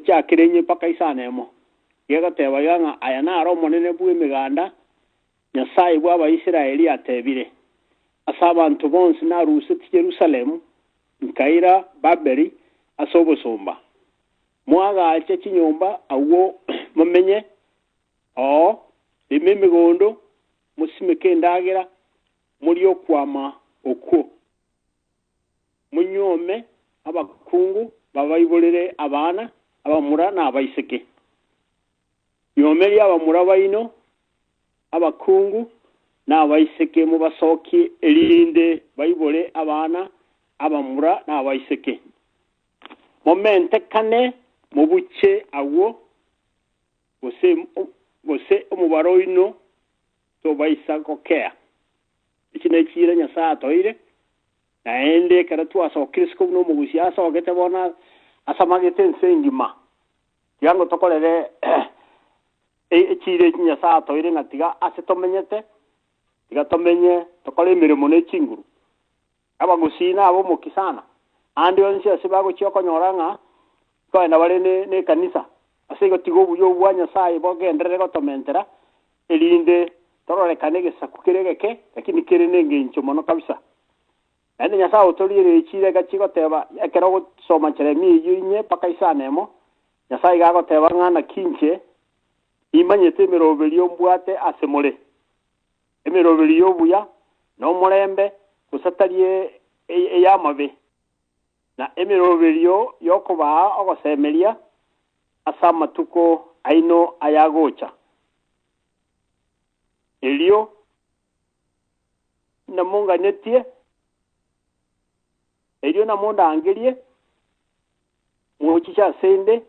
Tochakere inye mpaka isano emo. Gegoteba iga ng'a aya naro Omonene bw'Emeganda, Nyasae bw'Abaisraeli atebire, Ase abanto bonsi narusetie Yerusalemu, nkaira Babeli ase obosomba. Moagache chinyomba agwo momenye oo, rema emegondo, mosimeke endagera, morie okwama okwo. Monyuome abakungu babaiborere abana, abamura na abaiseke. Nyuomerie abamura baino abakungu na abaiseke mobasokie, erinde baibore abana, abamura na abaiseke. Momentekane mobuche agwo, gose gose omobaro oino tobaisa gokea. Echi nechiira Nyasae atoeire, naende ekero twasokire isiko buna omogusia asogete bono asamagete ense engima, tiga ngo tokorere echiira echi Nyasae atoeire ng'a tiga ase tomenyete, tiga tomenye tokore emeremo ne chinguru. Abagusii na abomoki sana, ande onsi ase bagochia okonyora ng'a nkoenda bare ne ekanisa. Ase igo tiga obuya obwo bwa Nyasae bogenderere gotomentera, erinde tororekane egesaku kere egeke, lakini kere nengencho mono kabisa. Naende Nyasae otoriereire chiira chigoteba, ekero ogosoma Jeremia eyio inye mpaka isano emo, Nyasae iga agoteba ng'a naki inche nimanyete emeroberio mbwate ase more. Emeroberio y'obuya, na omorembe, gose tari ey'amabe, na emeroberio y'okobaa ogosemeria ase amatuko aino ayagocha. Erio namonganetie, erio namondangerie, mochiche ase 'nde,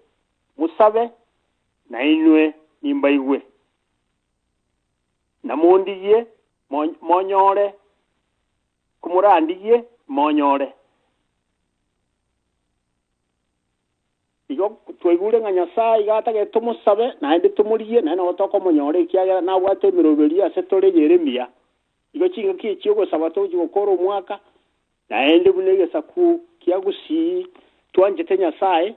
mosabe, na inwe nimbaigwe. Namondigie, monyore, komorandigie, monyore. Igo twaigure ng'a Nyasae iga atagete tomosabe, naende tomorigie, naende nabo tokomonyora, ekiagera nabwate emeroberio ase tore eyere emiya. Igo chingaki echi ogosaba togochia gokora omwaka, naende buna egesaku kia Gusii twanchete Nyasae,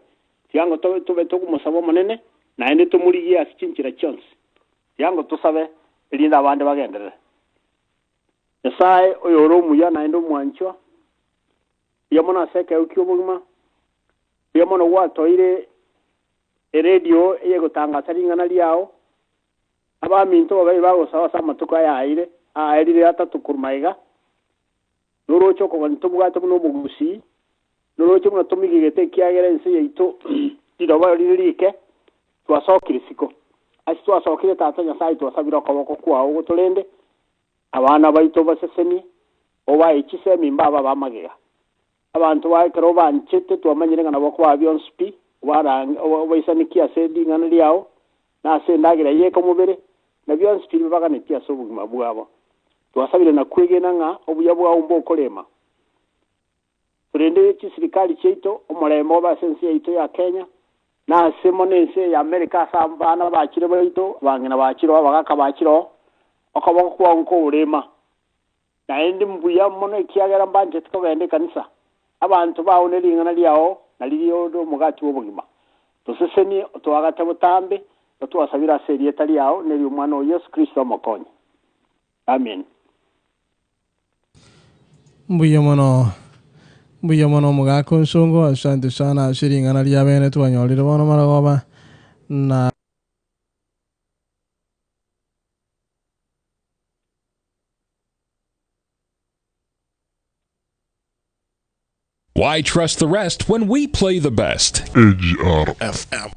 tiga ngo tobe tobe tokomosaba Omonene, naende tomorigie ase chinchera chionsi. Tiga ngo tosabe, erinde abande bagenderere. Nyasae oyore omuya naende omwanchwa, mbuya mono ase ekeegwa ki'obogima, mbuya mono gwatoeire eredio eye egotangasa ring'ana riao, abaminto babeire bagosaba ase amatuko aya aire aerire atato korwa magega, Noroche okogania tobwate buna omogusii, noroche buna tomigegete ekiagera ense yaito riroba rire rike, twasokire isiko. Ase twasokire Tata Nyasae twasabire okoboko kwao gotorende, abana baito obasesenie, obae chisemi mbabe ab'amagega. Abanto baye ekero obanchete twamanyire ng'a nabo okobaa bionsi pi, obarange obaisanekie ase ring'ana riao, na ase endagera y'ekomobere, na bionsi pi bibaganetie ase obogima bwabo. Twasabire na kwegena ng'a obuya bwao mbokorema. Torende chisirikari chiaito, omorembe obe ase ense yaito ya Kenya, na ase mono ense ya America ase abana bachire baito, abang'ina bachire oo, abagaka bachire oo, okoboko kwao nkoorema. Naende mbuya mono ekiagera mbanchete kogenda ekanisa. Abanto bao ne ring'ana riao naririo ore omogati bw'obogima. Tosesenie, otoagate botambe, na twasabire ase erieta riao na eri'Omwana oo Yeso Kristo Omokonyi. Amin. Mbuya mono mbuya mono omogaka onsongo asante sana ase ring'ana ria bene twanyorire bono marogoba na. Why trust the rest when we play the best? AGR FM.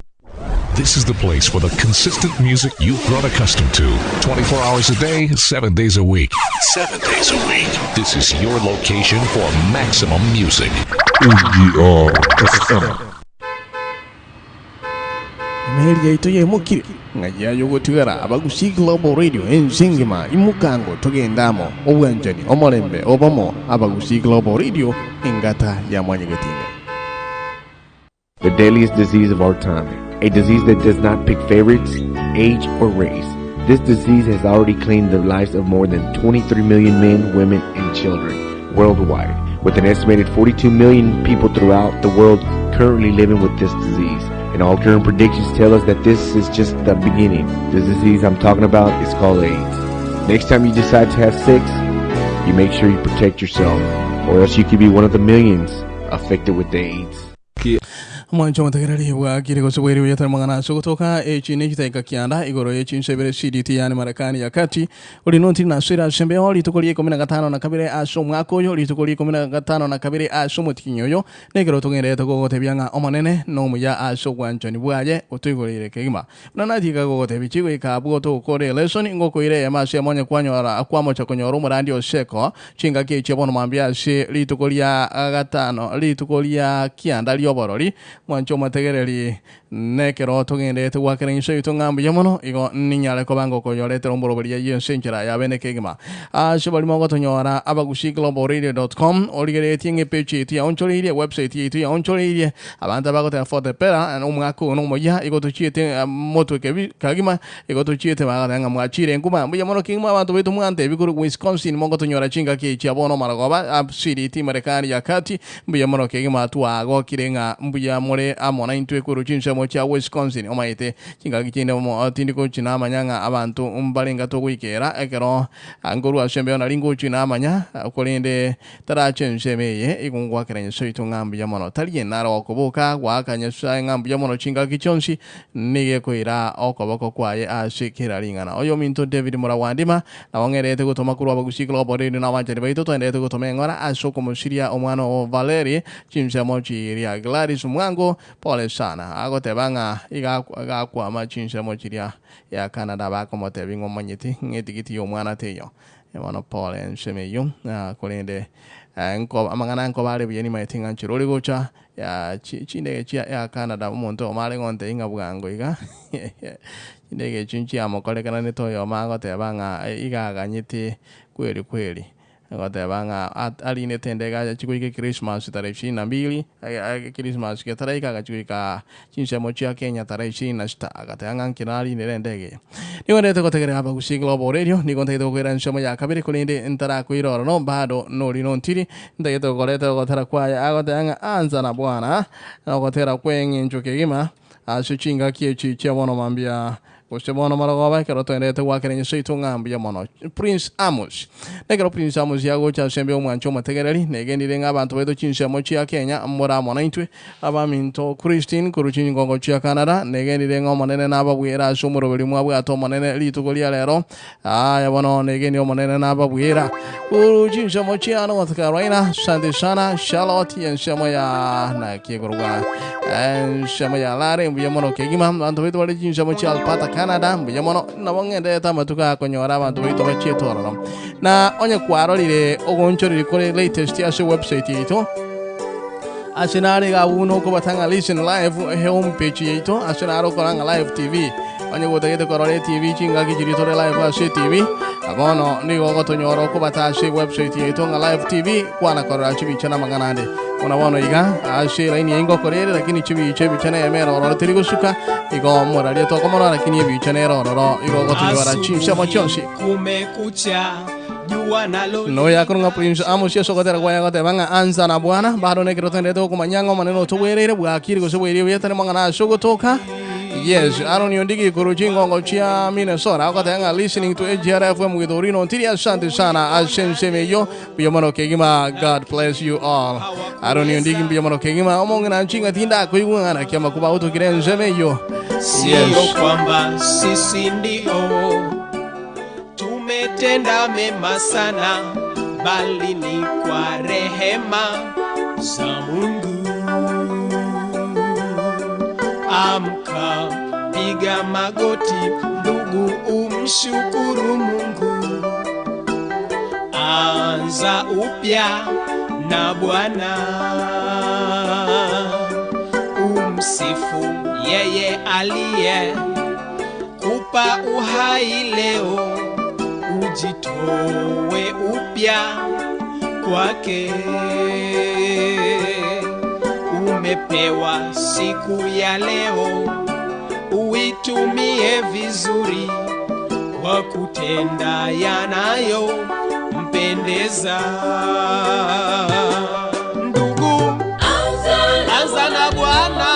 This is the place for the consistent music you've grown accustomed to. 24 hours a day, 7 days a week. 7 days a week. This is your location for maximum music. AGR FM. Emeeri yaito yaimokire, ng'ai aye ogotigara Abagusii Global Radio ense engima imoka ango togende amo, obwanchani, omorembe, obomo, Abagusii Global Radio engata ya mwanyagetinga. The deadliest disease of our time, a disease that does not pick favorites, age, or race. This disease has already claimed the lives of more than 23 million men, women, and children worldwide, with an estimated 42 million people throughout the world currently living with this disease. And all current predictions tell us that this is just the beginning. The disease I'm talking about is called AIDS. Next time you decide to have sex, you make sure you protect yourself, or else you could be one of the millions affected with the AIDS. Omwancho omotegereri bwakire gose bwaire buya tari mang'ana ase ogotoka echi ne chitaika kianda igoro ye chinsa ibere CDT yaani Marekani ya kati ori nontiri naswere ase embeo rituko ria ikomi na gatano na kabere ase omwaka oyo rituko ria ikomi na gatano na kabere ase omotienyi oyo nekero togenderete gogotebia ng'a Omonene nomuya ase obwanchani bwaye otoigoreire kegima buna natiga gogotebia chigoika abwo togokora elesoni ngokoira eyemo ase eyemo onye kwanyora kwamocha konyora omorandi oseko chingaki echio bono mambia ase rituko ria gatano rituko ria kianda rioborori Mwanche omotegereri, nekero togenderete goakera inse yaito ng'a mbuya mono, igo ninyare koba ngokoyoretera omborobori ayio ense enchera ya bene kegima. Ase barimo ogotonyora abagusii-globalradio dot com, origereretie ng'a epage yaito yaonchoreirie, ewebsite yaito yaonchoreirie, abanto abagoteba for the better, omwaka oyo nomoyia, igo tochiete motwe kebi kagima, igo tochiete bagoteba ng'a mwachire nkuma. Mbuya mono kegima abanto baito mwantebi korwa Wisconsin mogotonyora chingaki echi chia bono marogoba, CDT Marekani ya kati, Mbuya mono kegima twagokire ng'a mbuya more amo naintwe korwa chinsemo chia Wisconsin. Omanyete, chingaki chinde omo tindi gochi namanya ng'a abanto mbarenga togoikera ekero nkorwa ase embeo nari ngochi namanya, korende tarache ensemo eye igo ngoakera Nyasae oito ng'a mbuya mono. Tari enaro okoboka goaka Nyasae ng'a mbuya mono chingaki chionsi, nigo ekoira okoboko kwaye ase kera ring'ana. Oyominto David Murawandima Nabo ng'erete gotoma korwa abagusii Global Radio na abanchani baito toenderete gotoma eng'ora ase okomosiria omwana oo Valerie chinsemo chiria Gladys Mwango pole sana agoteba ng'a iga gakwama chinsemo chiria ya Canada bakomotebi ng'a omanyeti ng'a etigiti y'omwana teiyo bono pole ensemo eyio korende nko amang'ana nkoba are buya nimaeti ng'a nchera ore gocha Ya chindege chia Air Canada omonto oyomo are gontebia ng'a bwango iga chindege echio nchiamokorekananete oyomo agoteba ng'a iga aganyete kweri kweri agoteba ng'a arinete endege achia goika echristmas tarehe ishirini na mbili echristmas getaraika agachia goika chinsemo chia Kenya tarehe ishirini na sita agateba ng'a nki narinire endege eye. Nigo ndete gotegerera Abagusii Global Radio nigo ntagete gokoira ensemo ya kabere korende ntarakoira ororo bado nori nontiri Ntagete gokoreta ogotera kwaye agoteba ng'a ansa na Bwana, na ogotera kw'engencho kegima ase chingaki echi chia bono mambia, gose bono marogoba ekero toenderete goakera Nyasae oito ng'a mbuya mono. Prince Amos. Nekero Prince Amos agocha ase embe omwanche omotegereri, negenire ng'a abanto baito chinsemo chia Kenya mbore amo naintwe, abaminto Christine korwa chingongo chia Canada, negenire ng'a Omonene nababwere ase omoroberi mwabwate Omonene rituko ria rero, Aya bono negeni Omonene nababwera korwa chinsemo chia North Carolina. Asante sana Charlotte ensemo ya naki ekorwa ensemo ya Lare mbuya mono kegima abanto baito bare chinsemo chia Alberta Canada mbuya mono nabo ng'enderete amatuko akonyora abanto baito bachiete ororo na onye kwarorire ogonchoreri kore latest ase website yaito ase nare iga abwo buna okobata ng'a listen live home page yaito ase nare okora ng'a live tv Onye gotagete korora etibi chingaki chiria tore live ase etibi, bono nigo ogotonyora okobata ase ewebsite yaito ng'a live TV, kwana korora chibicha na amang'ana ande. Buna bono iga, ase elaini eye ngokora ere, lakini chibicha ebicha neyemo ere ororo teri gosuka, igo moraria tokomorora, lakini ebicha nere ororo, igo ogotonyora chinsemo chionsi. Kumekucha, jua nalo Noyo akorwa ng'a Prince Amos ase ogotera kwaye agoteba ng'a ansa na Bwana, bado nekero toenderete gokomanya ng'a Omonene otobwereire, bwakire gose bwairie buya tari mang'ana ase ogotoka. Yes, Aaron Ondigi korwa chingongo chia Minnesota agoteba ng'a listening to AGR FM with Orino Ntiri asante sana ase ensemo eyio mbuya mono kegima God bless you all. Aaron Ondigi mbuya mono kegima omong'ina nchinga tindakoigwa ng'a naki amakuba agotokire ensemo eyio. Sio Yes. kwamba sisi ndio tumetenda mema sana, bali ni kwa rehema za Mungu. Amka, piga magoti, ndugu, umshukuru Mungu. Anza upya na Bwana, umsifu yeye aliye kupa uhai leo, ujitoe upya kwake. Umepewa siku ya leo, uitumie vizuri kwa kutenda yanayo mpendeza. Ndugu, anza na Bwana.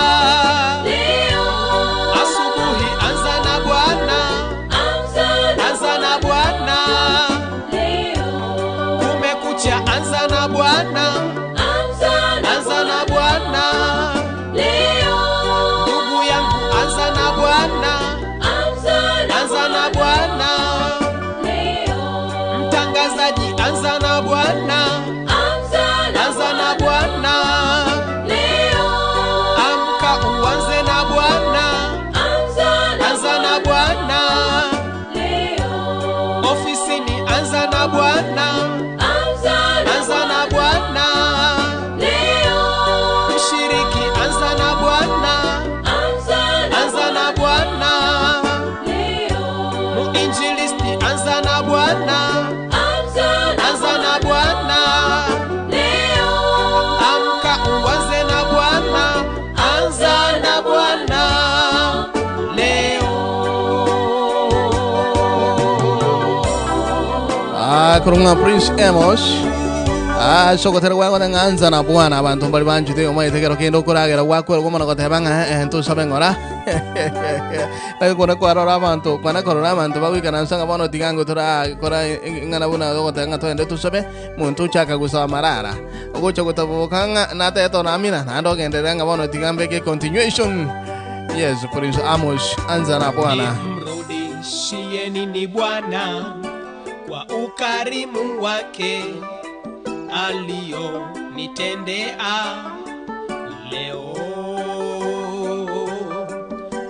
Akorong'a Prince Amos. Ase ogotera gwakora ng'a anza na Bwana abanto mbari banchete omaete kero kende okoragera gwakwera komana goteba ng'a eh, ntosabe ng'ora. Naki kona kwarora abanto kwana korora abanto bagoikaransa ng'a bono tiga ngo torakora ing'ana buna ogoteba ng'a togende tosabe monto ochaka gosaba marara. Ogocha gotaboka ng'a natete oramina naende ogenderere ng'a bono tiga mbeke continuation. Yes, Prince Amos anza na Bwana. Nimrudishieni ni Bwana kwa ukarimu wake alionitendea leo.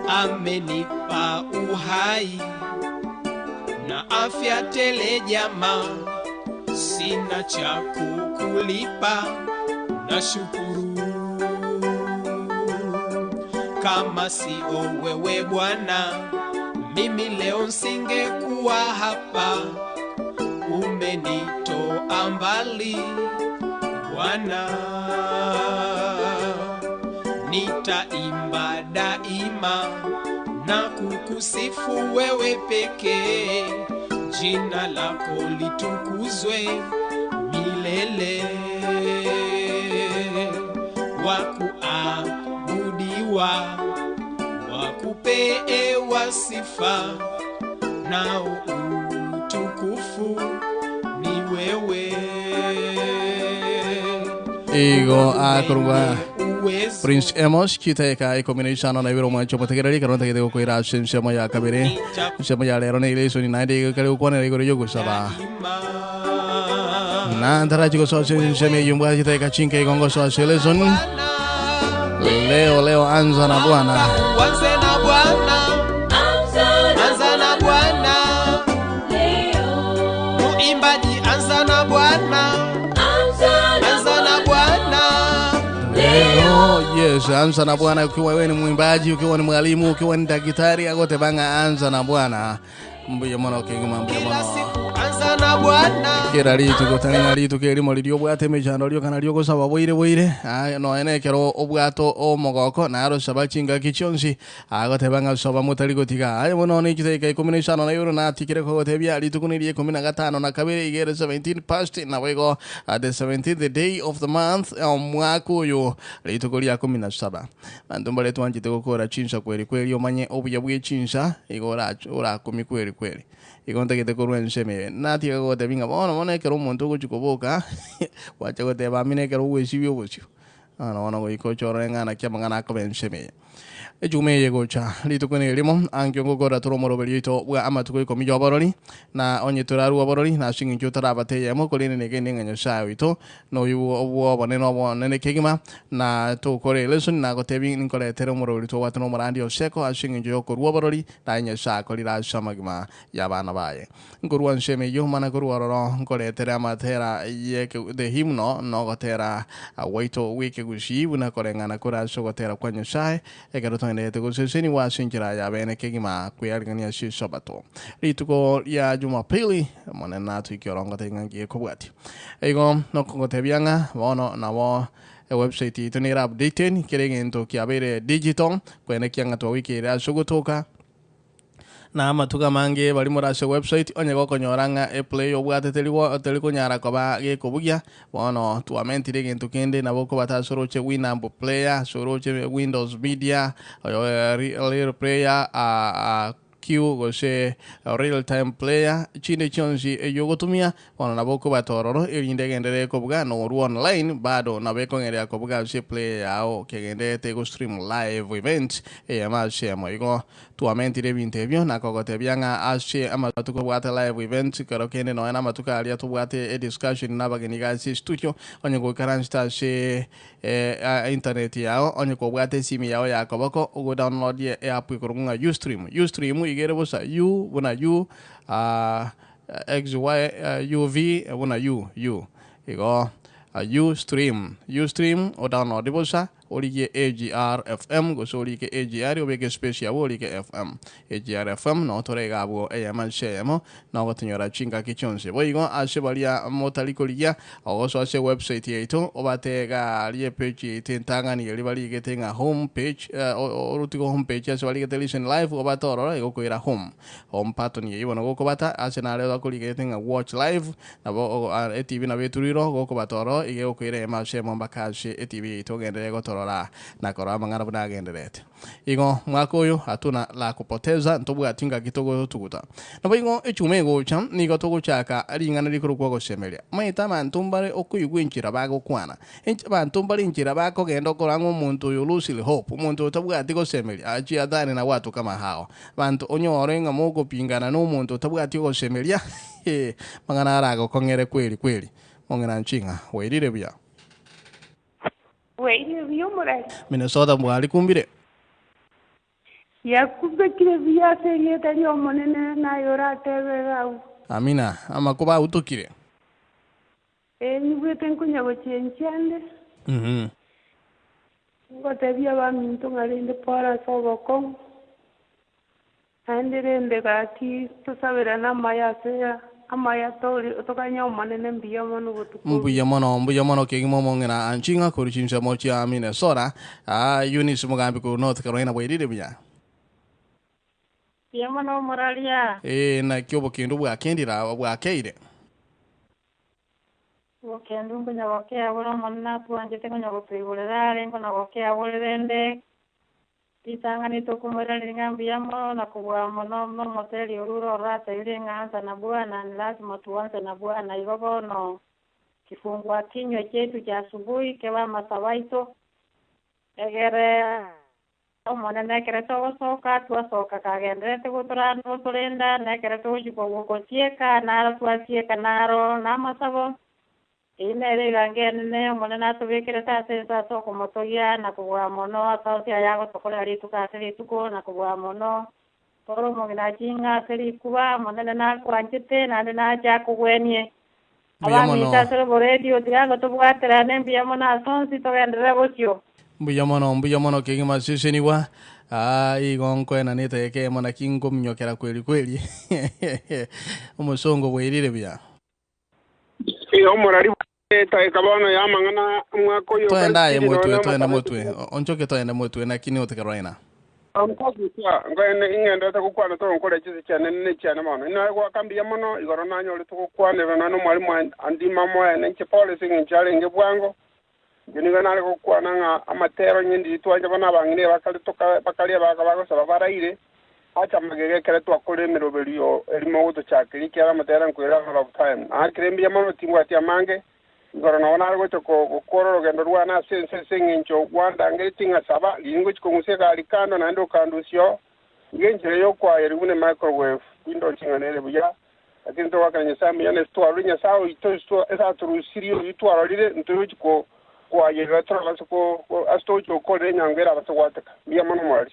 Amenipa uhai na afya tele, jamaa, sina cha kukulipa, nashukuru kama sio wewe Bwana, mimi leo nsingekuwa hapa. Umenitoa mbali Bwana, nitaimba daima na kukusifu wewe pekee, jina lako litukuzwe milele, wakuabudiwa, wakupewa sifa nao utukufu ni wewe. Igo akorwa Uwezo Prince Amos chitaeka ikomi na isano na ibere omwancho omotegereri ekero ntagete gokoira ase ensemo ya kabere ensemo ya rero na elesoni naende igo ekare gokwanera igoro yogosaba daima na ntarachi gosoa ase ensemo eyio mbwate chitaeka chinke igo ngosoa ase elesoni leo leo anza na Bwana. Uanze na Bwana, anza na Bwana, muimbaji, anza na Bwana, anza na Bwana. Leo, yes, anza na Bwana. Ukiwa wewe ni mwimbaji, ukiwa ni mwalimu, ukiwa ni daktari, agote banga anza na Bwana. Mbuya mono kegima mbuya Kila mono. siku anza na Bwana, Kera rituko tari rituko erimo riria obwate emechando rio kana riogosaba bwaire bwaire ah, nonya na ekero obwato omogoko narosaba chingaki chionsi agoteba ng'a soba motari gotiga aye bono na echidaeka ikomi na isano na ibere natikire kogotebia rituko niria ikomi na gatano na kabere igere 17 past nabo igo the 17th day of the month omwaka oyo rituko ria kumi na saba banto mbare twanchete gokora chinsa kweri kweri omanye obuya bwa echinsa igo orakumia kweri kweri igo ntagete korwa ensemo eye natiga gotebia ng'a bono bono ekero omonto ogochia koboka gwacha goteba amina ekero ogwesibia obosio bono bono goika oche orore ng'a naki amang'ana akoba ensemo eye. Ejuma eye egocha rituko na erimo ankio ngokora tore omoroberi oito bwa amatuko ikomi ya oborori na onye torarue oborori na ase eng'encho otarabate eyemo korende negende ng'a Nyasaye oito na oyio bwa obonene obonene kegima na tokore elesson nagotebia ninkoretere omoroberi tobwate na omorandi Oseko ase eng'encho yokorua oborori naye Nyasaye akorire ase amagima y'abana baye. Nkorua ensemo eyio mana korwa ororo nkoretere amatera ye the hymno na ogotera gwaito gw'ekegusii buna koreng'ana kore ase ogotera kwa Nyasaye ekero twaenderete gosesenigwa ase enchera ya bene kegima kwearigania ase esabato. Rituko ria Jumapili Omonene natoikie orongote ng'a ngiye kobwatia. Igo nokogotebia ng'a bono nabo ewebsite yaito nere updated kera egento kiabeire digital koenekia ng'a twagoikeire ase ogotoka na amatuko amange baria more ase website onye gokonyora ng'a eplay obwate teri teri konyara koba gekobugia bono twamentire egento kende nabo okobata ase oroche Winamp player ase oroche Windows media real player Q gose real time player chinde chionsi eyio ogotumia bono nabo okobata ororo erinde egenderere kobuga norwa online bado nabo ekong'erea kobuga ase eplayer yao kegendererete ego stream live events eyemo ase eyemo igo twamentire ebinto ebio na kogotebia ng'a ase amatuko tobwate live events kero kende nonya na amatuko aria tobwate ediscussion na abageni iga ase estudio onye goikaransete ase internet yao onye kobwate esimi yao ya koboko ogo download eapp ekorokwa ng'a Ustream. Ustream iga ere bosa U buna U X Y U V buna U U igo Ustream Ustream o download bosa. Origie AGR FM gose orike AGR obeke espace abwo orike FM. AGR FM noo tore iga abwo eyemo ase eyemo na ogotonyora chingaki chionsi. Boigo ase baria motari korigia ogosoa ase ewebsite yaito obate iga aria epage yaito entang'ani eria barigete ng'a home page orotige home page ase barigete listen live obate ororo egokoira home. Home button eyio bono gokobata ase nare bakorigete ng'a watch live Nabo etibi nabo eturire gokobata oro, iga egokoira eema ase emo mpaka ase etibi yaito ogenderere gotorora na korora amang'ana buna agendererete. Igo mwaka oyo hatuna la kupoteza, ntobwati ngaki togotuguta. Naboigo echuma egocha nigo togochaka ring'ana rikorokwa ogosemeria. Omanyete abanto mbare okoigwa enchera bagokwana, abanto mbare enchera bakogenda okorora ng'a omonto oyo losing hope, omonto oyo tabwati gosemeria, achia adhani na watu kama hao. Abanto onyore ng'a mogopingana na omonto otabwati ogosemeria, Ee, mang'ana aragokong'ere kweri kweri. Mong'ina nching'a, Bwairire buya? Bwairire buya omorari? Minnesota bwarikumbire? Yakumbekire buya ase erieta ri'Omonene, naye oratebe iga agwo. Amina. Amakuba autokire. Ee, nyigwete nkonya gochenchia ande. Ngotebia abaminto ng'a rende pore ase obokong'u. Naende rende gaki tosaberane amaya ase amaya tori toganye Omonene mbuya mono botuko obo. Mbuya mono, mbuya mono kegima omong'ina Anching'a korwa chinsemo chia Minnesota. Aa Eunice Mogambi korwa North Carolina bwairire buya? Mbuya mono omoraria. Ee, naki obokendu bwakendire aba bwakeire. Obokendu nkonya gokea bore Omonene atwanchete konya gotoigorera are nkonya gokea bore rende Ritang'ani tokomoiraneria ng'a mbuya mono na kobua mono nomoteri orure oratebirie ng'a ansa na Bwana, ni lazima tuanze na Bwana. Igo bono kifungua kinywa chiaito chia asubuhi kebe amasabo aito, egere Omonene ekere togosoka twasoka kagendererete gotorenda, na ekere togochia gosieka naro twasieka naro namasabo. Eyio nere egango enene Omonene atobekerete ase ense ase okomotogia na kobua mono ase onsi ayagotokorera rituko ase rituko, na kobua mono tore omong'ina aching'e ase rikuba. Omonene nakwanchete, naende nache akogwenie. Mbuya mono. Abaminto ase oboredio, tiga ngotobwaterane mbuya mono ase onsi, togenderere bosio. Mbuya mono, mbuya mono kegima sesenigwa. Aa igo nkoenanete ekemo naki nkominyokera kweri kweri. Omosongo bwairire buya. Ee, omorari bw'etaika bono y'amang'ana omwaka oyo Toende aye okare motwe, nonya toende amatabeti motwe, onchoke toende motwe, naki nigo Carolina. Nkogusa, ngoene ing'enderete gokwana togonkora chinse chiane nechiane bono. Inwe goaka mbuya mono, igoro nanyorete gokwanerwa nonya nomwalimu andima moene inche Paulo ase engencho arenge bwango. Inche nigo nare gokwana ng'a amatero onye ndiri twancha bono abang'ina bakare toka bakaria baka bagosaba baraire, acha magega ekero twakorire emeroberio erimo ogotochakeria ekiagera amatero nkoira a lot of time. Naakire mbuya mono timbwati amange, igoro nabo nare gocha ko gokora orogendo rwane ase ense ase eng'encho gwandangeretie ng'a saba, riria ngochia kong'usia egari kando naende okandusia oo. Iga enchera y'okoayeria buna emicrowave tindochi ng'a nere buya, Lakini togoakera Nyasae mbuya, na ase twarorire Nyasae oito ase atorusirie oyio twarorire, ntoyochi koayerera torabase ase togochi gokorera enyango erabase gwateka. Mbuya mono omorari.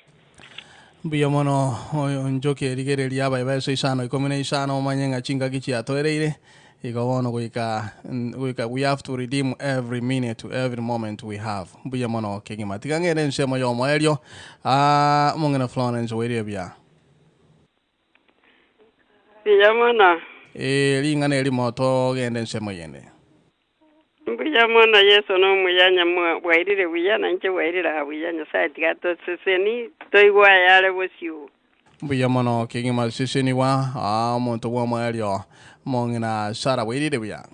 Mbuya mono onchoke rigereria abaebaeso isano ikomi na isano omanye ng'a chingaki chiatoereire igo bono goika goika we have to redeem every minute every moment we have mbuya mono kegima tiga ng'ende ensemo y'omoerio omong'ina Florence oirire buya. Mbuya mono. Ee, ring'ana erimo togende ensemo yende. Mbuya mono Yeso nomuya nyamwa bwairire buya na inche bwairire aa buya Nyasaye tiga atoseseni toigwe ayare bosio. Mbuya mono kegima sesenigwa aa omonto bw'omoerio omong'ina Sarah bwairire buya.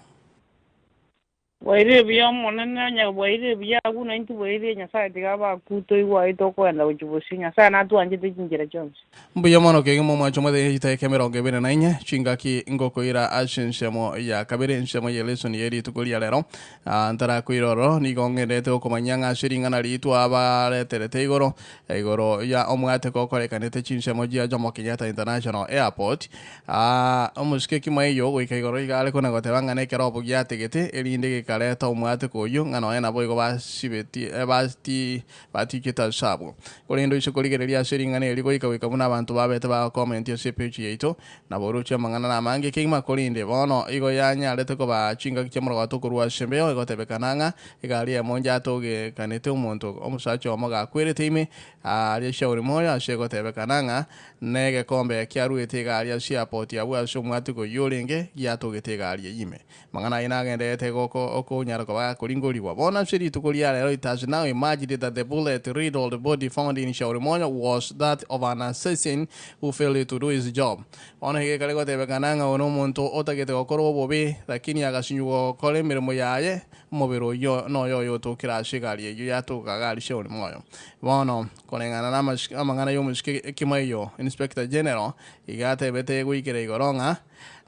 Bwairire buya Omonene, onye bwairire buya agwo naintwe bwairire Nyasae tiga abe akwo toigwe aye tokogenda gochia bosio. Nyasae natwanchete chinchera chionsi. Mbuya mono kegima omwancho omothe chidakika emerongo ebere na inye, chingaki ngokoira ase ensemo ya kabere, ensemo ye lesson ye rituko ria rero. Ah, ntarakoira ororo, nigo ng'endete okomanyia ng'a ase ring'ana ritwa abareterete igoro, igoro ya omwateko okorekanete chinsemo chia Jomo Kenyatta International Airport, Aa, omosike kimaiyo goika igoro iga are kona goteba ng'a nekero obo giategete, erinde geka. ekareta omwateko oyio ng'a nonya naboigo basibetie bati batichete ase abwo. Korende oise korigereria ase ring'ana eri goika goika buna abanto babete bagokomenti ase epage yaito, nabo oroche amang'ana namange kegima korende bono igo yanyarete koba chingaki chiamorogoto korwa ase embeo egotebekana ng'a egari eyemo njatogekanete omonto omosacha omo gakwerete ime aria Shauri moyo ase egotebekana ng'a negekombe kiaruete egari ase airport abwo ase omwatiko oyio orenge giatogete egari eyio ime. Amang'ana ayio nagendererete goko okonyara koba gakoringorigwa. Bono ase rituko ria rero it has now emerged that the bullet riddled body found in Shauri Moyo was that of an assassin who failed to do his job. Bono iga ekare gotebekana ng'a oyo nomonto otagete gokora obobe lakini agasinywa gokora emeremo yaye, omobere oyio noyo oyo otokire ase egari eyio yatoka gari Shauri Moyo. Bono koreng'ana na amang'ana y'omosike Kimaiyo, Inspector General, iga atebete goikera igoro ng'a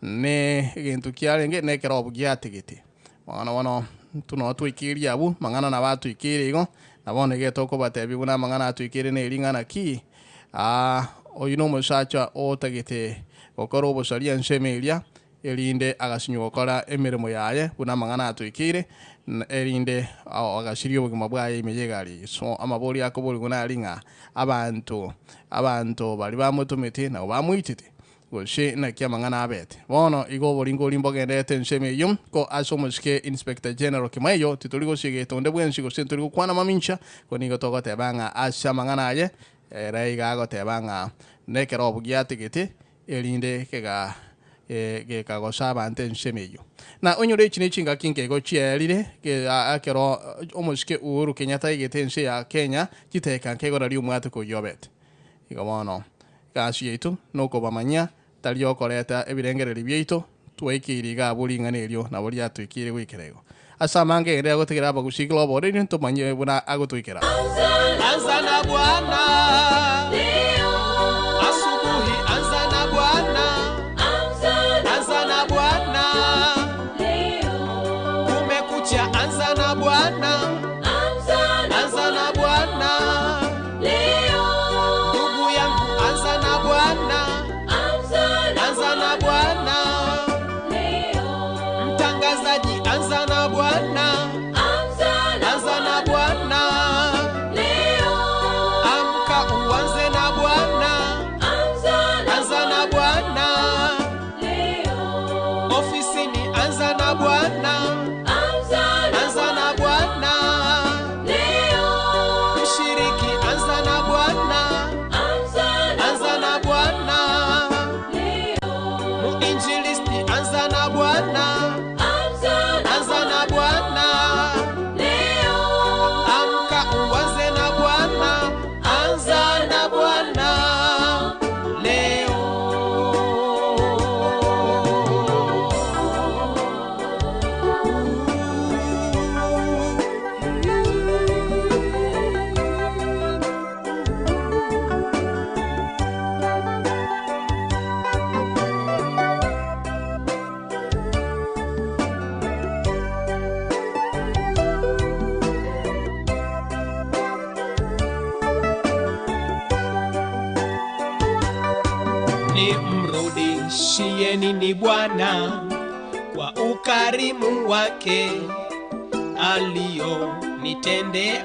Ne egento kiarenge nekerobu giatigete. Bono bono intwe noo twaikeirie abwo, amang'ana nabo atoikeire igo, na bono iga tokobatebia buna amang'ana atoikeire neri ng'a naki, oyio nomosacha otagete gokora obosaria ensemo eria, erinde agasinywa gokora emeremo yaye buna amang'ana atoikeire, erinde agasiria obogima bwaye ime y'egari eyio. So amaborio akoborigwa nari ng'a abanto abanto baria bamotomete nabo bamoitete. Gose naki amang'ana abete. Bono igo oboringo oria mbogendererete ensemo eyio, ko ase omosike Inspector General Kimaiyo titori gosiegeta onde bwensi gose ntori gokwana mamincha, ko nigo togoteba ng'a ase amang'ana aye ere iga agoteba ng'a nekerobu giatigete erinde kega gekagosa abanto ensemo eyio. Na onyore echi ne chingaki nkeigo chiaerire ekero omosike Uhuru Kenyatta aigete ense ya Kenya chiteka nkegora riomwateko oyio obete. Igo bono, egasi yaito nokobamanyia, tari okoreta ebirengererio biaito, twaikeire iga abwo ring'ana erio nabo riatoikeire goikera igo. Ase amange ere agotigera abagusii global radio ntomanye buna agotoikera. Anza na Bwana. Asubuhi anza na Bwana. Anza na Bwana. Kumekucha anza na Bwana. Anza na Bwana. Ndugu yangu anza na Bwana. Anza na Bwana. Mtangazaji anza na Bwana. Anza na Bwana. Amka uanze na Bwana. Anza na Bwana. Ofisini anza na Bwana. Anza na Bwana. Mshiriki anza na Bwana. Anza na Bwana. Muinjilisti anza na Bwana. Anza na Bwana. Amka uanze na Bwana. Anza na Bwana. Leo. Nimrudishie nini Bwana kwa ukarimu wake alionitendea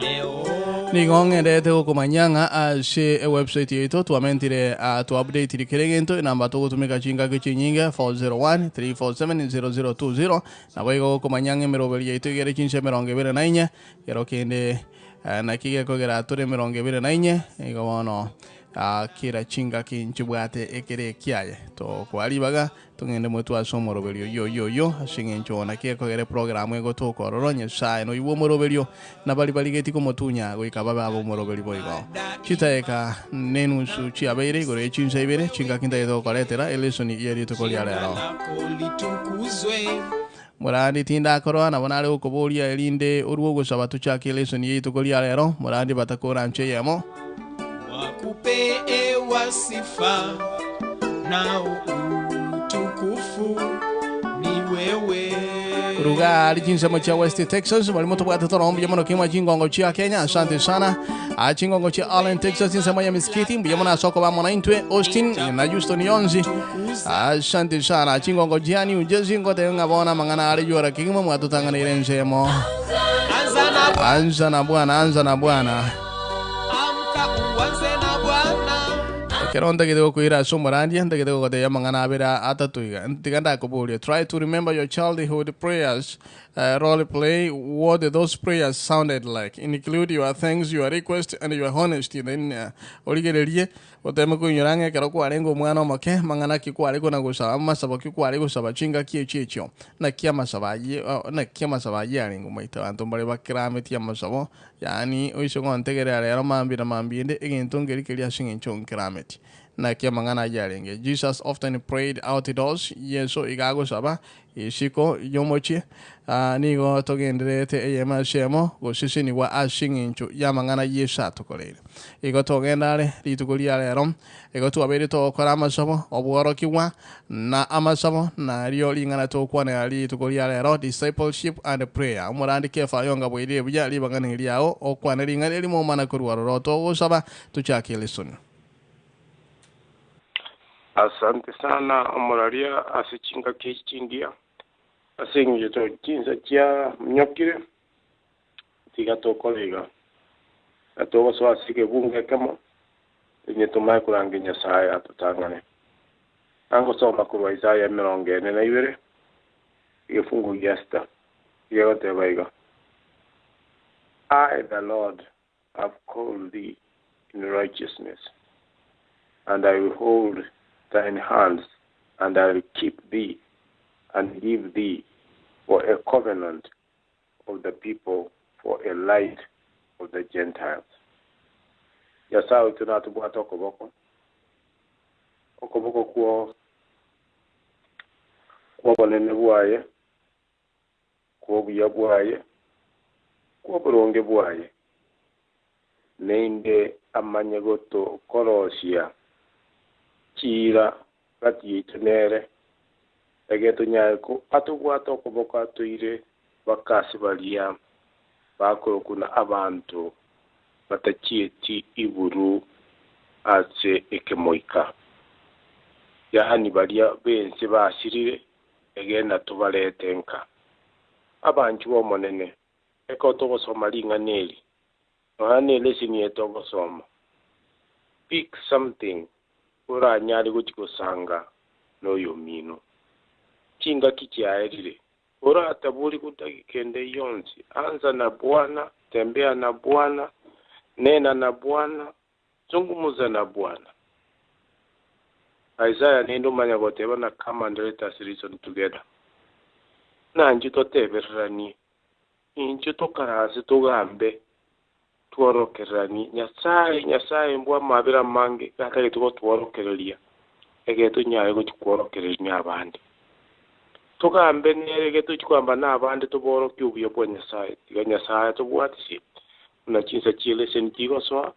leo. Nigo ng'endete gokomanyia ng'a ase ewebsite yaito twamentire uh, twaupdatire kera egento enamba togotumeka chingaki chinyinge 401 347 0020 nabo igo gokomanyia ng'a emeroberi yaito igere chinsa emerongo ebere na inye kero kende eh, naki gekogera tore emerongo ebere na inye igo bono ah, kera chingaki nchibwate ekere ekiaye tokoa ribaga Togende motwe ase omoroberio oyio oyio oyio, ase engencho naki ekogera eprogiramu egotoka ororo, Nyasae noyio bw'omoroberio, na baria barigetie komotunya goika babe ab'omoroberi boigo. Chitaeka nenusu chiabeire igoro ye chinsa ibere, chingaki ntagete gokoretera elesoni ye rituko ria Jina rero. lako litukuzwe. Morandi tindakoroa, nabo nare gokoboria erinde orue ogosaba tochake elesoni ye rituko ria rero, morandi batakoranche eyemo. Wakupewa sifa na utukufu ni wewe. Ruga ari chinsemo chia West Texas bari motobwate toro mbuya mono kimwa chingongo chia Kenya asante sana. Ah, chingongo chia Allen Texas chinsemo ya Miskiti mbuya mono asoko ba mona intwe Austin na Houston yonsi. Asante sana chingongo chia New Jersey ngote ngabona mang'ana are yora kigima mwatutang'anire ensemo. Anza na Anza na Bwana, anza na Bwana. Amka uanze na Bwana. Ekero ntagete gokoira ase omorandia, ntagete gogotebia amang'ana abere atato iga. Tiga ndakoborie, try to remember your childhood prayers, role play what those prayers sounded like, include your thanks, your request and your honesty, then origererie oteme koinyora ng'a ekero kwarenge omwana omoke, mang'ana ki kware kona gosaba, amasabo ki kware gosaba chingaki echio echio. Naki amasabo ayio, naki amasabo ayio arenge omoito abanto mbare bakerametie amasabo, Yaani oise gontegerera rero mambia na mambia ende, egento nkeri keria ase eng'encho nkerameti. Naki amang'ana ayio arenge. Jesus often prayed outdoors, Yeso iga agosaba isiko y'omochie. Aa nigo togendererete eyemo ase eyemo gosesenigwa ase eng'encho y'amang'ana Yeso atokoreire. Igo togenda are rituko ria rero, igo twabeire togokora amasabo, obworokigwa, na amasabo, nario ring'ana togokwanera rituko ria rero, discipleship and prayer. Omorandi Kefa Ayonga bwairire buya ribaga neriao okwane ring'ana erimo omana korwa ororo togosaba tochake lesson. Asante sana omoraria ase chingaki echi chingiya, ase eng'encho chinsa chiaminyokire, tiga tokore iga, na togosoa ase egebungo ekemo, onye tomanye korangeria Nyasae atotang'ane. Nangosoma korwa Isaya emerongo ene na ibere, egefungu gia sita, gegoteba iga, I, the Lord, have called thee in righteousness, and I will hold thine hands, and I will keep thee, and give thee for a covenant of the people, for a light of the Gentiles. Nyasae oito natobwate okoboko, okoboko kwo kw'obonene bwaye, kw'obuya bwaye, kw'oboronge bwaye, naende amanye gotokorosia chiira gati yaito nere, ege tonyare atobwate okoboko atoire bakasi baria bakorokwa na abanto batachieti iguru ase ekemoika, yaani baria b'ense basirire, egena tobarete nka. Abanchwa b'Omonene, ekero togosoma ring'ana eri, nonya neleseni eye togosoma, pick something oranyare gochia gosanga noyomino. Chingaki chiaerire, oratabori dakika ende yonsi, anza na Bwana, tembea na Bwana, nena na Bwana, zungumza na Bwana. Isaiah nende omanya goteba na come and let us reason together. Nanche totebereranie, inche tokaranse togambe, tworokereranie. Nyasaye, Nyasaye mbwa amabera amange, gatagete gotworokereria, egere tonyare gochia kworokereria abande. Togambe nere egere tochia kogamba na abande toborokie obuya bwa Nyasaye. Tiga Nyasaye atobwatisie, buna chinsa chi'eleseni chigosoa,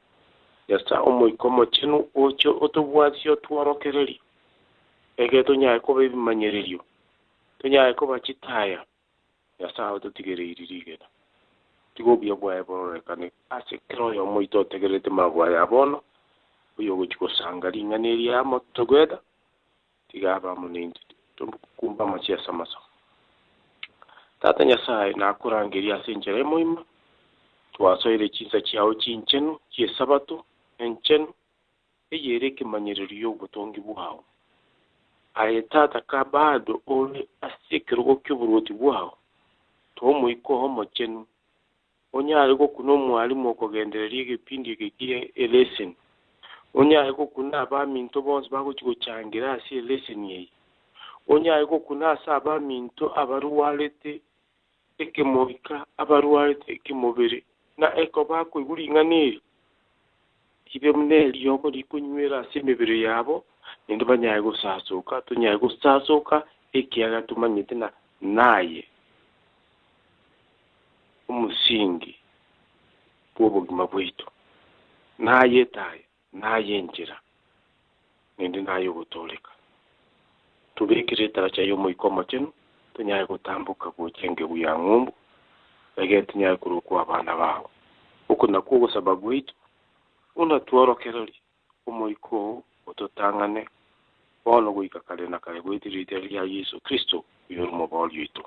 Nyasae Omoika Omochenu oche otobwatisie otworokererie, egere tonyare koba ebimanyererio, tonyare koba chitaya. Nyasae ototigereirie rigena. Tiga obuya bwaye bororekane ase kera oyomo oito otegererete amaboko aya bono, oyogochia gosanga ring'ana eri amo together, tiga abe amo naintwe. Tokumbe amachie ase amasabo. Tata Nyasae, nakorangeria ase enchera emoima, twasoire chinsa chiao chinchenu chi'Esabato enchenu, eyere ekemanyererio y'obotongi bwao. Aye Tata, ka bado ore ase ekerogo ki'oboruoti bwao, toa Omoika oo Omochenu, onyare gokuna omwalimu okogendereria egepindi eke kie eleseni, onyare gokuna abaminto bonsi bagochia gochangera ase eleseni eye, onyare gokuna ase abaminto abarwarete ekemoika, abarwarete ekemobere, na ekero bakoigwa ring'ana eri, ribe buna eriogo rikonywera ase emebere yabo, naende banyare gosasoka, tonyare gosasoka, ekiagera tomanyete ng'a naye omosingi bw'obogima bwaito, naye etaya, naye enchera, naende naye ogotooreka. Tobekere etaracha y'Omoika Omochenu, Tonyare gotamboka gocha engegu ya ng'umbu, egere tonyare korokwa abana bao. Oko nakwo ogosaba gwaito, buna tworokererie Omoika oo ototang'ane bono goika kare na kare goetera erieta ria Yeso Kristo, oyore Omoboori oito.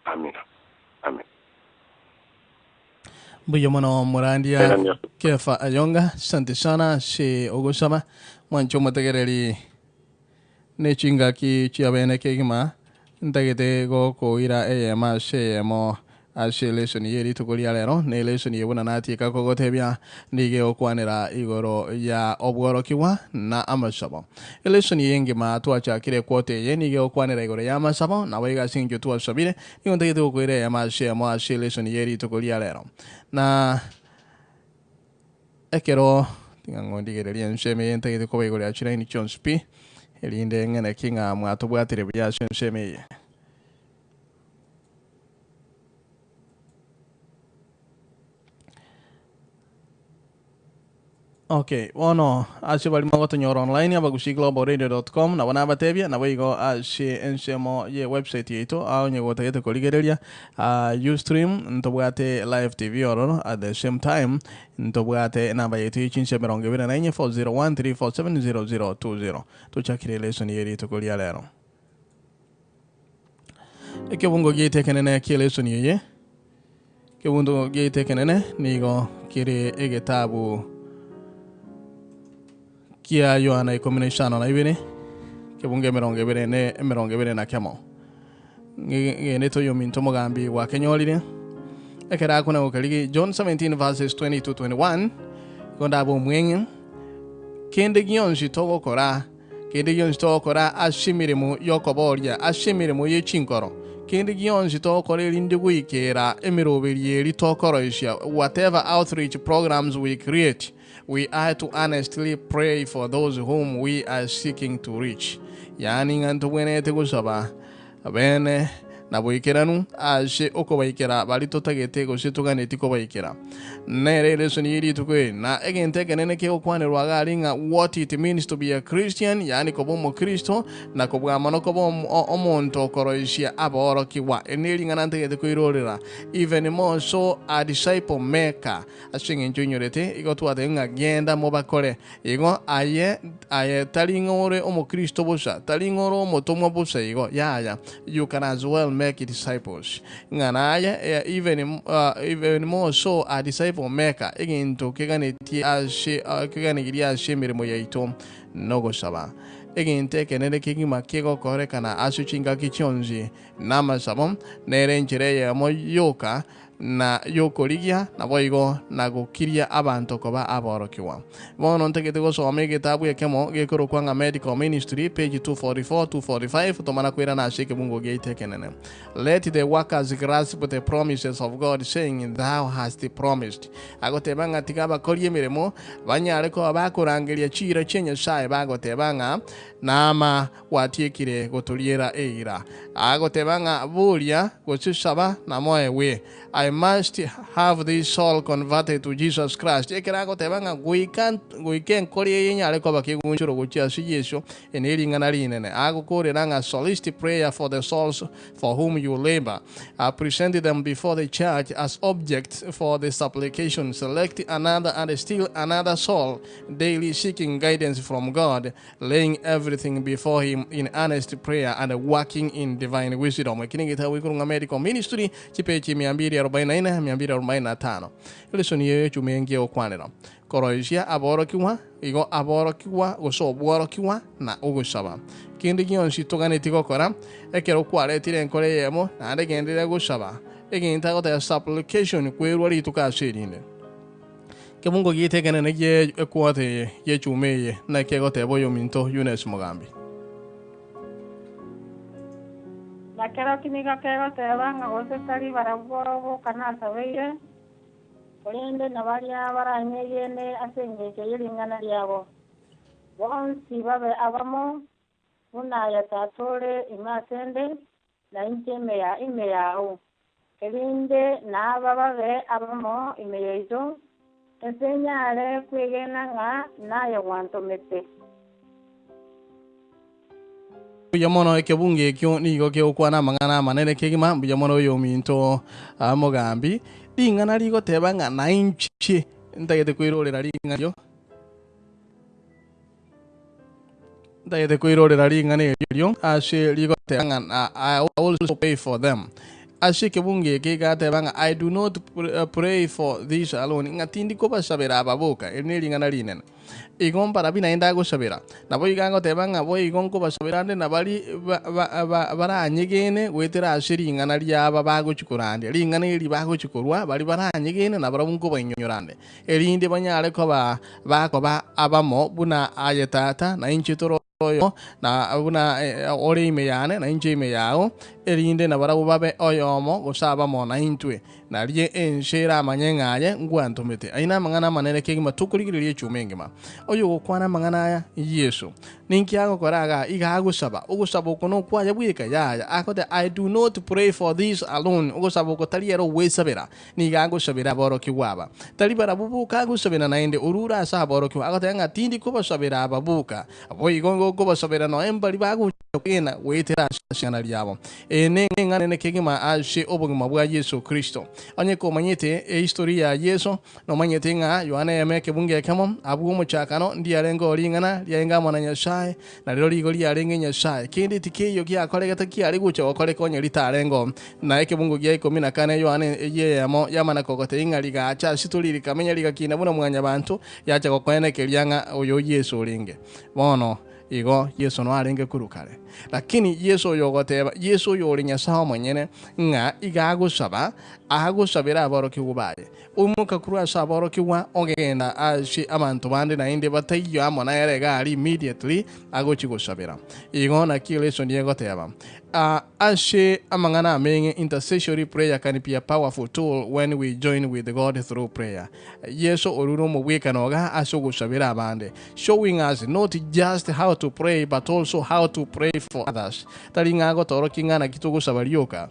Amina. Amen. Mbuya mono Morandia Kefa Ayonga, asante sana ase ogosaba. Mwanche omotegereri ne chingaki chiabene kegima ntagete gokoira eyemo ase eyemo ase elesoni ye rituko ria rero, na elesoni eye buna natieka kogotebia nigo egokwanera igoro ya obworokigwa na amasabo. Elesoni eye engima twachakire ekwota eye nigo egokwanera igoro ya amasabo, naboigo ase eng'encho twasabire, Nigo ntagete gokoira eyemo ase eyemo ase elesoni ye rituko ria rero. Na ekero tiga ng'o ndigererie ensemo eye ntagete kobaigorera chilaini chionsi pi, erinde ng'ene ki ng'a mwatobwatire buya ase ensemo eye. Okay, bono ase baria mogotonyora online abagusii-global-radio.com nabo nabatebia, naboigo ase ensemo ye website yaito aa onye gotagete korigereria ah, Ustream ntobwate live TV ororo at the same time ntobwate enamba yaito ye chinsa 24 401 347 0020. Tochakire elesoni ye rituko ria rero. Ekebungo giaito ekenene ki'elesoni eye Ekebungo giaito ekenene nigo kere egetabu kia Yohana ikomi na isano na ibere, ekebungo 20 na 21. Ng'endete oyominto omogambi gwakenyorire, ekero akona gokerigi John 17 verses 20 to 21, igo ndabe omweng'e, kende gionsi togokora, Kende gionsi togokora ase emeremo y'okoboria, ase emeremo ye chinkoro, kende gionsi togokora erinde goikera emeroberio eria tokoroisia, whatever outreach programs we create, we are to earnestly pray for those whom we are seeking to reach. Yaani ng'a ntobwenerete gosaba Bene, na boikeranu ase okobaikera baria totagete gose toganeti kobaikera. Nere elesoni ye rituko eri, na egento ekenene kegokwanerwa iga aria ng'a what it means to be a Christian, yaani koba omokristo, na kobua mono koba omonto okoroisia aborokigwa. Eri nering'ana ntagete koirorera, even more so a disciple maker. Ase engencho oinyorete, igo twatebire ng'a genda mobakore. Igo aye, aye tari ng'a ore omokristo bosa, tari ng'a ore omotomwa bosa igo, yaya, you can as well make disciples. Ng'a naye, even, even more so a disciple maker, egento keganetie ase, keganegirie ase emeremo yaito nogosaba. Egento ekenene kegima kegokorekana ase chingaki chionsi namasabo, nere enchera eyemo yoka na y'okorigia, naboigo na gokiria abanto koba aborokigwa. Bono ntagete gosoma egetabu ekemo gekorokwa ng'a Medical Ministry, page 244, 245, tomana koirana ase ekebungo giaito ekenene. Let the workers grasp the promises of God, saying, Thou hast promised. Agoteba ng'a tiga abakori emeremo banyare koba bakorangeria chiira chia Nyasae bagoteba ng'a, Naama gwatiekire gotoriera eira. Agoteba ng'a boria gose saba namoegwe. I must have this soul converted to Jesus Christ. Ekero agoteba ng'a goika goika enkori eye enyare koba kegunchoro gochia ase Yeso, eri nering'ana rinene. Agokorera ng'a solicit prayer for the souls for whom you labor. Present them before the church as objects for the supplication. Select another and still another soul, daily seeking guidance from God. Laying everything before him in earnest prayer and working in divine wisdom. Eki negetabo gekorwa ng'a Medical Ministry, chipeji 244, 245. Elesoni eye echuma engiya egokwanera koroisia aborokigwa, igo aborokigwa gose obworokigwa na ogosaba. Kende gionsi toganetie gokora, ekero kwaretire enkoro eyemo naende genderera gosaba, egento agoteba supplication kwerwa rituko ase erinde. Kebungo giaito ekenene gie equota eye gi'echuma eye naki egoteba oyominto Eunice Mogambi. Na kerokio nigo kegoteba ng'a gose tari barabwo boka nasabeire, korende na baria baranyegene ase engencho ye ring'ana riabo, bonsi babe abamo, buna aye Tata ore ime asende, na inche ime yao, erinde naba babe abamo ime yaito, ense enyare kwegena ng'a naye gwantomete. Mbuya mono ekebungo ekio nigo kegokwana amang'ana amanene kegima, mbuya mono oyominto mogambi. Ring'ana rigoteba ng'a nainche ntagete koirorera ring'ana erio, ntagete koirorera ring'ana erio ase rigoteba ng'a I also pray for them. Ase ekebungo eke igateba ng'a I do not pray for these alone, ng'a tindi kobasabera aba boka, eri nering'ana rinene. Igo mbarabi naende agosabera. Naboigo agoteba ng'a boigo nkobasabera nde na baria baranyegene goetera ase ring'ana ri'aba bagochia korandia. Ring'ana eri bagochia korwa baria baranyegene nabarabwo nkobainyora nde, erinde banyare koba bakoba abamo buna aye Tata na inche tore oyomo, na buna ore ime yane na inche ime yao, erinde nabarabwo babe oyomo gose abamo naintwe. Nario ense eramanye ng'a aye ngwantomete. Ayio namang'ana amanene kegima tokorigereria echuma engima. Oyogokwana amang'ana aya Yeso. Ninki agokora igaa? Iga agosaba. Ogosaba oko nokwaye bweka? Yaya. Agoteba, I do not pray for these alone. Ogosaba oko tari ere ogwesabera. Nigo agosabera aborokigwa aba. Tari barabwo boka agosabera naende orure ase aborokigwa. Agoteba ng'a tindi kobasabera aba boka. Boigo ngokobasabera nonya mbaria bagocha kwegena goetera ase ring'ana riabo. Eye neng'ana ene kegima ase obogima bwa Yeso Kristo. Onye komanyete ehistory ya Yeso, nomanyete ng'a Yohana eyemo ekebungo ekemo, abwo omochakano ndiarengeo ring'ana riaenge amo na Nyasae, na rero rigo riarenge Nyasae. Kende tikeiyo giakoregete kiare gocha gokoreka onye ritarengeo. Na ekebungo gia ikomi na kane Yohana eyio eyemo yamana kogotebia ng'a rigacha ase tori rikamenya rigakina buna mwanyabanto, yacha gokoenekeria ng'a oyo Yeso orenge. Bono Igo Yeso noarenge korwa kare. Lakini Yeso oyo ogoteba, Yeso oyo ore Nyasae omonyene, ng'a iga agosaba, agosabera aborokigwa baye. Oimoka korwa ase aborokigwa, ogenda ase abanto bande naende bataiyo amo nere iga aria immediately agochia gosabera. Igo naki lesson egoteba. Ase amang'ana ameng'e, intercessory prayer can be a powerful tool when we join with God through prayer. Yeso orure omobwekano iga ase ogosabera abande, showing us not just how to pray but also how to pray for others. Tari ng'a agotorokia ng'a naki togosaba rioka,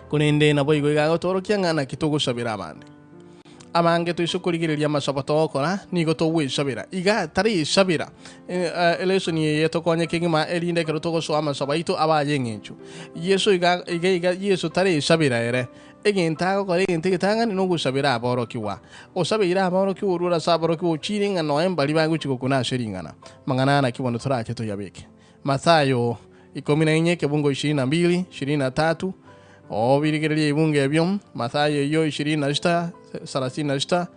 korende naboigo iga agotorokia ng'a naki togosabera abande. Abange toise korigereria amasabo togokora, nigo togwesabera. Iga tari esabera. Elesoni eye etokonye kegima erinde ekero togosoa amasabo aito abe ay'eng'encho. Yeso iga iga iga Yeso tari esabera ere. Egento agokora egento egetang'ani nogosabera aborokigwa. Osabeire aborokigwa orure ase aborokigwa ochiire ng'a noe mbaria bagochia gokuna ase ring'ana. Amang'ana aya naki bono torache toyabeke. Mathayo ikomi na inye ekebungo ishirini na mbili, ishirini na tatu, obirigererie ebibungo ebio, Mathayo eyio ishirini na sita, sarasini na sita,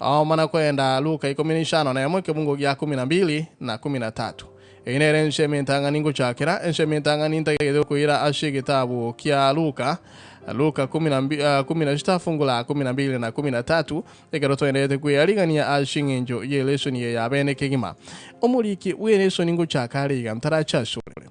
omana koenda Luka ikomi na isano na emo ekebungo gia kumi na mbili na kumi na tatu. Eye nere ensemo entang'ani ngochakera, ensemo entang'ani ntagete gokoira ase egetabu kia Luka, Luka kumi na mbi, kumi na sita fungu la kumi na mbili na kumi na tatu, ekero toenderete kweyarigania ase eng'encho y'elesoni eye y'abene kegima. Omoriki bw'elesoni ngochaka are iga ntarache asore.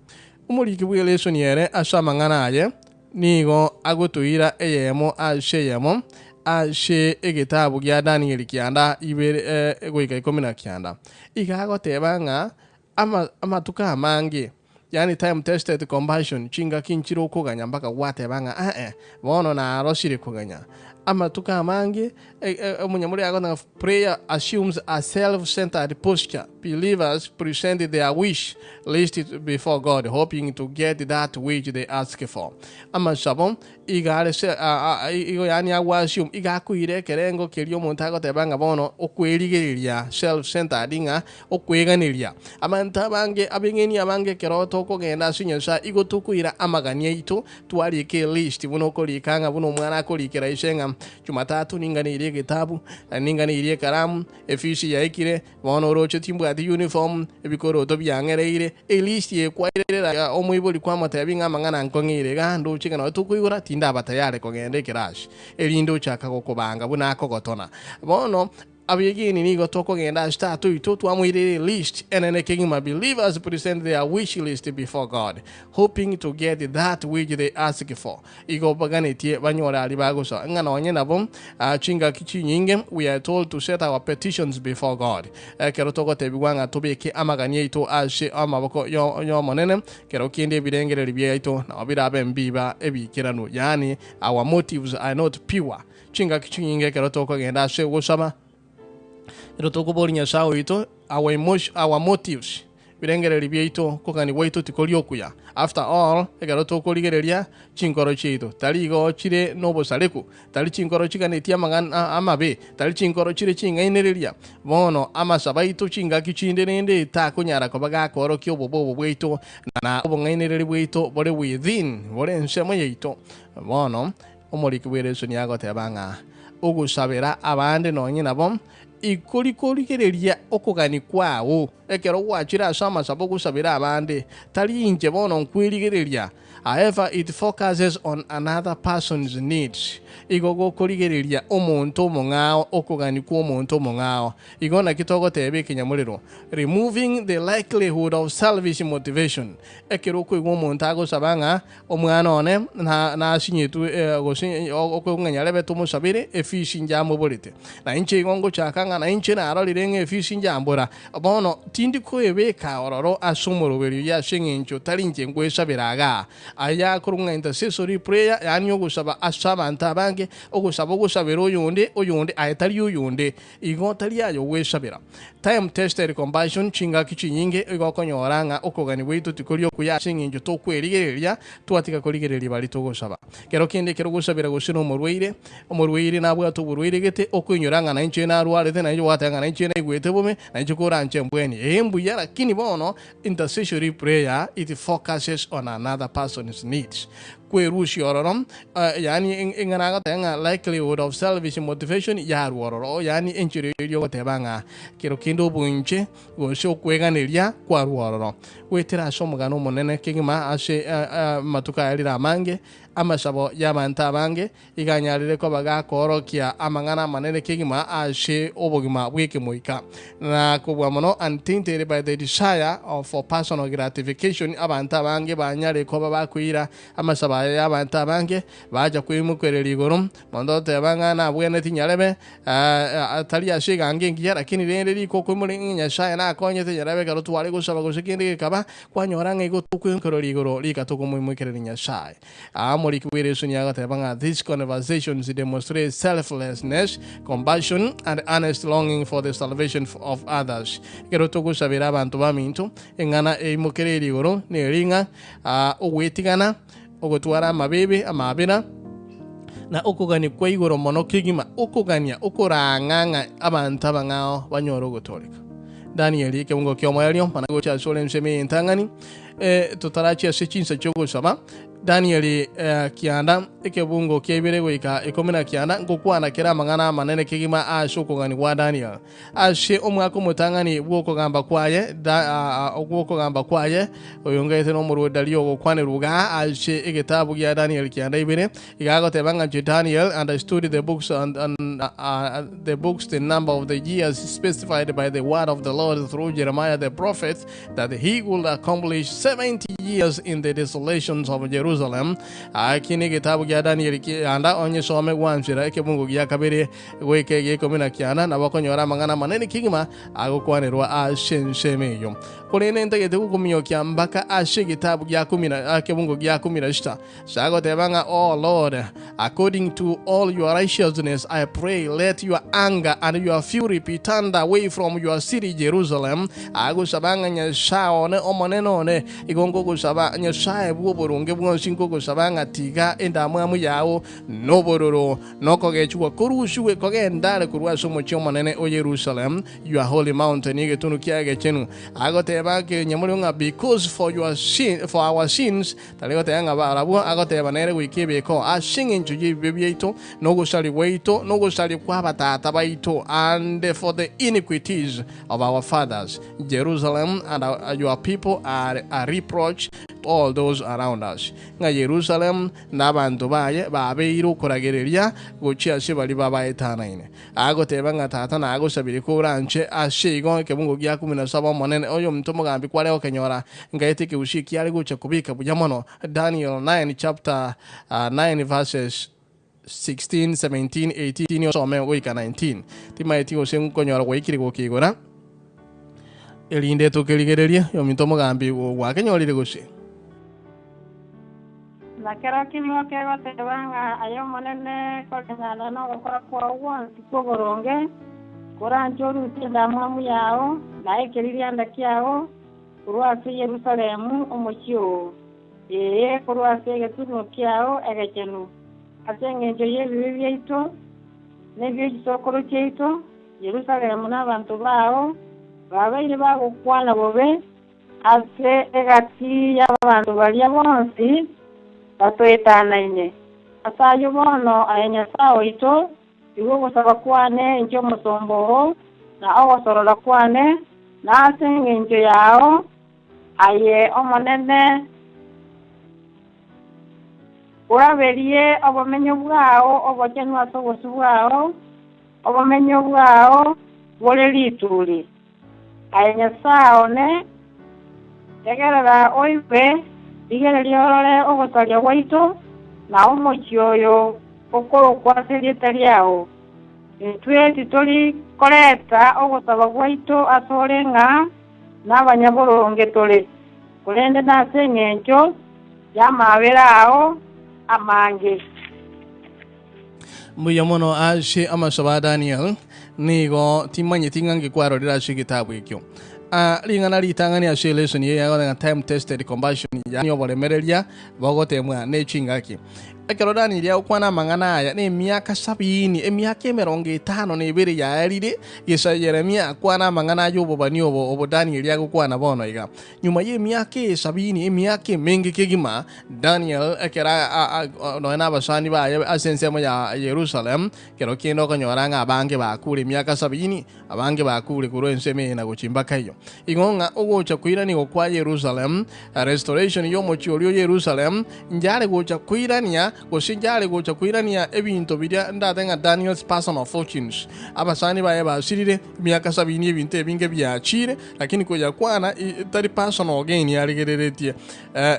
Omoriki bw'elesoni ere ase amang'ana aye nigo agotoira eyemo ase eyemo ase egetabu gia Danieli kianda ibere goika ikomi na kianda. Iga agoteba ng'a Ama, amatuko amange, yaani time tested compassion, chingaki nchire okoganya mpaka gwateba ng'a eh-eh, bono narosire koganya. Amatuko amange, e- e- omonyamori agoteba ng'a prayer assumes a self-centered posture, believers present their wish list before God, hoping to get that which they ask for. Amasabo Iga are se, a, a, igo yaani agwo assume, iga akoira ekerengo keria omonto agoteba ng'a bono okwerigereria, self centered, ng'a okweganeria. Abanto abange, abeng'eni abange ekero tokogenda ase Nyasae igo tokoira amagani aito, twarika elist buna okorika ng'a buna omwana akorikera ise ng'a Jumatatu ninganeirie egetabu, ninganeirie ekaramu, efisi yaikire, Bono oroche timbwati uniform, ebikoroto biang'ereire, elist ekwairera omoibori kwamotebia ng'a amang'ana nkong'eire iga ndoche ng'a nonye tokoigora tindaba tayari kogenda ekerasi, erinde ochaka gokobanga buna akogotona. Bono abegeni nigo tokogenda ase tata oito twamoirera elist enene kegima believers present their wish list before God, hoping to get that which they ask for. Igo baganetie banyore aria bagosoa, ng'a nonye nabo chingaki chinyinge we are told to set our petitions before God. Ekero togotebigwa ng'a tobeke amagani aito ase amaboko y'Omonene, kero kende ebirengererio biaito nabo birabe mbiba ebiikeranu, yaani our motives are not pure. Chingaki chinyinge ekero tokogenda ase ogosaba, ekero tokoboria Nyasae oito, our emotion, our motives. Birengererio biaito, kogania gwaito tikori okuya. After all, ekero tokorigereria chinkoro chiaito, tari igo chire nobosareku, tari chinkoro chiganetie amang'ana amabe, tari chinkoro chire ching'ainereria. Bono amasabo aito chingaki chinde rende takonyara koba gakoorokia obobe obo bwaito na obong'ainereria bwaito bore within, bore ensemo yaito. Bono, omoriki bw'eresoni agoteba ng'a ogosabera abande nonye nabo ikori korigereria okogania kwao. Ekero gwachire ase amasabo ogosabera abande, tari inche bono nkwerigereria. However, it focuses on another person's needs. Igo gokorigereria omonto omong'ao, okogania kw'omonto omong'ao. Igo naki togoteba ekenyamorero, removing the likelihood of selfish motivation. Ekero okoigwa omonto agosaba ng'a omwana one na nasinyetwe gose okoigwa ng'a nyarebe tomosabere efisi njamoborete. Na inche igo ngochaka ng'a nainche narorire ng'a efisi njambora. Bono tindi koebeka ororo ase omoroberio oyio ase engencho tari inche ngwesabera igaa. Aya akorokwa ng'a intercessory prayer, yaani ogosaba ase abanto abange, ogosaba ogosabera oyonde, oyonde, aye tari oyonde. Igo tari aye ogwesabera. Time tested compassion, chingaki chinyinge igo okonyora ng'a okogania gwaito tikori okuya ase engencho tokwerigereria, twatiga korigereria baria togosaba. Kero kende ekero ogosabera gose nomorwaire, Omorwaire nabwate oborwaire gete, okoinyora ng'a nainche narwarete, nainche gwateba ng'a nainche naigwete bobe, nainche koranche mbwenie. Ee mbuya, lakini bono intercessory prayer it focuses on another person's needs. Kwerusia ororo, yaani eng'ana agoteba ng'a likelihood of selfish motivation yarwa ororo, yaani enchera eria ogoteba ng'a kero kende obonche gose okweganeria kwarwa ororo. Goetera ase omogano omonene kegima ase amatuko ayarire amange, amasabo y'abanto abange, Iga anyarire koba gakoorokia amang'ana amanene kegima ase obogima bw'ekemoika, na kobua mono untainted by the desire for personal gratification. Abanto abange banyare koba bakoira amasabo aya y'abanto abange, bacha koimokereria igoro. Monto oteba ng'a nabwenereti nyarebe, tari ase eganga engiya, lakini rende riko okoimoreria ng'a Nyasaye nakonyete nyarebe ekero tware gosaba gose kende gekaba, kwanyora ng'a igo tokoimokereria igoro rika tokomoimokereria Nyasaye. Omoriki bw'eresoni agateba ng'a these conversations demonstrate selflessness, compassion, and earnest longing for the salvation of others. Ekero togosabera abanto baminto, eng'ana eimokereire igoro neri ng'a ogwetigana, ogotwara amabibe, amabera, na okogania kwa igoro mono kegima, okogania okorang'a ng'a abanto abang'ao banyore ogotooreka. Danieli ekebungo ki'omoerio, mana gocha asore ensemo eye entang'ani, Totarachia ase chinsa chi'ogosaba, Danieli kianda, ekebungo kia ibere goika ikomi na kianda, ngokwana kere amang'ana amanene kegima ase okogania gwa Daniel. Ase omwaka omotang'ani bw'okogamba kwaye, bw'okogamba kwaye, oyongaete nomorwoti Dario ogokwanerwa iga ase egetabu gia Daniel kianda ibere, iga agoteba ng'a inche Daniel understood the books and, and, the books the number of the years specified by the word of the Lord through Jeremiah the prophet, that he would accomplish 70 years in the desolations of Jerusalem. Aki negetabu gia Danieli kianda onyesome gwanchera ekebungo gia kabere goika egia ikomi na kianda nabo okonyora amang'ana amanene kegima agokwanerwa ase ensemo eyio. Korende ntagete gokomiokia mpaka ase egetabu gia kumi na ekebungo gia kumi na sita. Sagoteba ng'a, O Lord, according to all your righteousness, I pray, let your anger and your fury be turned away from your city Jerusalem. Agosaba ng'a Nyasae one, Omonene one, igo nkogosaba, Nyasae bw'oboronge bwonsi, nkogosaba ng'a tiga endamwamu yao nobororo nokogechigwa korusigwe kogenda are korwa ase omochie omonene o Yerusalem, your holy mountain, egetunu kiaye egechenu. Agoteba ekenyamorero ng'a because for your sin, for our sins, Tari goteba ng'a barabwo agoteba nere goika ebeko ase engencho y'ebibe biaito, na ogosaria gwaito, na ogosaria kw'abatata baito, and for the iniquities of our fathers. Jerusalem and your people are a reproach to all those around us. Ng'a Yerusalemu na abanto baye babeire okoragereria gochia ase baria babaetanaine. Agoteba ng'a Tata nagosabire koranche ase igo ekebungo gia kumi na saba Omonene oyominto omogambi kware gokenyora ngaete ekegusii ekiare gocha kobeka buya mono Daniel 9 chapter 9 verses 16, 17, 18 osome goika 19 Timaeti gose nkonyora gwaikire gokeigora erinde tokerigererie oyominto omogambi gwakenyorire gose. Na kera nigo kegoteba ng'a aye Omonene koreng'ana nogokora kwao gwonsi kw'oboronge, koranche orusie endamwamu yao, na ekeririanda kiao, korwa ase Yerusalemu omochie oo, ee, korwa ase egetunwa kiao egechenu, ase engencho y'ebibe biaito na ebie chisokoro chiaito, Yerusalemu na abanto bao babeire bagokwana bobe ase egati y'abanto baria bonsi batoetanaine. Ase ayio bono, aye Nyasae oito, Igwa ogosaba kwane inche omosomba oo, na ogosorora kwane, na ase engencho yao aye Omonene, oraberie obomenyo bwao obochenu ase obosio bwao, obomenyo bwao bore rituri. Aye Nyasae one, tegerera oigwe, rigereria orore ogosaria gwaito, na omochie oyo okorokwa ase erieta riao. Intwe titori koreta ogosaba gwaito asore ng'a nabanyaboronge tore, korende nase engencho y'amaabera ao amange. Mbuya mono ase amasabo a Daniel, nigo timanyeti ng'a ngekwarorire ase egetabu ekio. Ah, ring'ana ritang'ani ase elesson eye yagoteba ng'a time tested compassion, yaani oboremereria bogotemwa ne chingaki. Ekero Daniel agokwana amang'ana aya nemiaka sabini, emiaka emerongo etano na ebere yaerire, gesa Yeremia akwana amang'ana aya obobani obo obo Daniel agokwana bono iga. Nyuma y'emiaka eye sabini, emiaka emenge kegima, Daniel ekero nonya nabasani baye ase ensemo ya Yerusalemu, kero kende okonyora ng'a abange bakure emiaka sabini, abange bakure korwa ensemo eye na gochia mpaka eyio. Igo ng'a ogocha koiranigwa kwa Yerusalemu, restoration y'omochie oria o Yerusalemu, njare gocha koirania gose njare gocha koirania ebinto biria ndate ng'a Daniel's personal fortunes. Abasani baye basirire emiaka sabini ebinto ebinge biachire, Lakini koyakwana tari personal gain arigereretie,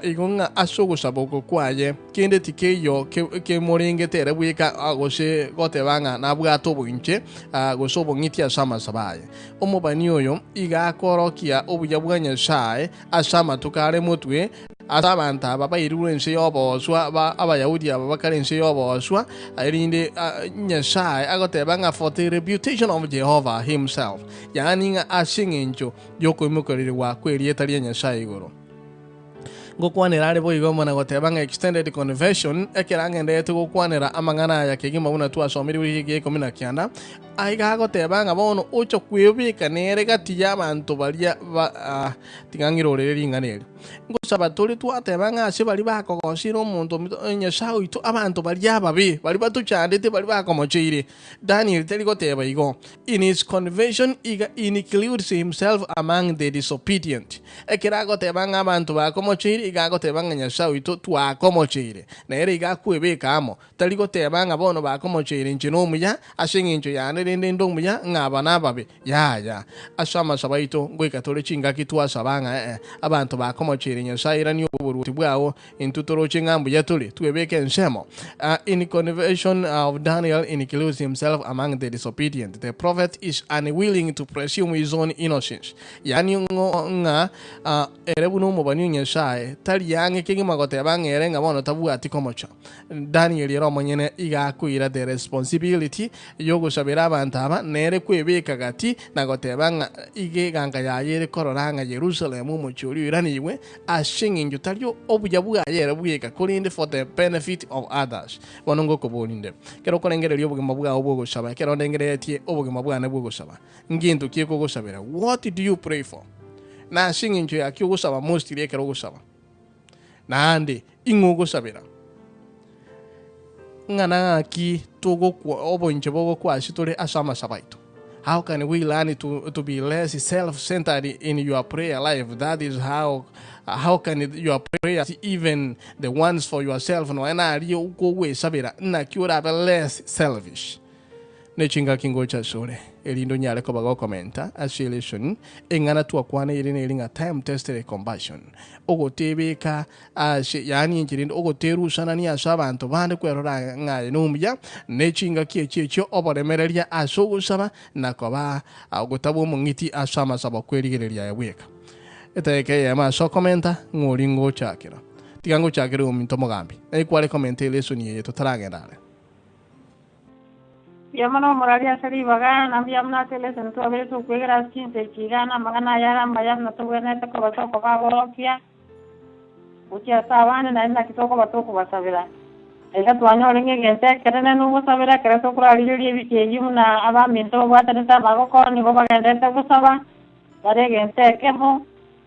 igo ng'a ase ogosaba oko kwaye kende tikeiyo kemorengete ere bweka gose goteba ng'a nabwate oboinche gose obong'iti ase amasabo aye. Omobani oyo iga akorokia obuya bwa Nyasae ase amatuko are motwe ase abanto aba bairirwe ense y'obooswa ba Abayahudi aba bakare ense y'obooswa, erinde Nyasae agoteba ng'a for the reputation of Jehovah himself. Yaani ng'a ase engencho y'okoimokererigwa kw'erieta ria Nyasae igoro. Ngokwanera are boigo amo na goteba ng'a extended confession, ekero agendererete gokwanera amang'ana aya kegima buna twasomire goika egia ikomi na kianda, aiga agoteba ng'a bono ocha kwebeka nere gati y'abanto baria ba ah, tiga ng'irorere ring'ana eri. Ngosaba tore twateba ng'a ase baria bakogosire omonto ominto, Nyasae oito, abanto baria ababe, baria batochandete, baria bakomocheire. Daniel tari goteba igo. In his conversion iga includes himself among the disobedient. Ekero agoteba ng'a abanto bakomocheire iga agoteba ng'a Nyasae oito twakomocheire. Nere iga akwebeka amo. Tari goteba ng'a bono bakomocheire inche nomuya ase eng'encho yane rende inde omuya ng'a aba nababe. Yaya. Ase amasabo aito ngoika tore chingaki twasaba ng'a ee abanto bakomocheire Nyasae irania oboruoti bwao Intwe toroche ng'a mbuya tore, twebeke ensemo. In conversion of Daniel includes himself among the disobedient. The prophet is unwilling to presume his own innocence. Yaani ng'o ng'a ere buna omobani o Nyasae, tari ang'e kegima goteba ng'a ere ng'a bono tabwati komocha. Daniel ere omonyene iga akoira the responsibility y'ogosabera abanto aba, nere kwebeka gati na goteba ng'a iga eganga yaye ere korora ng'a Yerusalemu omochie oria oiranigwe, Ase engencho tari obuya bwaye ere bweka, korende for the benefit of others. Bono ngokoboria inde, ekero okorengereria obogima bwao bw'ogosaba, ekero ndengereretie obogima bwane bw'ogosaba, ngento ki ekogosabera? What do you pray for? Na ase engencho yaki ogosaba mostly ekero ogosaba? Naende ing'o ogosabera? Ng'a naki togokwa oboinche bogokwa ase tore ase amasabo aito. How can we learn to, to be less self-centered in your prayer life? That is how how can your prayers even the ones for yourself nonya naria okogwesabera naki orabe less selfish. Ne chingaki ngocha asore, erinde onyare koba gokomenta ase elesson eng'ana twakwaneire neri ng'a time tested compassion, ogotebeka ase yaani enchera ende ogoterusanania ase abanto bande kwerora ng'a aye nomuya, ne chingaki echi echio oboremereria ase ogosaba na koba ogotabwa omong'iti ase amasabo kwerigereria aye bweka. Etageka eyemo ase okomenta ng'a oria ngochakera. Tiga ngochakere ominto omogambi, naye kware komenta elesson eye totaragenda are. Mbuya mono omorari ase ribaga, na mbuya mono ase eleseni twaberete okwegera ase chinsa echi iga, na amang'ana aya are amaya buna tobwenerete koba tokoba aborokia gochia ase abande, naende naki tokoba tokobasabera. Iga twanyore ng'a egento ekenene nogosabera ekero tokorarigereria ebicha eyio buna abaminto babwatanete amagoko nigo bagenderete gosaba, bare egento ekemo.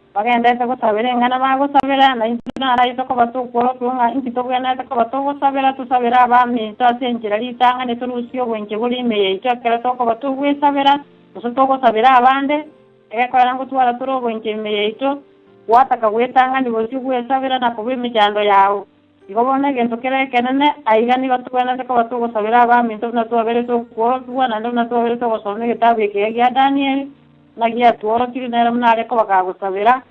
Bagenderete gosabera eng'ana bagosabera, na intwe naro aye tokoba tokworokigwa ng'a inki tobwenerete koba togosabera, tosabere abaminto ase enchera ritang'ani torusie obwenche bore ime yaito ekero tokoba togwesabera, gose togosabera abande, egekorera ngotwara tore obwenche ime yaito, gwataka gwetang'ani bosio gwesabera na kobua emechando yao. Igo bono egento kere ekenene aiga nigo tobwenerete koba togosabera abaminto buna twaberete okworokigwa, naende buna twaberete ogosoma egetabu ekiya gia Danieli, buna giatworokirie nere buna are koba gagosabera,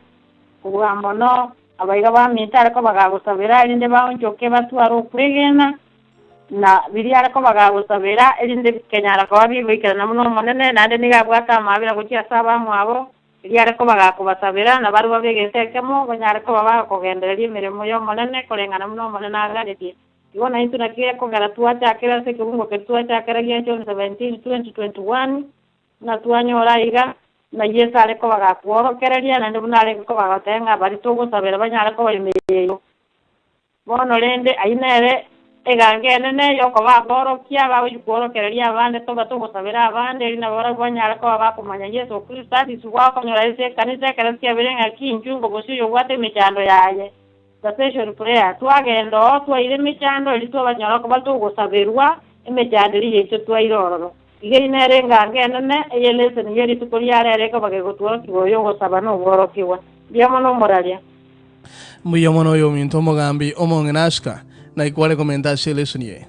kobua mono abaiga baminto are koba gagosabera, erinde baonchoke batware okwegena, na biria are koba gagosabera, erinde bikenyara koba bigoikerana buna Omonene, naende nigo abwate amaabera gochia ase abamwabo. Erio are koba gakobasabera, na barabwo babe egento ekemo, banyare koba bakogendereria emeremo y'Omonene koreng'ana buna Omonene aganetie. Igo naintwe naki gekogera twachakire ase ekebungo keria twachakera gia John 17, 20, 21, buna twanyora aiga, buna Yeso are koba gakworokereria, naende buna arenge koba agoteba ng'a baria togosabera banyare koba ime yaito. Bono rende ayio nere eganga enene y'okoba aborokia bagochia kworokereria abande toba togosabera abande, erio nabarabwo banyare koba bakomanya Yeso Kristo. Ase isiko akonyora ase ekanisa ekero kiabeire ng'aki inchuo ngobosie oyobwate emechando yaye. Intercession prayer. Twagenda oo twaira emechando erio twabanyora koba togosaberwa emechando eria yaito twaira ororo. Iga eyio nere enganga enene eye leseni ye rituko ria rero ekoba gegotworokigwa oyo ogosaba nobworokigwa. Mbuya mono omoraria. Mbuya mono oyominto omogambi omong'ina Asuka, naki kware komenta ase elesoni eye?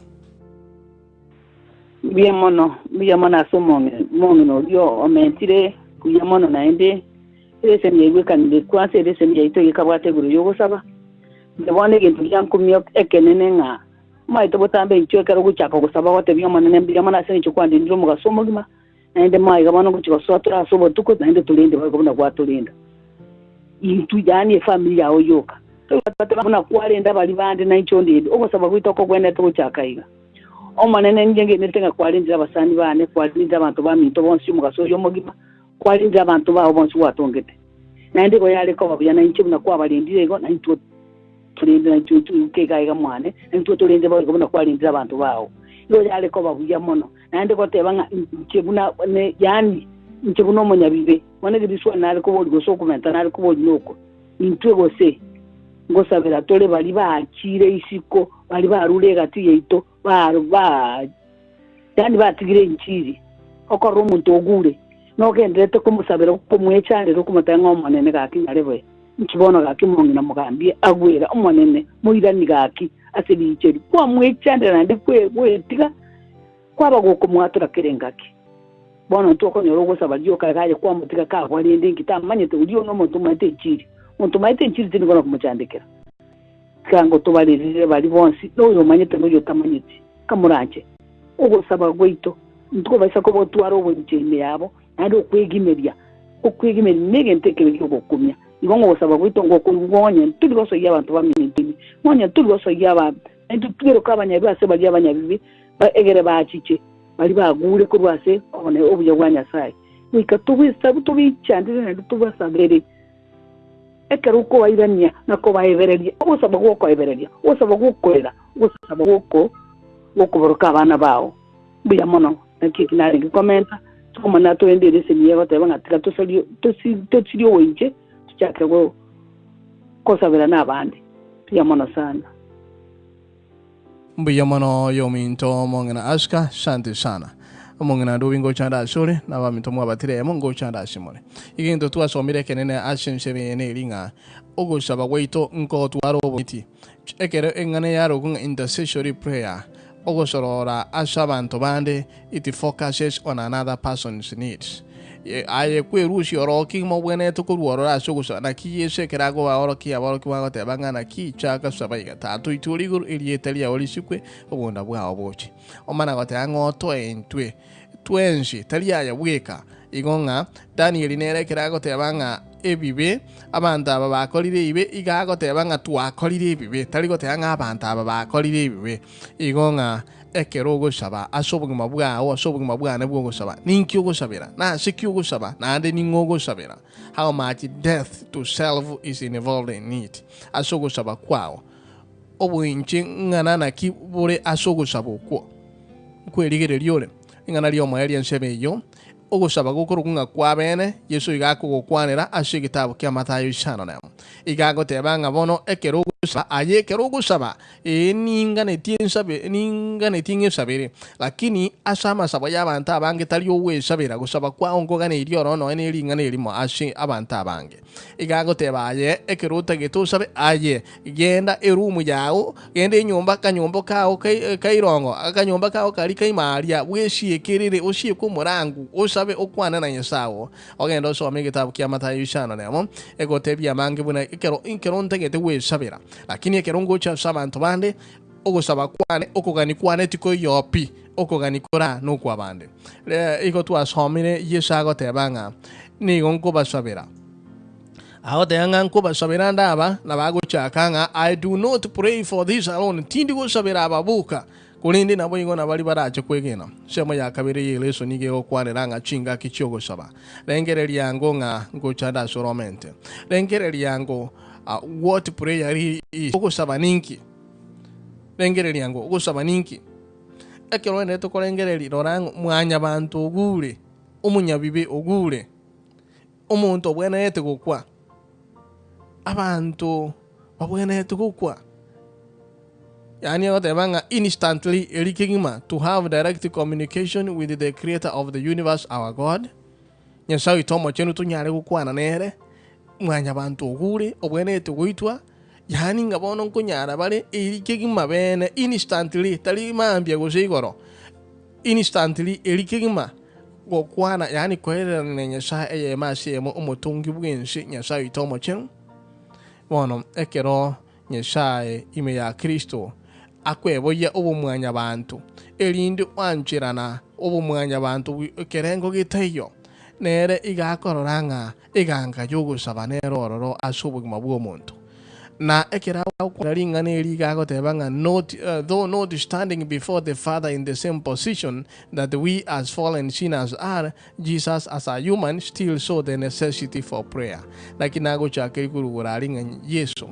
Mbuya mono, mbuya mono ase omong'ina omong'ina oria omentire buya mono naende eleseni yaigwekanire kwansa eleseni yaito gekabwata igoro y'ogosaba. Inche bono egento giankumia ekenene ng'a Omaete botambe inchuo ekero ogochaka gosaba gotebia Omonene mbuya mono ase engencho kwandindire omogaso omogima, naende maiga bono ngochia gosoa tore ase obotuko, naende torende boigo buna gwatorenda intwe, yaani efamiri yao yoka. Toigwete buna kwarenda baria bande na inche ondende. Ogosaba gwaito okogwenerete gochaka iga. Omonene, ninyegenete ng'a kwarendire abasani baane, kwarendire abanto baminto bonsi omogaso oyo omogima, kwarendire abanto bao bonsi gwatongete. Naende igo yare koba buya nainche buna kwabarendire igo, naintwe Torende naintwe intwe iga iga mwane, naintwe torende boigo buna kwarendire abanto bao. Igo yare koba buya mono, naende goteba ng'a inche buna ne, yaani, inche buna omonyabibe, bono egeriswa nare koboria gose okomenta nare koboria noko, intwe gose ngosabera tore baria baachire isiko, baria barure egati yaito, ba, ba, yaani batigire enchiri, okorora omonto ogure, nogendererete komosabera okomwechandera okomotebia ng'a Omonene gaki nyarebe. Inki bono gaki omong'ina mogambie agwera Omonene moirani gaki ase riicho eri kwamwechandera naende gwetiga kwaba gokomwatora kera engaki? Bono intwe okonyora ogosaba rioka iga aye kwamotiga kagwa rende inki tamanyete oria nomonto omaete enchiri. Monto omaete enchiri tindi kona komochandekera. Tiga ngotobarerere baria bonsi noyo omanyete noyo otamanyeti kamoranche. Ogosaba gwaito ntikobaisa kobotwara oboinche ime yabo Naende okwegimeria, okwegimeria negento ekebe gi'ogokumia. Igo ng'ogosaba gwaito ngokoigwa onye ntori gosoyia abanto baminto ime, onye ntori gosoyia abanto, naintwe tweroke abanyabibe ase baria abanyabibe, egere bachiche baria bagure korwa ase obonene obuya bwa Nyasae. Goika tobesabe tobechandere naende tobasabere. Ekero okobairania na kobaebereria, ogosaba gw'okoebereria, ogosaba gw'okorera, ogosaba gw'okoboroka abana bao. Mbuya mono, naki eki narenge komenta, tokomanya torende ereseni egoteba ng'a tiga tosarie tosi tosirie ogoinche tochake go gosabera nabande. Mbuya mono sana. Mbuya mono oyominto omong'ina Asuka, sante sana. Omong'ina Ndubi ngocha nde asore, na abaminto mwabatire eyemo ngocha nde ase more. Egento twasomire ekenene ase ensemo eye neri ng'a ogosaba gwaito nkotware oboiti. Ekero eng'ana eyarokwa ng'a intercessory prayer, ogosorora ase abanto bande, it focuses on another person's needs. Aye kwerusia orogo kegima obwenerete korwa ororo ase ogosaba. Naki Yeso ekero akobaorokia aborokigwa agoteba ng'a naki chaka saba iga, Tata oito ore igoro, erieta riao risikwe, obonda bwao boche. Omana goteba ng'a otoe intwe twensi, tari aye bweka. Igo ng'a Danieli nere ekero agoteba ng'a. ebibe, abanto aba bakorire ebibe, iga agoteba ng'a twakorire ebibe, tari goteba ng'a abanto aba bakorire ebibe. Igo ng'a ekero ogosaba ase obogima bwao, ase obogima bwane bw'ogosaba, ninki ogosabera? Nase ki ogosaba? Naende ning'o ogosabera? How much death to self is involved in it? Ase ogosaba kwao, oboinche ng'ana naki bore ase ogosaba okwo? Nkwerigereria ore? Ring'ana ri'omoerio ensemo eyio, ogosaba gokorokwa ng'a kw'abeene, Yeso iga akogokwanera ase egetabu kia Mathayo isano nemo. Iga agoteba ng'a bono ekero ogosaba, aye ekero ogosaba, ee ninganetie nsabe, ninganetie ng'esabere. Lakini ase amasabo y'abanto abange tari ogwesabera, gosaba kwao nkoganeirie oro nonya ne ring'ana erimo ase abanto abange. Iga agoteba aye ekero otagete osabe, aye Genda erumu yao, genda enyomba akanyomba kao kairongo, akanyomba kao karia kaime aria, bwesiekerere, osieke omorangu, osabe okwane na Nyasae oo. Ogende osome egetabu kia Mathayo isano nemo, egotebia amange buna ekero ekero ntagete gwesabera. Lakini ekero ngocha ase abanto bande, ogosaba kwane, okogania kwane tikoiyo pi, okogania kora nokwabande. Igo twasomire Yeso agoteba ng'a nigo nkobasabera. Agoteba ng'a nkobasabera nde aba, na bagochaka ng'a I do not pray for these alone, tindi gosabera aba boka, korende naboigo nabaria barache kwegena. Ensemo ya kabere y'eleso nigo egokwanera ng'a chingaki chi'ogosaba. Rengereria ango ng'a ngocha nde ase oromente. Rengereria ango what prayer really is. Ogosaba ninki? Rengereria ango ogosaba ninki? Ekero oenderete korengereria rora ng'a mwanyabanto ogure, omonyabibe ogure. Omonto obwenerete gokwa. Abanto babwenerete gokwa. Yaani egoteba ng'a instantly eri kegima to have direct communication with the creator of the universe our God. Nyasae oito omochenu tonyare gokwana nere, mwanyabanto ogure obwenerete goitwa, yaani ng'a bono nkonyara bare eri kegima bene instantly tari mambia gose igoro. Instantly eri kegima gokwana, yaani koererana na Nyasae eyemo ase eyemo omotongi bw'ense, Nyasae oito omochenu. Bono ekero Nyasae ime ya Kristo akweboyia obomwanyabanto, erinde gwancherana obomwanyabanto ekerengo getaiyo, nere iga akorora ng'a Eganga y'ogosaba nere ororo ase obogima bw'omonto. Na ekero agokwana ring'ana eri iga agoteba ng'a not, though not standing before the Father in the same position that we as fallen sinners are, Jesus as a human still saw the necessity for prayer. Naki nagochaka rikurugura aria ng'a Yeso,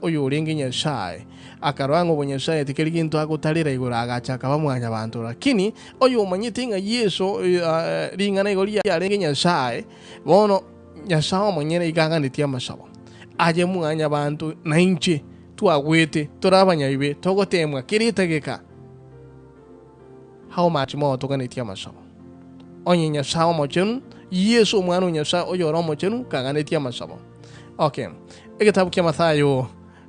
oyorenge Nyasae, akarora ng'a obonyasae tikeri gento agotarera igoro agacha akaba mwanyabanto. Lakini Oyomanyete ng'a Yeso ring'ana igo riarenge Nyasae, bono Nyasae omonyene iga aganetie amasabo aye mwanyabanto na inche twagwete tore abanyabibe togoteemwa kera etageka. How much more toganetie amasabo? Onye Nyasae omochenu, Yeso omwana o Nyasae oyore omochenu kaganetie amasabo. Okay, egetabu kia Mathayo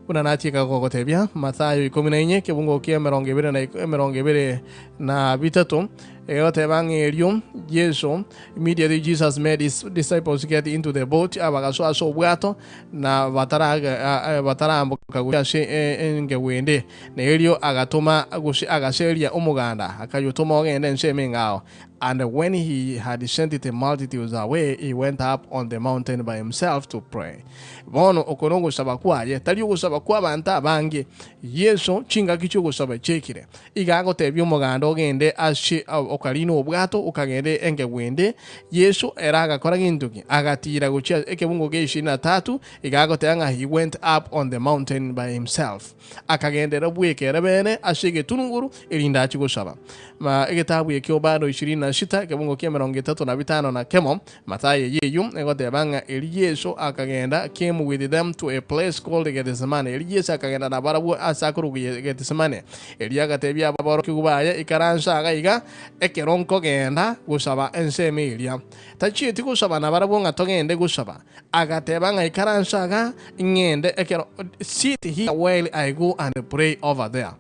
Buna natieka gogotebia, Mathayo ikomi na inye, ekebungo kia emerongo ebere na emerongo ebere na bitato, egoteba ng'a erio Yeso, immediately Jesus made his disciples get into the boat, abagasoa ase obwato, na batara bataramboka gochia ase engegu ende. Na erio agatoma gose agaseria omoganda, akayotoma ogende ensemo eng'ao. And when he had sent the multitudes away, he went up on the mountain by himself to pray. Bono oko nogosaba kwaye, tari ogosaba kw'abanto abange. Yeso chingaki chi'ogosaba chiaikire. Iga agotebia omoganda ogende ase okarina obwato okagenda engegu ende. Yeso ere agakora gento ki? Agatiira gochia ekebungo gia ishirini na tatu, iga agoteba ng'a he went up on the mountain by himself. Akagenderera bweka ere bene ase egetunuguru, erinde achie gosaba. Ma egetabu ekio bado ishirini na sita, ekebungo kia emerongo etato na bitano na kemo, Mathayo eyio eyio egoteba ng'a erio Yeso akagenda, came with them to a place called Gethsemane. Erio Yeso akagenda nabarabwo ase akorokwa Gethsemane. Erio agatebia aborokigwa baye, Ikaransa iga iga, ekero nkogenda gosaba ensemo eria. Tachieti gosaba nabarabwo ng'a togende gosaba. Agateba ng'a ikaransa iga, ng'ende ekero, sit here while I go and pray over there.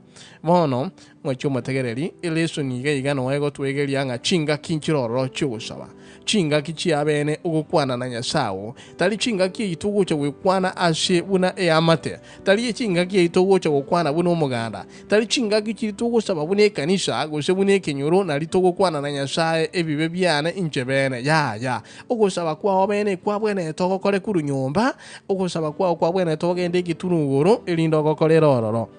Bono, Ng'ochie omotegereri, elesson iga iga noe egotwegeria ng'a chingaki nchire ororo chi'ogosaba, chingaki chi'abeene ogokwana na Nyasae oo, tari chingaki eyio togocha gwekwana ase buna eamate, tari chingaki eyio togocha gokwana buna omoganda, tari chingaki chiria togosaba buna ekanisa gose buna ekenyoro nari togokwana na Nyasae ebibe biane inche beene. Yaya, ogosaba kwao beene kwabwenerete ogokore korwa nyomba, ogosaba kwao kwabwenerete ogende egetunu igoro erinde ogokorere ororo.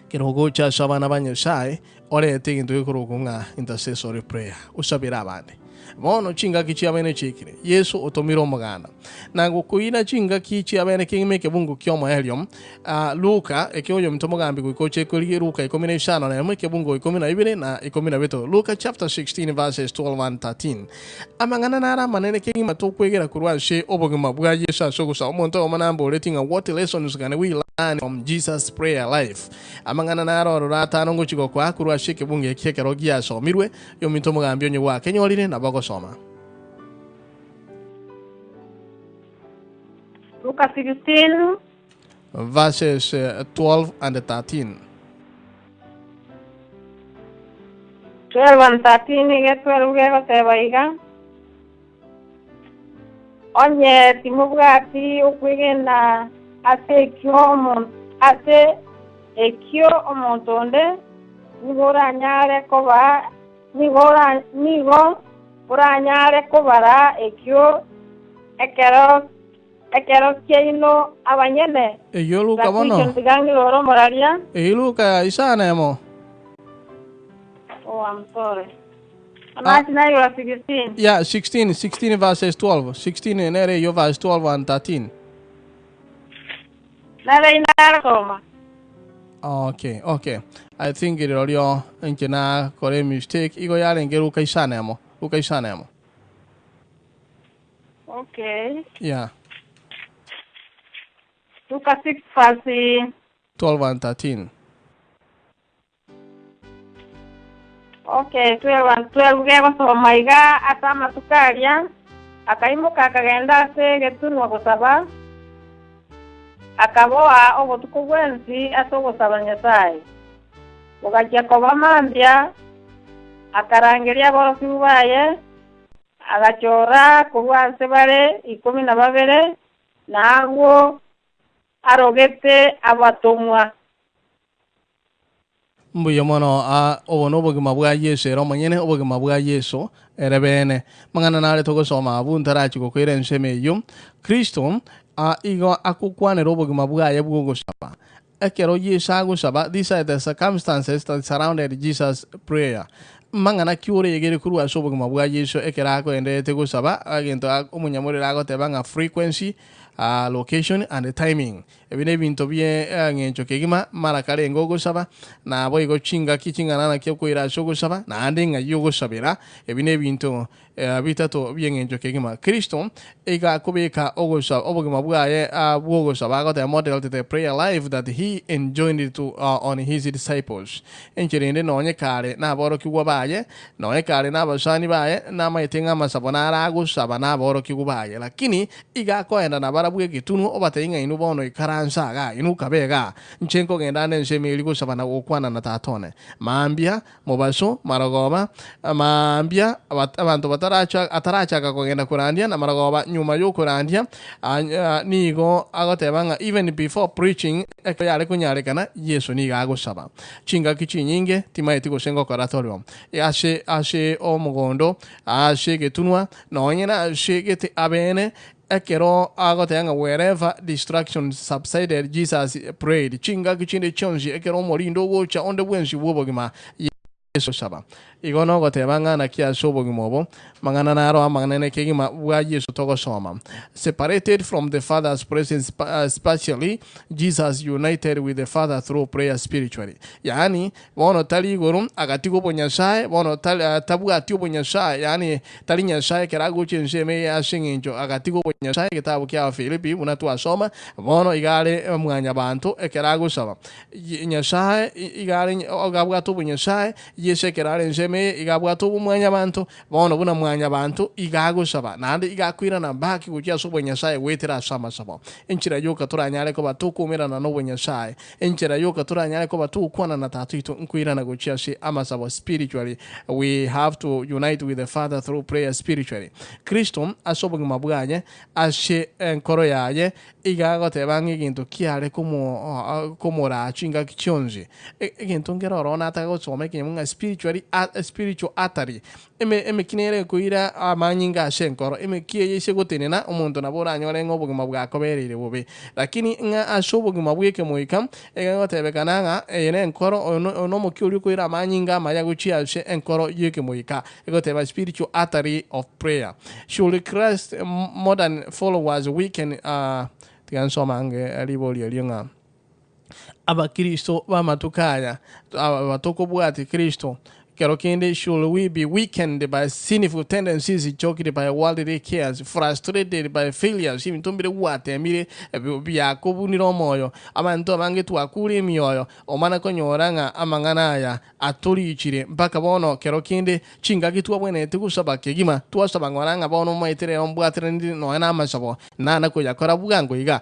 Ekero ogocha ase abana ba Nyasae, orete egento gekorokwa ng'a intercessory prayer, osabere abande. Bono chingaki chiabeene chiaikire, Yeso otomire omoganda, na gokoira chingaki chiabeene kegima ekebungo ki'omoerio, ah, Luka, eke oyominto omogambi goika oche korigia Luka ikomi na isano na emo, ekebungo ikomi na ibere na ikomi na bitato, Luka chapter 16 verses 12 and 13. Amang'ana naro amanene kegima tokwegera korwa ase obogima bwa Yeso ase ogosaba. Omonto oyomo namboretie ng'a What lessons can we learn from Jesus prayer life? Amang'ana naro ororo atano ngochia gokoa korwa ase ekebungo eki ekero giasomirwe. Oyominto omogambi onye gwakenyorire nabo ogosoma. Luka 16. Verses 12 and 13. 12 and 13 iga 12 gegoteba iga, Onye timobwati okwegena ase ekio omonto ase ekio omonto onde nigo oranyare koba nigo ora nigo oranyare kobara ekio ekero Ekero kiaino abanyene, Eyio Luka bono. Lakini tiga ng'irore omoraria. Eyio Luka isano emo. Oh, I'm sorry. Amache naigoro 16. Yeah, 16, 16 verses 12. 16 nere eyio verse 12 and 13. Nere inarasoma. Okay, okay. I think rirorio inche nakora emistake. Igo yarenge Luka isano emo. Luka isano emo. Okay. Yeah. Luka 6 verse 12 and 13. Okay, 12 and 12 gegosoma iga ase amatuko aria, akaimoka akagenda ase egetunwa gosaba, akaboa obotuko bwensi ase ogosaba Nyasae. Bogachia koba mambia, akarangeria aborokigwa baye, Agachora korwa ase bare ikomi na babere, na abwo arogete abatomwa. Mbuya mono a obo nobogima bwa Yeso ere omonyene, obogima bwa Yeso ere bene. Mang'ana nare togosoma abwo ntarachia gokoira ensemo eyio. Kristo a igo agokwanera obogima bwaye bw'ogosaba. Ekero Yeso agosaba, these are the circumstances that surrounded Jesus' prayer. Mang'ana ki oregere korwa ase obogima bwa Yeso ekero akoendererete gosaba? Egento omonyamorero agoteba ng'a frequency, location and timing. Ebi nebinto bie eng'encho kegima mara karenge ogosaba, naboigo chingaki ching'ana naki okoira ase ogosaba, naende ng'ai ogosabera. Ebi nebinto Bitato bi'engencho kegima. Kristo iga akobeka ogosa obogima bwaye bw'ogosaba agoteba modeled the prayer life that he enjoined to on his disciples. Enchera ende nonye kare naborokigwa baye, nonye kare nabasani baye, namaete ng'a amasabo naro agosaba naborokigwa baye. Lakini iga akoenda nabarabwo egetunwa obatebie ng'a inwe bono ikaransa igaa, inwe kabe igaa, inche nkogenda ande ensemo eria gosaba na gokwana na Tata one. Mambia Mobaso, marogoba, mambia, abanto bataracha atarachaka kogenda korandia, na marogoba nyuma y'okorandia, nigo agoteba ng'a even before preaching, ekero yare konyarekana, Yeso nigo agosaba. Chingaki chinyinge timaeti gose ngokora torio ase ase omogondo, ase egetunwa, nonye nase gete abene, Ekero agoteba ng'a wherever distractions subsided, Jesus prayed. Chingaki chinde chionsi ekero omorindo ogocha onde bwensi bw'obogima, Yeso saba. Igo nogoteba ng'a naki ase obogima obo, mang'ana naro amanene kegima bwa Yeso togosoma. Separated from the Father's presence spatially, Jesus united with the Father through prayer spiritually. Yaani, Bono tari igoro, agatiga obonyasae, bono tabwati obonyasae, yaani tari Nyasae ekero agocha ensemo eye ase eng'encho agatiga obonyasae, egetabu kia Abafilipi buna twasoma, bono iga are mwanyabanto ekero agosaba. Nyasae iga are iga abwate obonyasae, Yeso ekero are ensemo. ensemo eye iga abwate obomwanyabanto, bono buna mwanyabanto iga agosaba, naende iga akoirana back gochia ase obonyasae goetera ase amasabo. Enchera yoka toranyare koba tokoumerana na obonyasae, enchera yoka toranyare koba togokwana na Tata oito nkoirana gochia ase amasabo spiritually, we have to unite with the Father through prayer spiritually. Kristo ase obogima bwaye, ase enkoro yaye, Iga agoteba ng'a egento kiare komoraa chingaki chionsi, egento nkere ororo nataka gosoma ekenyamwa ng'a spiritually spiritual artery, emeki nere ekoira amanyinga ase enkoro, emeki eye ase gotenena omonto nabo oranyore ng'a obogima bwakobereire bobe. Lakini ng'a ase obogima bwa ekemoika, egotebekana ng'a eye nenkoro, oyo nomokia oria okoira amanyinga amaya gochia ase enkoro y'ekemoika. Egoteba spiritual artery of prayer. Should Christ modern followers weaken uh, tiga nsome ange riborio erio ng'a abakristo b'amatuko aya aba tokobwati Kristo kero kende should we be weakened by sinful tendencies choked by worldly cares frustrated by failures ebinto mbire gwatemire biakobunire omoyo abanto abange twakure emioyo omana konyora ng'a amang'ana aya Atoriichire mpaka bono kero kende chingaki twabwenerete gosaba kegima, twasaba ng'ora ng'a bono omaete rero mbwateranire nonya namasabo, nana koyakora bwango iga.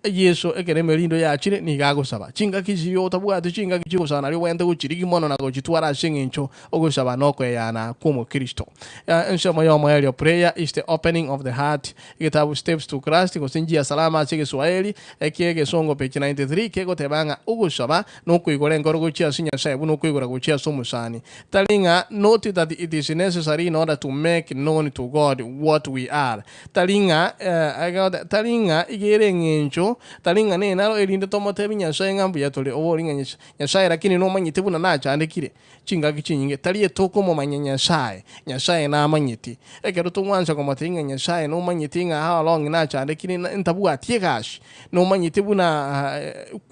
Yeso ekero emerindo yachire nigo agosaba. Chingaki chiria otabwati chingaki chiogosaba nario obwenerete gochirigia mono na gochitwara ase eng'encho ogosaba nokoeyana kw'omokristo. Ensemo y'omoerio Prayer is the opening of the heart Egetabu Steps to Christ gose Njia Salama ase Egeswahili eki'egesongo page 93 kegoteba ng'a ogosaba nokoigora enkoro gochia ase Nyasae buna okoigora gochia ase omosani. Tari ng'a Note that it is necessary in order to make known to God what we are. Tari ng'a tari ng'a iga ere eng'encho, tari ng'a nenaro erinde tomotebie Nyasae ng'a mbuya tore, obori ng'a Nyasae lakini nomanyete buna nachandekire. Chingaki chinyinge tari etokomomanya Nyasae, Nyasae namanyeti. Ekero togwansa komotebia ng'a Nyasae nomanyeti ng'a how long nachandekire ntabwati egasi, nomanyeti buna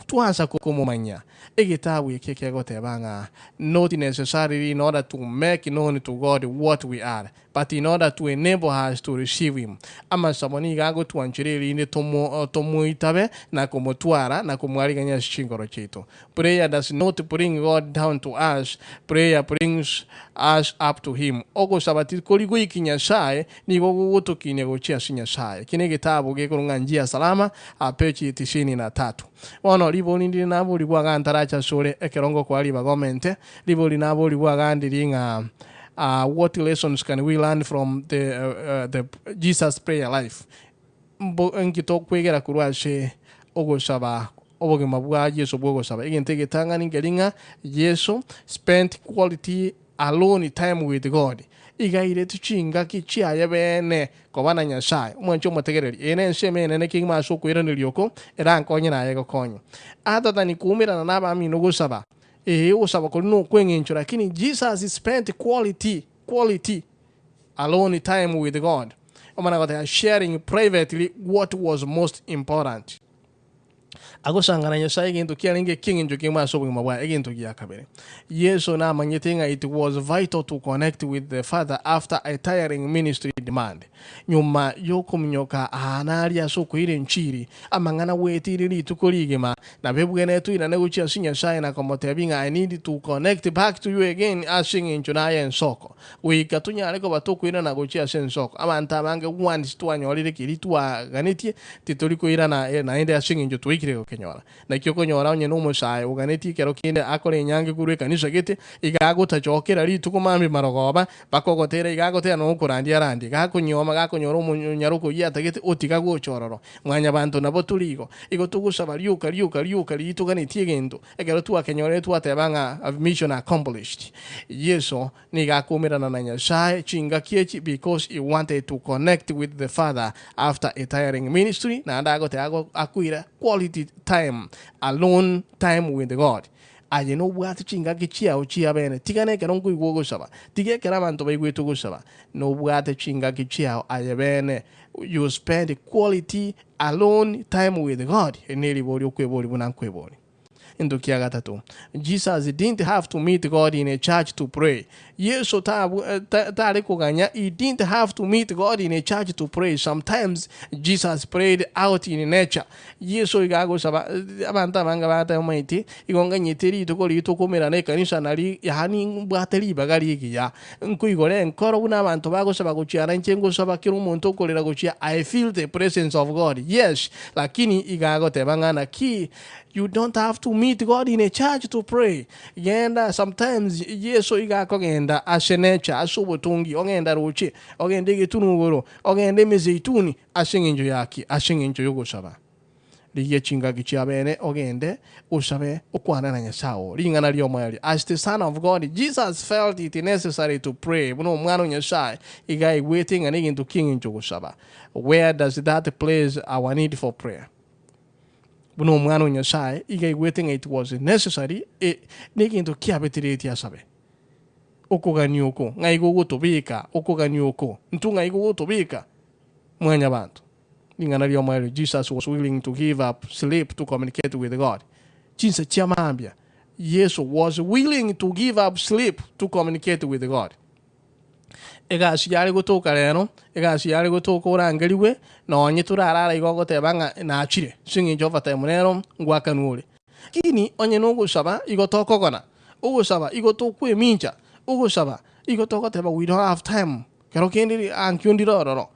twansa komomanya. Egetabu eke kegoteba ng'a not necessarily in order to make known to God what we are, But in order to enable us to receive him, amasabo nigo agotwanchera erinde tomoitabe na komotwara na komwarigania ase chinkoro chiaito. Prayer does not bring God down to us, prayer brings us up to him. Ogosaba tikori goikia Nyasae, nigo gogotokinia gochia ase Nyasae. Eki negetabu gekorwa ng'a Njia Salama, peji tisini na tatu. Bono ribori ndire naborigwe iga ntarache asore ekero ngokoa ribaga omente, ribori naborigwe iga ndiri ng'a What lessons can we learn from the, the Jesus prayer life? Mbo nki tokwegera korwa ase ogosaba obogima bwa Yeso bw'ogosaba? Egento egetang'ani nkeri ng'a Yeso spent quality alone time with God. Iga airetwe chingaki chiaye bene koba na Nyasae. Omwanche omotegereri, eye nensemo enene kegima ase okoiraneria oko erankonye naye egokonye. Other than koumerana na abamino gosaba, Ee, ogosaba koria nokweng'encho lakini Jesus spent quality, quality alone time with God. Omana goteba sharing privately what was most important. Agosanga na Nyasaye egento kiarenge ekieng'encho kegima ase obogima bwaye, egento gia kabere. Yeso namanyete ng'a it was vital to connect with the Father after a tiring ministry demand. Nyuma y'okominyoka aa na aria ase okoira enchiri, amang'ana gwetiire rituko rigima, nabo ebwenerete oirane gochia ase Nyasae na komotebia ng'a I need to connect back to you again ase eng'encho naye ensoko. Goika tonyare koba tokoirana gochia ase ensoko. Abanto abange once twanyorire keria twaganetie, titori koirana naende ase eng'encho twaikire gokenyora. Naki okonyora onye nomosae oganetie ekero kende akore enyangi korwa ekanisa gete, iga agotachoka kera rituko mambia marogoba, mpaka ogotera iga agotera na okorandia arandie. Gakonyuoma gakonyora omonyaroka oyio atagete, otiga gocha ororo. Mwanyabanto nabo tore igo. Igo togosaba rioka rioka rioka riria toganetie egento, ekero twakenyorire twateba ng'a mission accomplished. Yeso Nigo akoumerana na Nyasae chingaki echi because he wanted to connect with the father after a tiring ministry naende agoteba akoira quality time alone time with God. Aye nobwate chingaki chiao chiabene tiga nekero nkoigwa ogosaba tiga ekero abanto baigwete ogosaba nobwate chingaki chiao aye bene you spend quality alone time with God eri neriborio okweboria buna nkweboria. Into kia gatato, Jesus didn't have to meet God in a church to pray. Yeso tare koganya, he didn't have to meet God in a church to pray. Sometimes Jesus prayed out in nature. Yeso iga agosaba, abanto abange bagateba omanyete, igo nganyete rituko riria tokomerana ekanisa nari yaani mbwate ribaga rigiya. Nkoigora enkoro buna abanto bagosaba gochiana inche ngosaba kera omonto okorera gochia I feel the presence of God. Yes, lakini iga agoteba ng'a naki You don't have to meet God in a church to pray. Genda sometimes Yeso iga akogenda ase nature, ase obotongi, ogenda roche, ogenda egetunu igoro, ogenda emezeituni, ase eng'encho ya ki? Ase eng'encho y'ogosaba. Rigia chingaki chiabene ogende osabe okwane na Nyasae oo. Ring'ana ri'omoerio, As the son of God, Jesus felt it necessary to pray. Buna omwana o Nyasae, iga aigwete ng'a negento ki'eng'encho gosaba. Where does that place our need for prayer? Buna Omwana o Nyasae, iga aigwete ng'a it was necessary, e, negento kiabetereretie asabe. Okogania oko, ng'ai gogotobeka, okogania oko, intwe ng'ai gogotobeka? Mwanyabanto. Ring'ana ri'omoerio, Jesus was willing to give up sleep to communicate with God. Chinsa chia mambia, Yeso was willing to give up sleep to communicate with God. Egasi yare gotoka rero, egasi yare gotoka orangerigwe, nonye torarara igo ogoteba ng'a nachire, ase eng'encho overtime nero ngwakanwa ore. Lakini onye nogosaba igo tokogona, ogosaba igo tokwemincha, ogosaba igo togoteba we don't have time, kero kende ankio ndire ororo.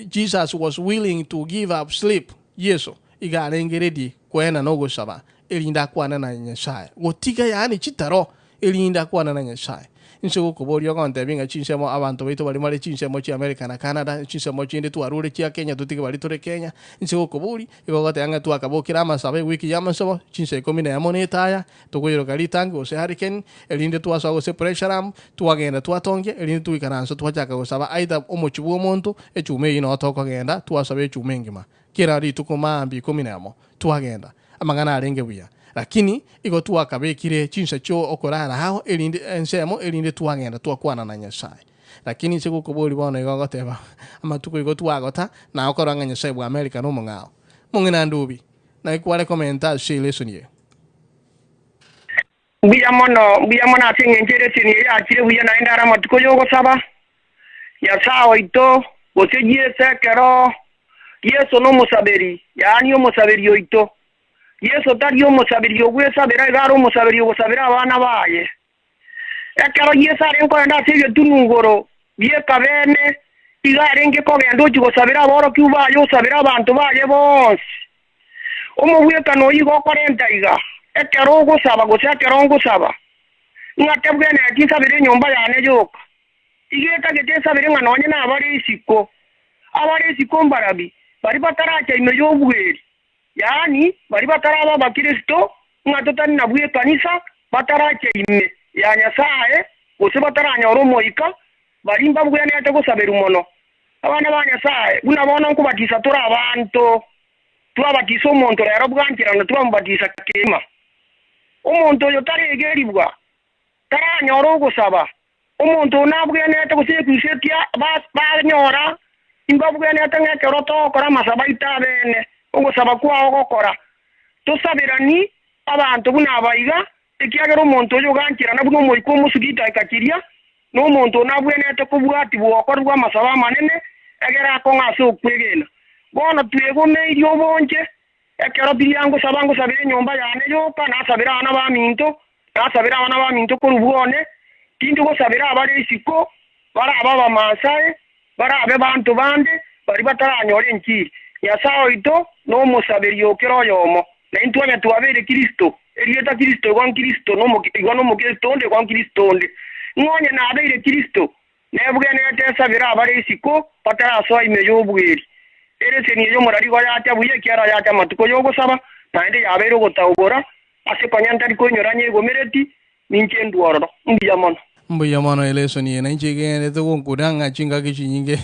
Jesus was willing to give up sleep, Yeso iga arenge ready koenana ogosaba erinde akwane na Nyasaye, gotiga yaani chitaro erinde akwane na Nyasaye. Inse gokoboria ogontebia ng'a chinsemo abanto baito baria bare chinsemo chia America na Canada, chinsemo chinde twarure chia Kenya totige baria tore Kenya, inse gokoboria, igo ogoteba ng'a twakabokire amasabo ewiki y'amasabo, chinsa ikomi na emo na etaya, tokoiroka ritangi gose hurricane, erinde twasoa gose pressure lamp, twagenda twatongia, erinde twaikaransa twachaka gosaba either omochie bw'omonto, echuma eyio noo tokogenda twasaba echuma engima. Kera rituko maambia ikomi na emo, twagenda. Amang'ana arenge buya, lakini igo twakabekire chinsa chio okorara ao erinde ensemo erinde twagenda twakwana na Nyasae. Lakini inse gokoboria bono igo ogoteba amatuko igo twagota na okorora ng'a Nyasae bwa America nomong'ao. Mong'ina Ndubi, naki kware komenta ase elesson eye? Mbuya mono, mbuya mono ase engencho eleseni eye yachire buya naende are amatuko y'ogosaba. Nyasae oito, gose Yeso ekero Yeso nomosaberi, yaani omosaberi oito. Yeso tari omosaberi ogwesabera iga are omosaberi ogosabera abana baye. Ekero Yeso arenge kogenda ase egetunu igoro gi'ekabene, iga arenge kogenda ochia gosabera aborokigwa baye osabera abanto baye bonsi. Omogwekano oyio iga okorenta iga, ekero ogosaba gose ekero ngosaba, ng'a tebwenereti nsabere enyomba yane yoka. Iga etagete esabere ng'a nonye nabare isiko, abare isiko mbarabi, baria bataracha ime y'obweri, yaani baria bataraba Abakristo, ng'a totari nabwo ekanisa, bataracha ime ya Nyasae, gose bataranyora Omoika, baria mbabwenerete gosaberwa mono. Abana ba Nyasae, buna bono nkobatisa tore abanto, twabatisa omonto rero bwancherana twamobatisa kegima. Omonto oyo taregerigwa, taranyora ogosaba, Omonto oo nabwenerete gose ekwisetia banyora, imbabwenerete ng'a ekero togokora amasabo aito abene, ogosaba kwao gokora, tosaberani abanto buna aba iga, ekiagera omonto oyo ogancherana buna omoika omosugi chidaeka chiria, na omonto oo nabwenerete kobwatigwa gokorerwa amasabo amanene, egere akong'e ase okwegena. Bono twegomeirie obonche, ekero biria ngosaba ngosabera enyomba yane yoka, nasabere abana baminto, Nasabere abana baminto korwa bwone, tindi gosabera abare isiko, barabe Abamasai, barabe banto bande, baria bataranyore enchiri. Nyasae oito nomosaberi o kera oyomo, na intwe onye twabeire Kristo, erieta Kristo igo nkristo, igo nomokristo onde igo nkristo onde. Ng'a onye nabeire Kristo, nebwenerete nsabere abare isiko, batarasoa ime y'obweri. Ereseni eye omorari igo yacha buya, ekiagera yacha amatuko y'ogosaba, naende yabeire ogotaobora, Ase konya ntari koinyora nyegomereti, ninche ndue ororo. Mbuya mono. Mbuya mono elesson eye nainche egenderete gonkuna ng'a chingaki chinyinge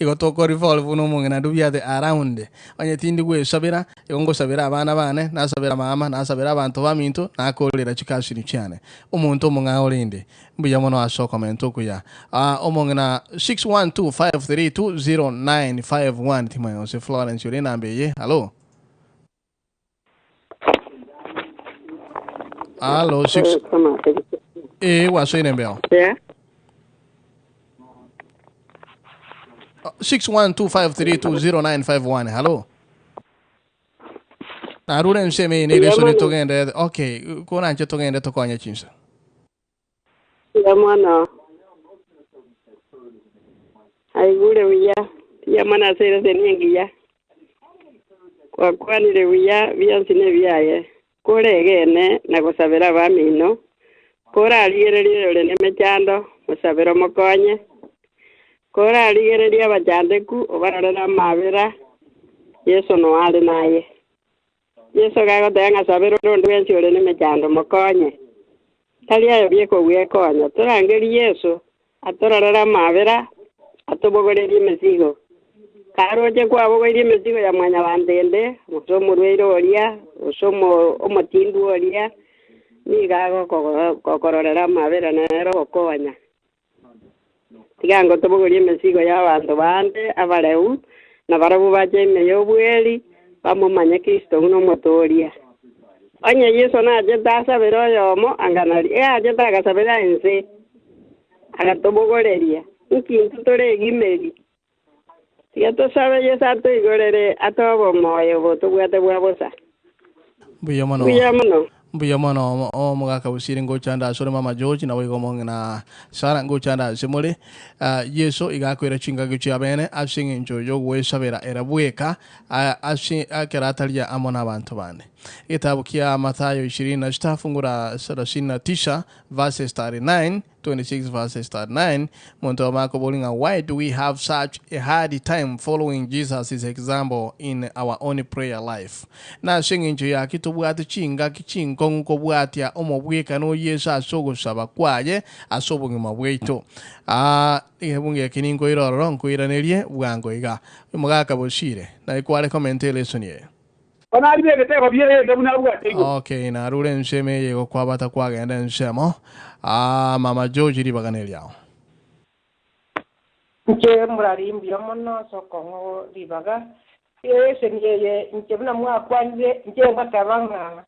igo toko revolve buna omong'ina ndubiate around onye tindi gwesabera igo ngosabera abana bane nasabera mama nasabera abanto baminto nakorera chikasini chiane omonto omong'ao orende mbuya mono ase okomenta okuya ah omong'ina 6125320951 timanya gose Florence ore enamba eye hallo. Hallo, 6 Eh, wasoire mbeo. Yeah. 612532091. Hello. Narure nseme ne leso Yamano. togende. Okay, konanche togende tokonye chinsa. Ya mwana. Aigure buya. Ya mwana asere senengiya. Kwakwanire buya bionsi nebiaye. Koregene na gosabera abamino. Korarigereria ore nemechando, mosabere omokonye. Korarigereria abachandeku, obarorere amabera, Yeso noare naye. Yeso gagoteba ng'a sabera onde bwensi ore nemechando mokonye. Tari ayo biekogwekonya torangerie Yeso atororere amabera atobogorerie emesigo. Karoche kwabogoirie emesigo ya mwanyabantende, gose omorwaire oria, gose omotindu oria, nigo agokororera amabera nere ogokonya. Tiga ngotobogorie emesigo ya abanto bande abareu, na barabwo bache ime ya obweri, bamomanye Kristo buna omotoria. Onye Yeso nachete asabere oyomo, anganari, eachete agasabera ense, agatobogoreria, nkintu tore egimeri. Tiga tosabe Yeso atoigorere, atobe omoyo botobwate bwa bosa. Mbuya mono. Mbuya mono. Mbuya mono omogaka busiri ngochanda asore mama George na boigo omong'ina Sara ngochanda ase more. Ah, Yeso iga akoira chingaki chia bene ase eng'encho y'ogoesabera ere bweka ah, ase ekero ataria amo n'abanto bande. Egetabu kia Mathayo 26 fungu la 39 verses 39 26 verses 39 Monto omo akobori ng'a why do we have such a hard time following Jesus' example in our own prayer life? Nase eng'encho yaki tobwate chingaki chinkong'u kobwatia omobwekano o Yeso ase ogosaba kwaye ase obogima bwaito. Aa, egebungo eke ninkoira ororo nkoiranerie bwango iga. Omogaka bosire, naye kware komenta elesoni eye. Bono aria begete egobia eye buna abwate igoro. Okay, narure ensemo eye egokwabata kwagenda ensemo. Aa, mama George ribaga neriao. Inche morari mbuya mono ase okong'o ribaga. Eseni eye inche buna mwakwanire, inche ngoteba ng'a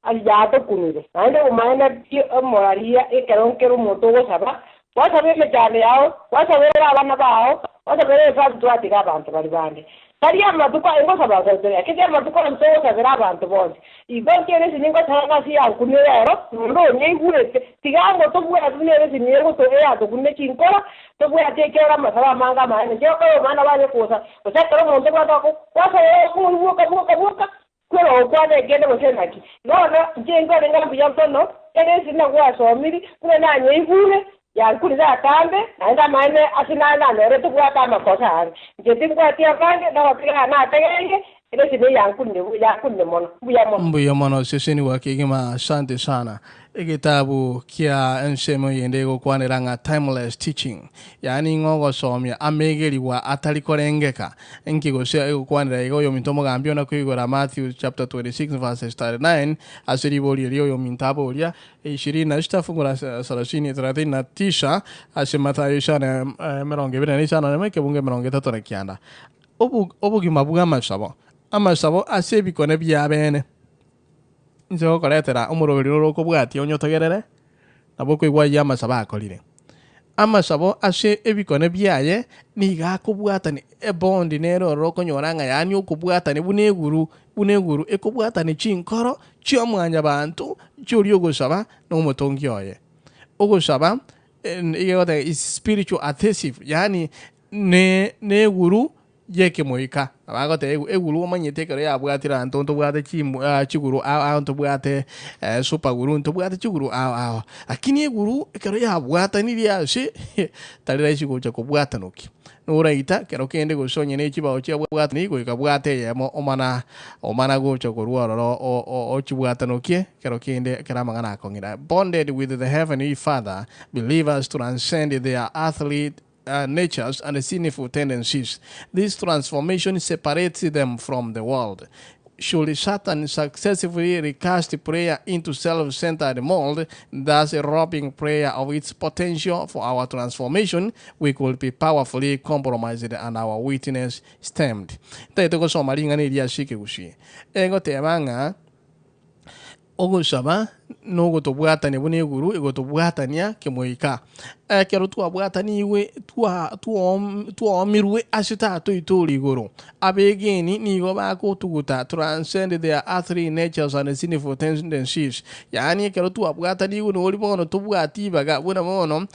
aria yatokunire. Naende obomaene pi omoraria ekero nkere omonto ogosaba, gwasaba emechando yao, gwasabera abana bao, gwasabera efamu twatiga abanto baria bande. Tari amatuko aye ngosaba gose ekero amatuko onsi ogosabera abanto bonsi. Igo inche eresini ngosaba ng'a ase yankunire ero, naende onyeigwete, tiga ngo tobwate buna eresini egoto eyatokunire chinkoro, tobwate ekiagera amasabo amange amanene. Inche okore omwana baye kosa, gose ekero omonto obwate oko, gwasaba okong'u bwoka bwoka bwoka, kwera gokwana ekende gose naki. Bono, inche nkore ng'a mbuya mono, eresini nagwasomiri, buna nanyeigure, yankurire atambe, naende amaene ase naye nanyorete bwate amakosa aane. Inche timbwati abange, nagotigara nategereire, eresini eyankurire yankurire mono. Mbuya mono. Mbuya mono seseni gwa kegima asante sana. Egetabu kia ensemo eyende egokwanera ng'a timeless teaching, yaani ng'a ogosomia amegerigwa atari korengeka. Nki gose egokwanera iga oyominto omogambi one koigora Matthew chapter 26 verses 39 ase riborio erio oyominto aboria 26 fungu la sarasini, thelathini na tisa, ase Mathayo isano 25 ekebungo 39. Obogima bw'amasabo, amasabo ase ebikone bi'abeene. Inche gokoretera omoroberio ore okobwatia onyotegerere, nabo okoigwa ayio amasabo akorire. Amasabo ase ebikone biaye nigo akobwatania ebondi nere ororo okonyora ng'a yaani okobwatania buna eguru, buna eguru ekobwatania chinkoro chi'omwanyabanto chioria ogosaba na omotongi oye. Ogosaba iga egoteba is spiritual adhesive yaani ne neguru y'ekemoika. Nabo agoteba eguru omanyete ekero yabwatire abanto ntobwate chiguru ao ao ntobwate super guru ntobwate chiguru ao ao. Lakini eguru ekero yabwatanirie ase tari rahisi gocha kobwatanokia. Noraita kero kende gose onye ne chibao chiabwatani goika bwate eyemo omana omana gocha korwa ororo ochibwatanokie kero kende ekero amang'ana akong'ira. Bonded with the heavenly Father, believers transcend their earthly natures and sinful tendencies. This transformation separates them from the world. Should Satan successfully recast prayer into self-centered mold, thus robbing prayer of its potential for our transformation, we could be powerfully compromised and our witness stemmed. Ntagete gosoma ring'ana eri ase ekegusii. Egoteba ng'a. Ogosaba nogotobwatania buna eguru egotobwatania kemoika. Ekero twabwatanigwe twa twaom twaomirwe ase Tata oito ore igoro, abegeni nigo bagotuguta transcend their earthly natures and sinful tendencies. Yaani ekero twabwatanigwe nori bono tobwati ibaga buna bono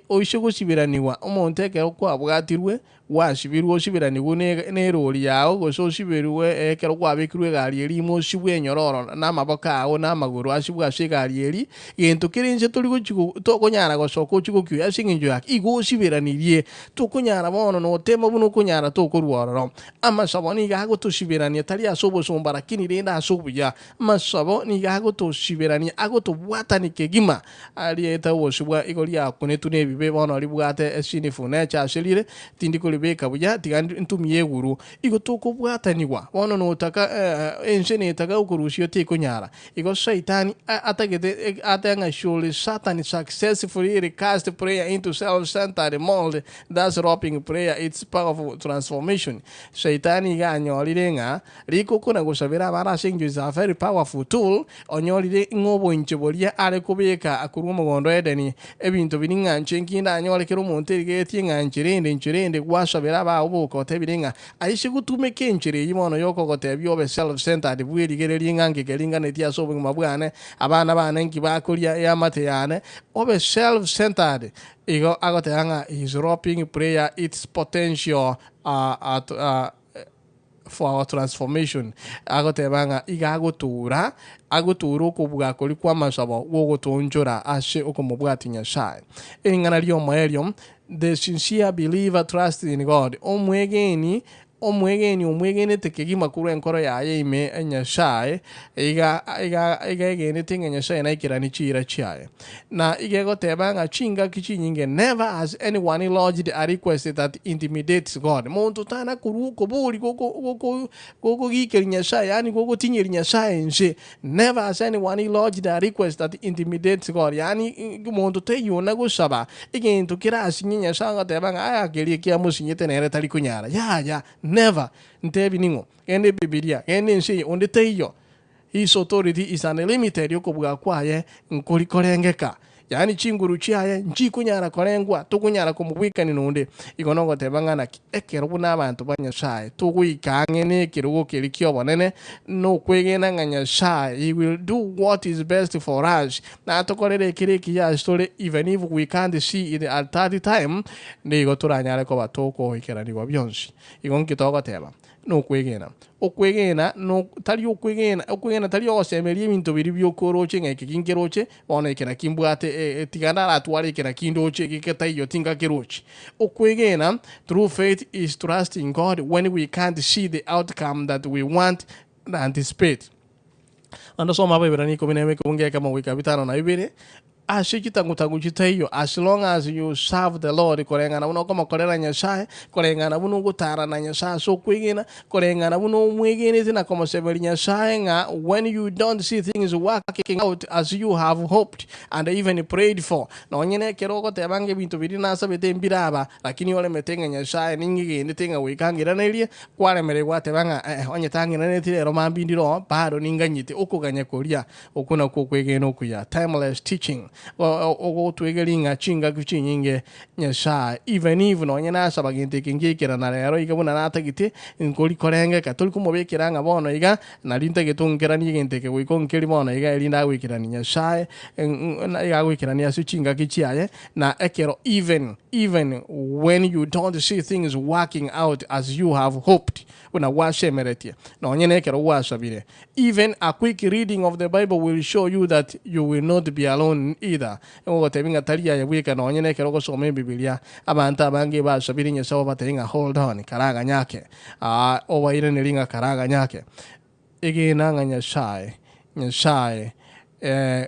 oise gosiberanigwa omonto ekero kwabwatirwe Gwasibirwe osiberanigwe nerori yao, gose osiberwe ekero kwabekirwe egari eria ime osibwe enyororo namaboko ao na amagoro asibwe ase egari eria, gento kere inse tori gochi tokonyara gosoka ochie gokioyia ase engencho yake, igo osiberanirie. Tokonyara bono notema buna okonyara tokorwa ororo. Amasabo nigo agotosiberania tari ase obosomba lakini rende ase obuya. Amasabo nigo agotosiberania agotobwatania kegima. Rieta obosibwa igo riakunetwe nebibe, bono ribwate esinifu neche ase rire, tindi koribeka buya, tiga ntumie eguru. Igo tokobwatanigwa. Bono notaka ense netaka okorusia tekonyara. Igo Saitani atagete ate ng'a should Satan successfully recast prayer into self-centered mold, thus robbing prayer its powerful transformation. Saitani iga anyorire ng'a rikoko na gosabera abare ase engencho is a very powerful tool Onyorire ng'a oboinche boria are kobeka korwa omogondo o Edeni, ebinto biria ng'a inche nki ndanyore kera omonto erigetie ng'a inchera ende, inchera ende, gwasabera abao boka otebire ng'a aise gotumeka enchera eyio bono yokogotebia obe self-centered bwerigererie ng'a nki keringanetie ase obogima bwane, abana bane nki bakoria, eamate yane, obe self-centered. Igo agoteba ng'a he is robbing prayer its potential at for our transformation, agoteba ng'a iga agotuura, agotuura okobua koria kw'amasabo gw'ogotoonchora ase okomobwatia Nyasae. Ring'ana ri'omoerio, The sincere believer trusts in God, omwegeni, omwegeni omwegenete kegima korwa enkoro yaye ime Nyasae, iga iga iga egenete ng'a Nyasae naikeranie chiira chiaye. Na iga egoteba ng'a chingaki chinyinge never has anyone lodged a request that intimidates God. Monto tana korwa okobori gokogikeria Nyasaye, yaani gogotinyeria Nyasaye inse. Never has anyone lodged a request that intimidates God. Yaani monto taiyo ona gosaba egento kerasinye Nyasaye agoteba ng'a aya keria ekiamosinyete nere tari konyara. Yaya, never. Ntebi ning'o? Genda ebibilia, genda ense eye, onde taiyo. His authority is unlimited, okobua kwaye nkori korengeka, yaani chinguru chiaye nchikonyara korengwa, tokonyara komobwekania nonde. Igo nogoteba ng'a naki ekero buna abanto ba Nyasae togoika ang'e nekerogo keria ki'obonene, nokwegena ng'a Nyasae he will do what is best for us, natokorere ekere ekiya ase tore even if we can't see it at that time, nigo toranyare koba tokoikeranigwa bionsi. Igo nki togoteba? Nokwegena. Okwegena no tari okwegena, okwegena tari ogosemeria ebinto biria bioka oroche ng'a eke ginkeroche, bono eke naki mbwate e- e tiga ndaratware eke naki ndoche eke getaiyo tingakerochi. Okwegena, true faith is trusting God when we can't see the outcome that we want and anticipate. Naende soma Abaebrania ikomi na emo ekebungo ekemo goika bitano na bibere, Ase chitangu-tangu chitaiyo, as long as you serve the Lord, koreng'ana buna okomokorera Nyasae, koreng'ana buna ogotara na Nyasae ase okwegena, koreng'ana buna omwegenete na komosemeria Nyasae ng'a when you don't see things working out as you have hoped and even prayed for, nonye nekero ogoteba ng'a ebinto biria nasabete mbiraba, lakini oremete ng'a Nyasae ning'egenete ng'a goika ng'iranerie, kwaremereri gwateba ng'a eh, onye tang'iranetie rero mambia ndire oo, bado ninganyete okoganya koria. Okwo nakwo okwegena okuya, timeless teaching, ogotwegeria ng'a chingaki chinyinge Nyasae, even if nonye nasaba gento eke ngiakerana rero iga buna natagete, nkori korengeka, tori komobekera ng'a bono iga nari ntagete onkeranie egento eke goika onkerie bono iga erinde agoikeranie Nyasae, iga agoikeranie ase chingaki chiaye, na ekero even, even when you don't see things working out as you have hoped, buna gwasemeretie, nonye nekero gwasabire. Even a quick reading of the Bible will show you that you will not be alone either. Egogotebia ng'a tari aye bweka nonye nekero ogosoma Ebibilia. Abanto abange ebasabire Nyasae obatebie ng'a hold on, karaganyake. Aa, obairanerie ng'a karaganyake. Egena ng'a Nyasae, Nyasae, eh,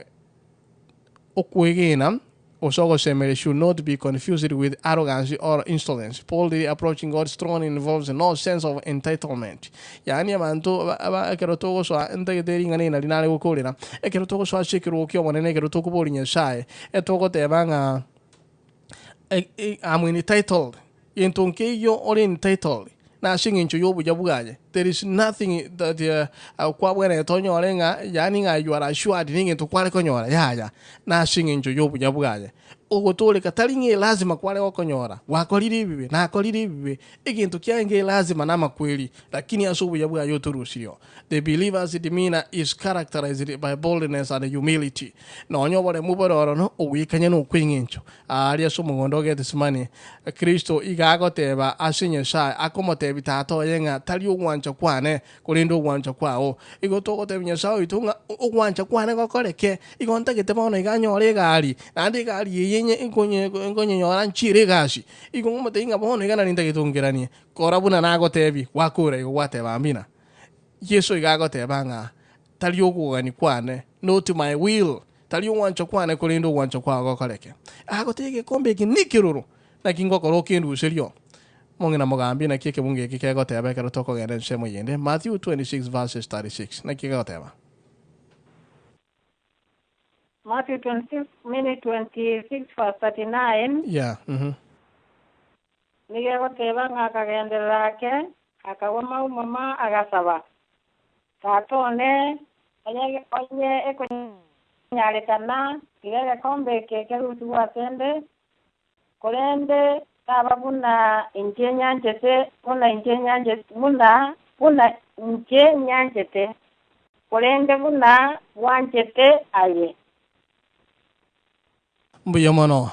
Okwegena gose ogosemeria should not be confused with arrogance or insolence. Boldly approaching God's throne involves no sense of entitlement. Yaani abanto ba- ba- ekero togosoa ntagete ring'ana eri nari nare gokorera, ekero togosoa ase ekerogo ki'obonene ekero tokoboria Nyasaye, etogoteba ng'a I'm entitled, gento nkeiyo ore entitled. Na ase eng'encho y'obuya bwaye, there is nothing that kwabwenerete onyore ng'a yaani ng'a you are assured negento kware konyora, yaya. Na ase eng'encho y'obuya bwaye. Ogotooreka tari ng'a elasima kware gokonyora, gwakorire ebibe, nakorire ebibe, egento kiarenge elasima namakweri, lakini ase obuya bwaye otorusirio. The believer's demeanor is characterized by boldness and humility. Nonya oboremu bore orono, ogwekanya nokw'eng'encho. Aaria ase omogondo o Gethsemane, Kristo iga agoteba ase Nyasae, akomotebia Tata oye ng'a tari ogwancha kwane, korende ogwancha kwao. Igo togotebia Nyasae oito ng'a ogwancha kwane gokoreke. Igo ntagete bono iga nyore egari, naende egari eye nkonyenyora nchiere egasi. Igo ngomotebia ng'a bono iga nari ntagete ongeranie. Kora buna nagotebie, gwakora igo gwateba amina. Yeso iga agoteba ng'a tari okogania kwane, not my will, tari ogwancha kwane korende ogwancha kwao gokoreke. Agoteba egekombe eke nekeroro, naki ngokora okenduseria oo. Mong'ina mogambi naki ekebungo eke kegoteba ekero tokogenda ensemo yende, Matthew 26 verses 36, naki gegoteba? Matthew 26 minute 26 verse 39. Yeah, mhm. Nigo egoteba ng'a akagenderera ake, akagwa maumama, agasaba, Tata one, onye onye ekonyarekana, tiga egekombe eke kerusigwe asende, korende taba buna inche nyanchete, buna inche nyanchete, buna buna inche nyanchete, korende buna bwanchete aye. Mbuya mono.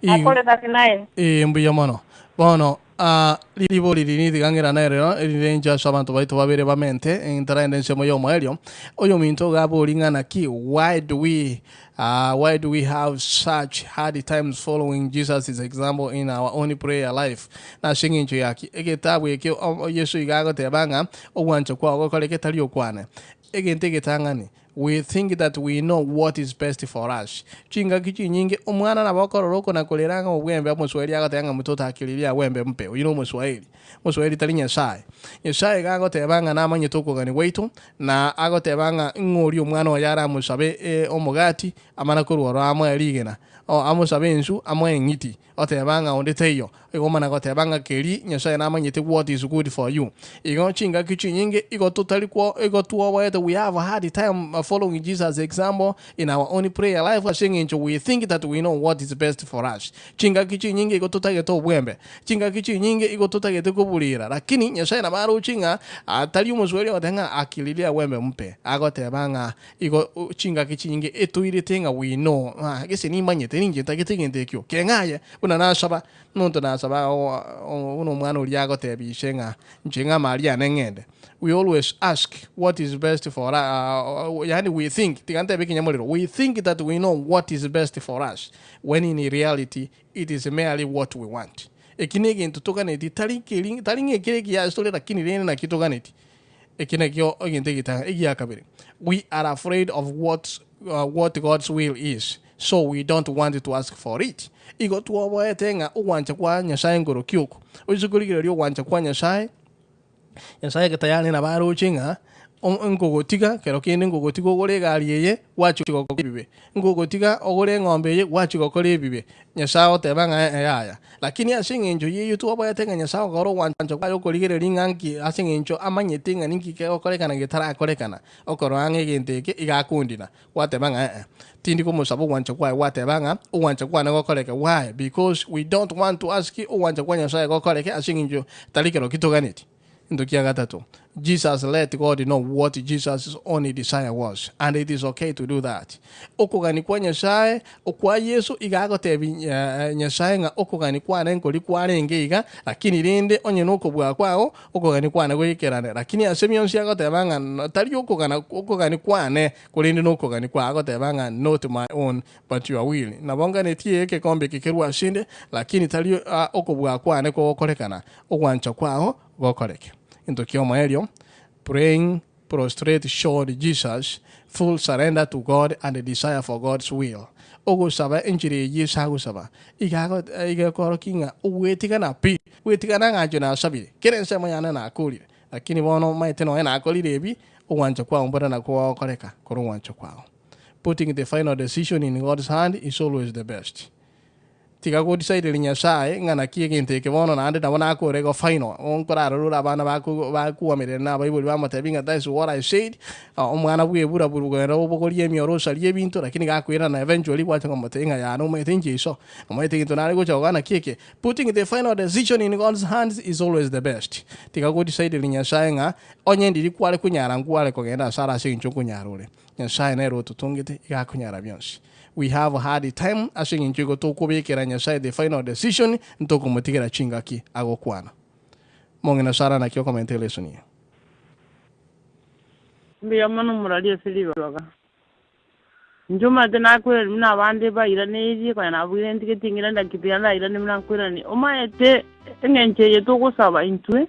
Akore 39. Ee, mbuya mono. Bono, ah, ribori riri tiga ng'irane rero, erinde inche ase abanto baito babere bamente, ntaraenda ensemo y'omoerio. Oyominto iga abori ng'a naki, why do we, ah, why do we have such hard times following Jesus' example in our own prayer life? Nase eng'encho yaki? Egetabu ekio Yeso iga agoteba ng'a, ogwancha kwao gokoreke tari okwane. Egento egetang'ani, We think that we know what is best for us. Chingaki chinyinge, omwana nabo okorora oko na korera ng'a obwembe omoswahili agoteba ng'a mtoto akililia wembe mpe. Oyio nomoswahili. Omoswahili tari Nyasaye. Nyasaye iga agoteba ng'a namanyete okogania gwaito, na agoteba ng'a ng'a oria omwana oye aramosabe omogati, amana korwa ororo amoe rigena, o amosabe ensu, amoe eng'iti. Oteba ng'a onde taiyo. Igo omana goteba ng'a keri Nyasae namanyete what is good for you. Igo chingaki chinyinge igo totari kwo igo twoboete we have a hard time following Jesus example in our own prayer life ase eng'encho we think that we know what is best for us. Chingaki chinyinge igo totagete obwembe. Chingaki chinyinge igo totagete koburira. Lakini Nyasae nabo aroche ng'a tari omoswahili ogoteba ng'a akililia wembe mpe. Agoteba ng'a Igo chingaki chinyinge etoirete ng'a we know, ng'a gese nimanyete ninche ntagete egento ekio. Keng'a aye, buna nasaba, omonto nasaba buna omwana oria agotebia ise ng'a inche ng'a amari ane ng'ende. We always ask what is best for us, yaani we think, tiga ntebe ekenyamorero, we think that we know what is best for us, when in reality it is merely what we want. Eki negento toganeti, tari keri tari ng'a ekere ekiya ase tore lakini rende nakio toganeti. Eki nakio egento egetang'ani. Egia kabere, we are afraid of what, what God's will is, so we don't want to ask for it. Igo twoboete ng'a ogwancha kwa Nyasae nkoroki oko. Oise korigereria ogwancha kwa Nyasae, Nyasae tayari nabo aroche ng'a nkogotiga kero kende nkogotiga ogore egari eye gwachia gokora ebibe, nkogotiga ogore eng'ombe eye gwachia gokora ebibe. Nyasae agoteba ng'a ee yaya. Lakini ase engencho y'eyio twoboete ng'a Nyasae ogokora ogwancha kwaye okorigereria ng'a nki ase engencho amanyete ng'a ninki kegokorekana getarakorekana, okorora ng'a egento eke iga akondina, gwateba ng'a ee. Tindi komosaba ogwancha kwaye gwateba ng'a ogwancha kwane gokoreke. Why? Because we don't want to ask ogwancha kwa Nyasae gokoreke ase engencho tari kero ki toganeti. Into kia gatato, Jesus let God know what Jesus' own desire was, and it is okay to do that. Okogani kwa Nyasae okwa Yeso iga agotebi Nyasae ng'a okogani kwane nkori kwarenge iga, lakini rende onye nokobua kwao, okogani kwane goikerane. Lakini ase bionsi agoteba ng'a tari okogana okogani kwane, korende nokogani kwao agoteba ng'a not my own but your will. Nabo nganetie egekombe eke kerwe asende, lakini tari okobua kwane kogokorekana, Ogwancha kwao gokoreke. Gento ki'omoerio, Praying prostrate showed Jesus full surrender to God and a desire for God's will. Ogosaba enchera eye Yeso agosaba iga iga ekorokia ng'a ogwetigana pi, gwetigana ng'a inche nasabire, kera ensemo yane nakorire, lakini bono omanyete nonya nakorire ebi, ogwancha kwao mbore nakwo gogokoreka kore ogwancha kwao. Putting the final decision in God's hand is always the best. Tiga godisaideri Nyasae ng'a naki egento eke bono naende nabo nakore igo final. Nkorarore ore abana bako bakuamerera na abaibori bamotebi ng'a that is what I said, omwana bwebura buru kogenda obogorie emioro osarie ebinto lakini gakoirana eventually gwacha komotebia ng'a yaya nomanyete inche iso, nomanyete egento nare gocha gokora naki eke. Putting the final decision in God's hands is always the best. Tiga godisaideri Nyasae ng'a onye ndiri kware konyara nkware kogenda asare ase eng'encho nkonyara ore. Nyasae nere ototongete iga akonyara bionsi. We have hard time ase eng'encho igo tokobekera Nyasae the final decision ntokomotigera chingaki agokwana. Mong'ina Sarah naki okomenta elesson eye? Mbuya mono morarie ase ribaga. Inche omanyete nakoirania buna abande bairaneirie, konya nabuire ntige ting'ira ndakiti naende nairanie buna nkoirania. Omanyete eng'encho eye togosaba intwe,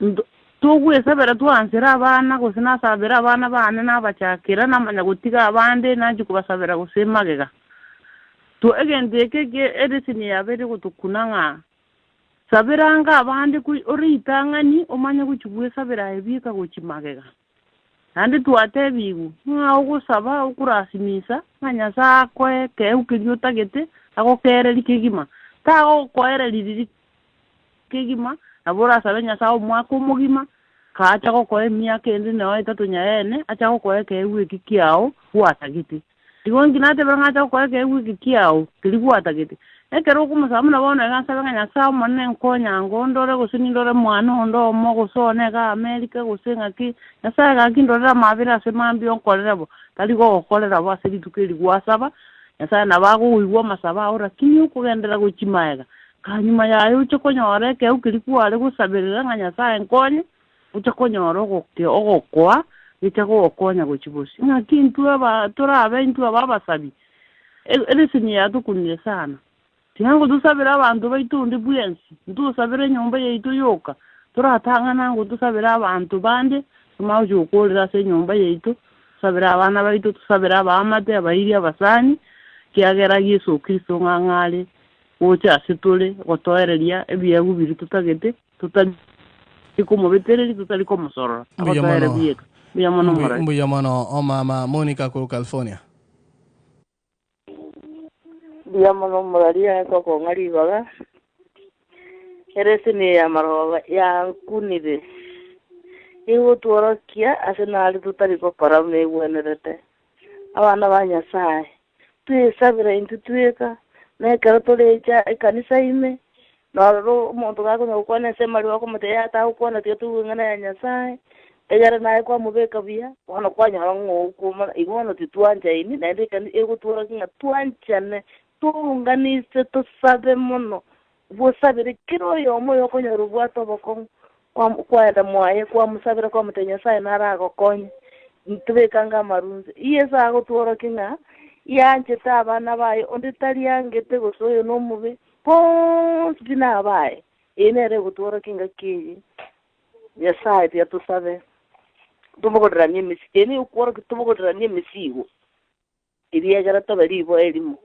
Nto- Togwesabera twansera abana, gose nasabere abana baane nabachakera, namanya gotiga abande, nachia kobasabera gose magega. To egento eke eke ereseni yabeire gotokuna ng'a sabera ange abande ko ore ritang'ani omanye gochia gwesabera aye bieka gochia magega. Naende twatebigwe ng'a ogosaba okorasimisa, ng'a Nyasae akoe ekeegwa keria otagete, agokeererie kegima. Tagokoereria riria kegima, nabo orasabe Nyasae omwaka omogima, kaacha gokoa emiaka ende nonya etato nyaye ene, ache agokoe ekeegwa eki kiao gwatagete. Igo inki natebire ng'a ache gokoa ekeegwa eke kiao keria gwatagete? Ekero okomosaba buna bono iga nsabe ng'a Nyasae Omonene nkonye ango ndore gose nindore mwana onde omo gose one iga America gose ng'aki, Nyasae gaki ndorere amabera ase mambia onkorere bo, tari gogokorera bo ase rituko eri gwasaba, Nyasae nabo agoigwa amasabo ao rakini okogenderera gochia maega. Kanyuma yaye oche konyora ekeegwa keria kware gosaberera ng'a Nyasae nkonye, oche konyora ogoke ogokoa gecha gogokonya gochia bosio. Ng'aki intwe aba torabe intwe aba abasabi? Ereseni yatokunire sana. Tiga ngotosabere abanto baito onde bwensi, ntosabere enyomba yaito yoka, toratang'ana ngotosabere abanto bande, tomanye gochia gokorera ase enyomba yaito, tosabere abana baito, tosabere abaamate, abairi, abasani, ekiagera Yeso Kristo ng'a ng'a are gocha ase tore gotoereria ebiegwa biria totagete, totari komobetereria, totari komosorora, Mbuya agotoere mono. bieka. Mbuya mono Mbuya morai. mbuya mono omama Monica korwa California. Mbuya mono omoraria ase okong'a ribaga, ereseni eye y'amaroba yankunire, egotworokia ase nare totari gokora buna egwenerete. Abana ba Nyasae, Twesabera intwe tweka, na ekero torecha ekanisa ime, na ororo omonto gakonya gokwana ensemo aria okomotebia yaya tagokwana tiga toigwe eng'ana ya Nyasae, egere naye kwamobeka buya, bono kwanyora ng'a okwomana, igo bono titwanchaini, naende ekanisa egotworokia ng'a twanchane, tounganise tosabe mono, bosabere kera oyomo oyokonyora obwate obokong'u, kwaenda mwaye kwamosabera kwamotebia Nyasae naragokonye, ntobeke ange amarunse. Yeso agotworokia ng'a yanchete abana baye, onde tari angete gose oyo nomobe, bonsi pi nabaye. Eye nere egotworokia engaki eye, Nyasae tiga tosabe, tomogoteranie emesi, eye nigo ekworokia tomogoteranie emesigo. Eriegera tobe riboa erimo.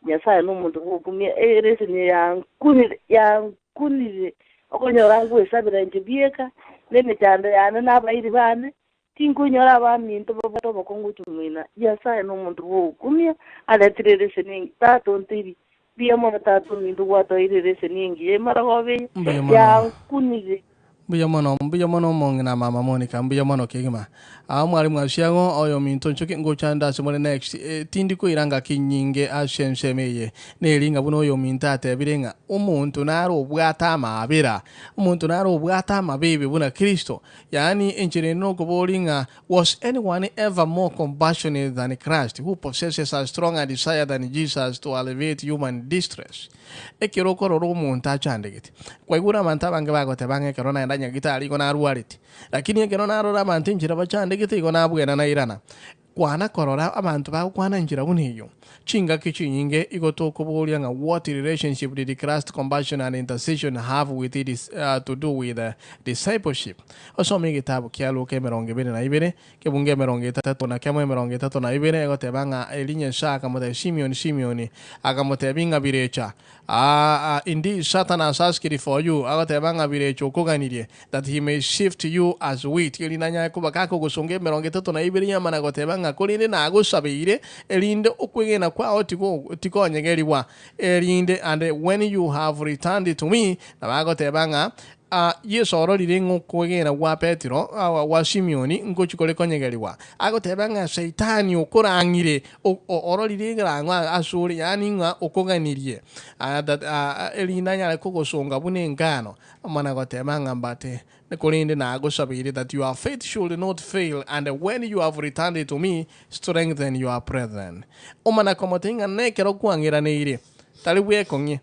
Nyasae nomonto bw'ogokumia, ereseni eye yankunire, yankunire, okonyora ngwesabera inche bieka, na emechando yane na abairi bane, tinkonyora abaminto babwate obokong'u gochia moina. Nyasae nomonto bw'ogokumia, aretire ereseni engiya. Tata ontebi, mbuya mono tata ominto gwatoeire ereseni engiya emaragoba eye, Mbuya mono. yankunire. Mbuya mono, mbuya mono omong'ina mama Monica, mbuya mono kegima. Aa mwalimu Asiang'o oyo ominto nchoki ngocha nde ase more next. Eh, tindi koira ngaki nyinge ase ensemo eye. Neri ng'a buna oyo ominto atebire ng'a omonto nare obwate amaabera, omonto nare obwate amabibi buna Kristo. Yaani enchera ende nokobori ng'a was anyone ever more compassionate than Christ who possesses a stronger desire than Jesus to alleviate human distress? Ekero okorora omonto achandegete, kwaigure abanto abange bagoteba ng'a ekero naenda nyagitari igo narwarete, lakini ekero narora abanto enchera bachandegete igo nabwena nairana. Kwana korora abanto bagokwana enchera buna eyio, chingaki chinyinge igo tokoboria ng'a what relationship did Christ's compassion and intercession have with it to do with discipleship? Osome egetabu kia Luka emerongo ebere na ibere, Kebungo emerongo etato na kemo emerongo etato na ibere egoteba ng'a erio Nyasae akamotebia Simioni, Simioni, akamotebia ng'a birecha, aa, indeed Satan has asked for you, agoteba ng'a birecha okoganirie, that he may sift you as wheat, erinde anyare koba gakogosonga emerongo etato na ibere yamana goteba ng'a. ng'a korende nagosabeire, erinde okwegena kwao tigo tikonyegerigwa, erinde and when you have returned to me, nabo agoteba ng'a Ah, Yeso ororire ng'a okwegena gwa Petero, gwa Simioni, ngochia kore konyegerigwa. Agoteba ng'a Saitani okorang'ire, ororire egerango asore, yaani ng'a okoganirie, that erinde anyare kogosonga buna engano. Omana goteba ng'a but korende nagosabeire that your faith should not fail, and when you have returned to me, strengthen your brethren. Omana komotebia ng'a nekero kwang'iraneire, tari bwekong'ie.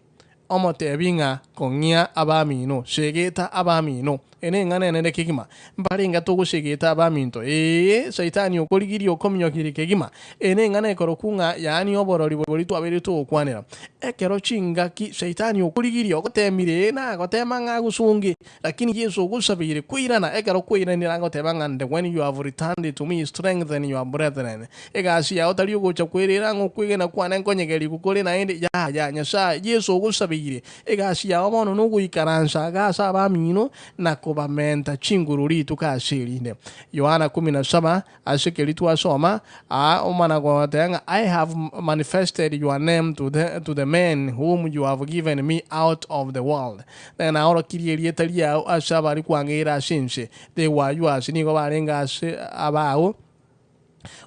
Omotebi ng'a kong'ia abamino, segeta abamino. Ere neng'ana enene kegima. Mbarenge togosegeta abaminto? Ee, Saitani okorigirie okominyokirie kegima. Ere neng'ana ekorokwa ng'a yaani oborori boria twabeire togokwanera. Ekero chingaki Saitani okorigirie ogotemire, ee, nagotema ng'a agosonge, Lakini Yeso ogosabeire koirana, ekero kwairanire agoteba ng'a And when you have returned to me, strengthen your brethren. Egasi yao tari ogocha kwerera ng'a okwegena kwane nkonyegerigwe kore naende, yaya, Nyasae, Yeso ogosabeire, egasi yao bono nogoikaransa iga ase abamino na kobamenta chinguru rituko ase erinde. Yohana kumi na saba, Ase keria twasoma, aa omana goteba ng'a I have manifested your name to the, to the men whom you have given me out of the world. Na naorokirie erieta riao ase abari kwang'eira ase ense. They were yours, nigo barenge ase abao,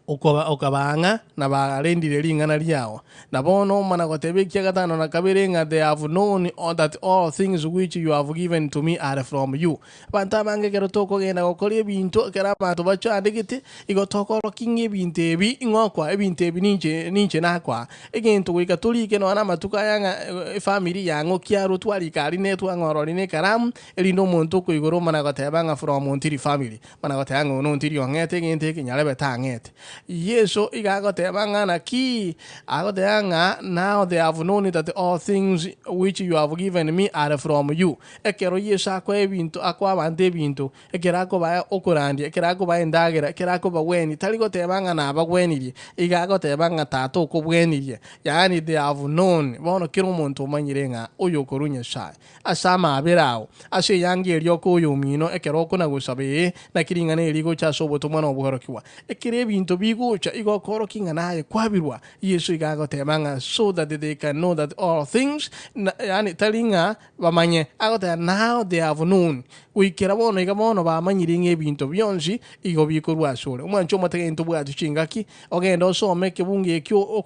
okoba okabaang'a na barendire ring'ana riao. Na bono omana goteba ekia gatano na kabere ng'a they have known that all things which you have given to me are from you. Abanto abange ekero tokogenda gokora ebinto, ekero abanto bachandegete, igo tokorokia ng'a ebinto ebi ing'okoa, ebinto ebi ninche ninche nakoa. Egento goika torike nonya na amatuko aya ng'a efamiri yang'o ki arwo twarika aria ne twang'orori na ekaramu, erinde omonto okoigora omana goteba ng'a from Ontiri family, omana goteba ng'a oyo nontiri ong'ete egento eke nyarebe tang'ete. Yeso iga agoteba ng'a naki? Agoteba ng'a now they have known that all things which you have given me are from you. Ekero Yeso akoa ebinto, akoa abanto ebinto, ekero akobaa okorandia, ekero akobaa endagera, ekero akobagwenia, tari goteba ng'a nabagwenirie, iga agoteba ng'a Tata okobwenirie, yaani they have known. Bono kera omonto omanyire ng'a oyo okorwa Nyasae, ase amaabera ao, ase eyanga eria okoa oyomino ekero okona gosaba ee, naki ring'ana eri rigocha ase obotomwa na obworokigwa. Ekero ebinto bigocha igo okorokia ng'a naye kwabirwa, Yeso iga agoteba ng'a so that they can know that all things, yaani tari ng'a Bamanye, agoteba, Now they have known, goikera bono iga bono bamanyire ng'a ebinto bionsi igo bikorwa asore. Omwanche omotege ntobwati chingaki, ogende osome ekebungo ekio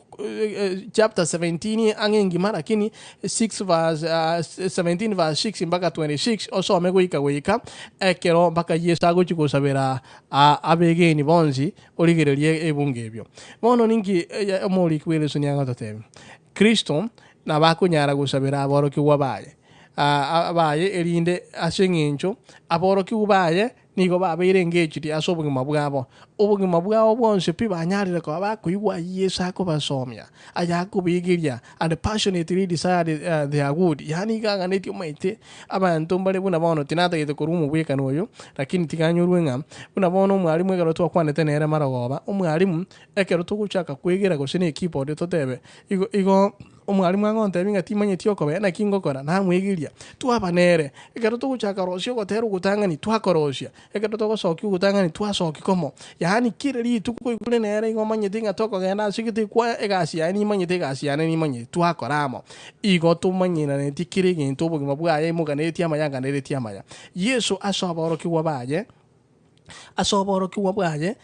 chapter 17 ang'e engima lakini 6 verse 17 verse 6 mpaka 26 osome goika goika ekero mpaka Yeso agochia gosabera abegeni bonsi origererie ebungo ebio. Bono ninki omoriki bw'eresoni agototebia? Kristo nabakonyara gosabera aborokigwa baye baye, erinde ase engencho aborokigwa baye nigo babeire engechiri ase obogima bwabo. Obogima bwabo bwonsi pi banyarire koba bakoigwa ayio Yeso akobasomia, aya akobegeria, and passionately desired their good, yaani iga aganetie omanyete abanto mbare buna bono tinatagete korwa omobwekano oyo, lakini tiga nyorwe ng'a buna bono omwalimu ekero twakwanete nere marogoba, omwalimu Ekero togochaka kwegera gose ne keyboard totebe, Igo, igo omwalimu agontebia ng'a timanyeti okobea, naki ngokora? Namwegeria. Twaba nere. Ekero togochaka rosia ogotera ogotang'ani, twakorosia. Ekero togosokia ogotang'ani, twasokia komo. Yaani kera rituko koigure nere igo omanyete ng'a tokogenda ase gete kwa egasi yaye nimanyete egasi yane nimanyete, twakora amo. Igo tomanyeraneti kera egento obogima bwaye imoganeretie amaya anganeretie amaya. Yeso ase aborokigwa baye, ase oborokigwa bwaye,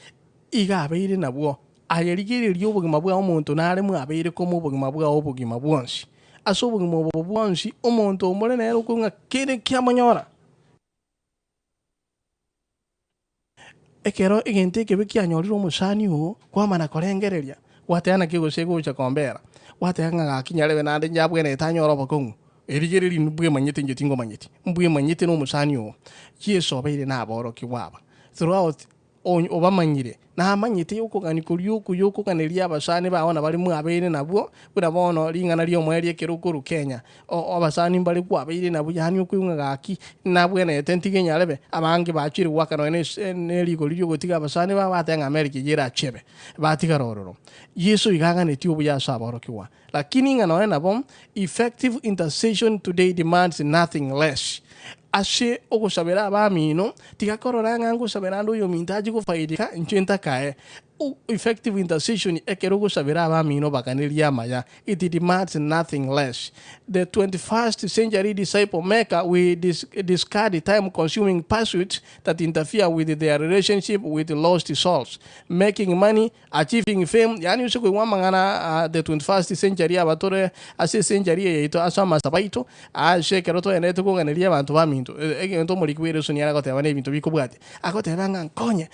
Iga abeire nabwo, aye rigereria obogima bwa omonto nare mwabeire komoa obogima bwao obogima bwonsi. Ase obogima obo bwonsi omonto omore nere okwe ng'a kere kiamonyora. Ekero egento ekebe kianyorire omosani oo, kwamana korengereria, gwateba naki gose gocha kombera, gwateba ng'a gaki nyarebe naende njabwenerete anyore obokong'u, erigereria mbwemanyete inche tingomanyeti, mbwemanyete nomosani oo. Yeso obeire naborokigwa aba throughout Obamanyire, namanyete okogania koria okuya okoganeria abasani bao na baria mwabeire nabwo, buna bono ring'ana ri'omoerio ekero okorwa Kenya, abasani mbare kwabeire nabwo, yaani okoigwa ng'a gaki nabwenerete ntige nyarebe, abange bachire goaka nonya ne rigori riogotiga abasani babo bateba ng'a America eyio erachebe, batigara ororo. Yeso iga aganetie obuya ase aborokigwa, lakini ng'a nonya nabo, effective intercession today demands nothing less. Ase ogosabera abamino, tiga korora ng'a ngosabera ande oyominto ache gofaidika, inche ntakae. Effective intercession ekero ogosabera abamino baganerie amaya, it demands nothing less. The 21st century disciple maker will discard time consuming pursuits that interfere with their relationship with lost souls. Making money, achieving fame, yaani ase koigwa amang'ana a the 21st century aba tore ase ecentury eye yaito ase amasabo aito, ase ekero togendererete koganeria abanto baminto, egento omoriki bw'eresoni aragoteba nebinto bikobwatia. Agoteba ng'a nkonye,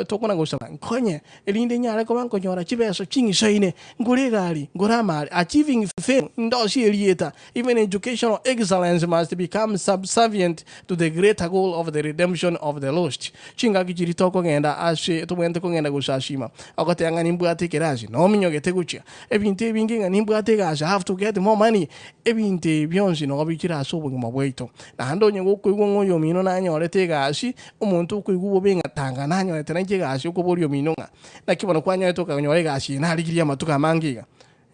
tokona gosaba, nkonye, erinde nyare koba nkonyora chibeso ching'isaine, ngore egari, ngore amari, achieving fame, ndosie erieta, even educational excellence must become subservient to the greater goal of the redemption of the lost. Chingaki chiria tokogenda ase tobwenerete kogenda gosasima, ogoteba ng'a nimbwate ekerasi, nominyogete gochia, ebinto ebinge ng'a nimbwate egasi, I have to get more money, ebinto ebi bionsi nogo bichire ase obogima bwaito. Naende onye gokoigwa ng'a oyomino nanyorete egasi, omonto okoigwa bobe ng'a tanga nanyorete nainche egasi, okoboria omino ng'a, naki bono kwanyorete okanyora egasi eye narigirie amatuko amange iga?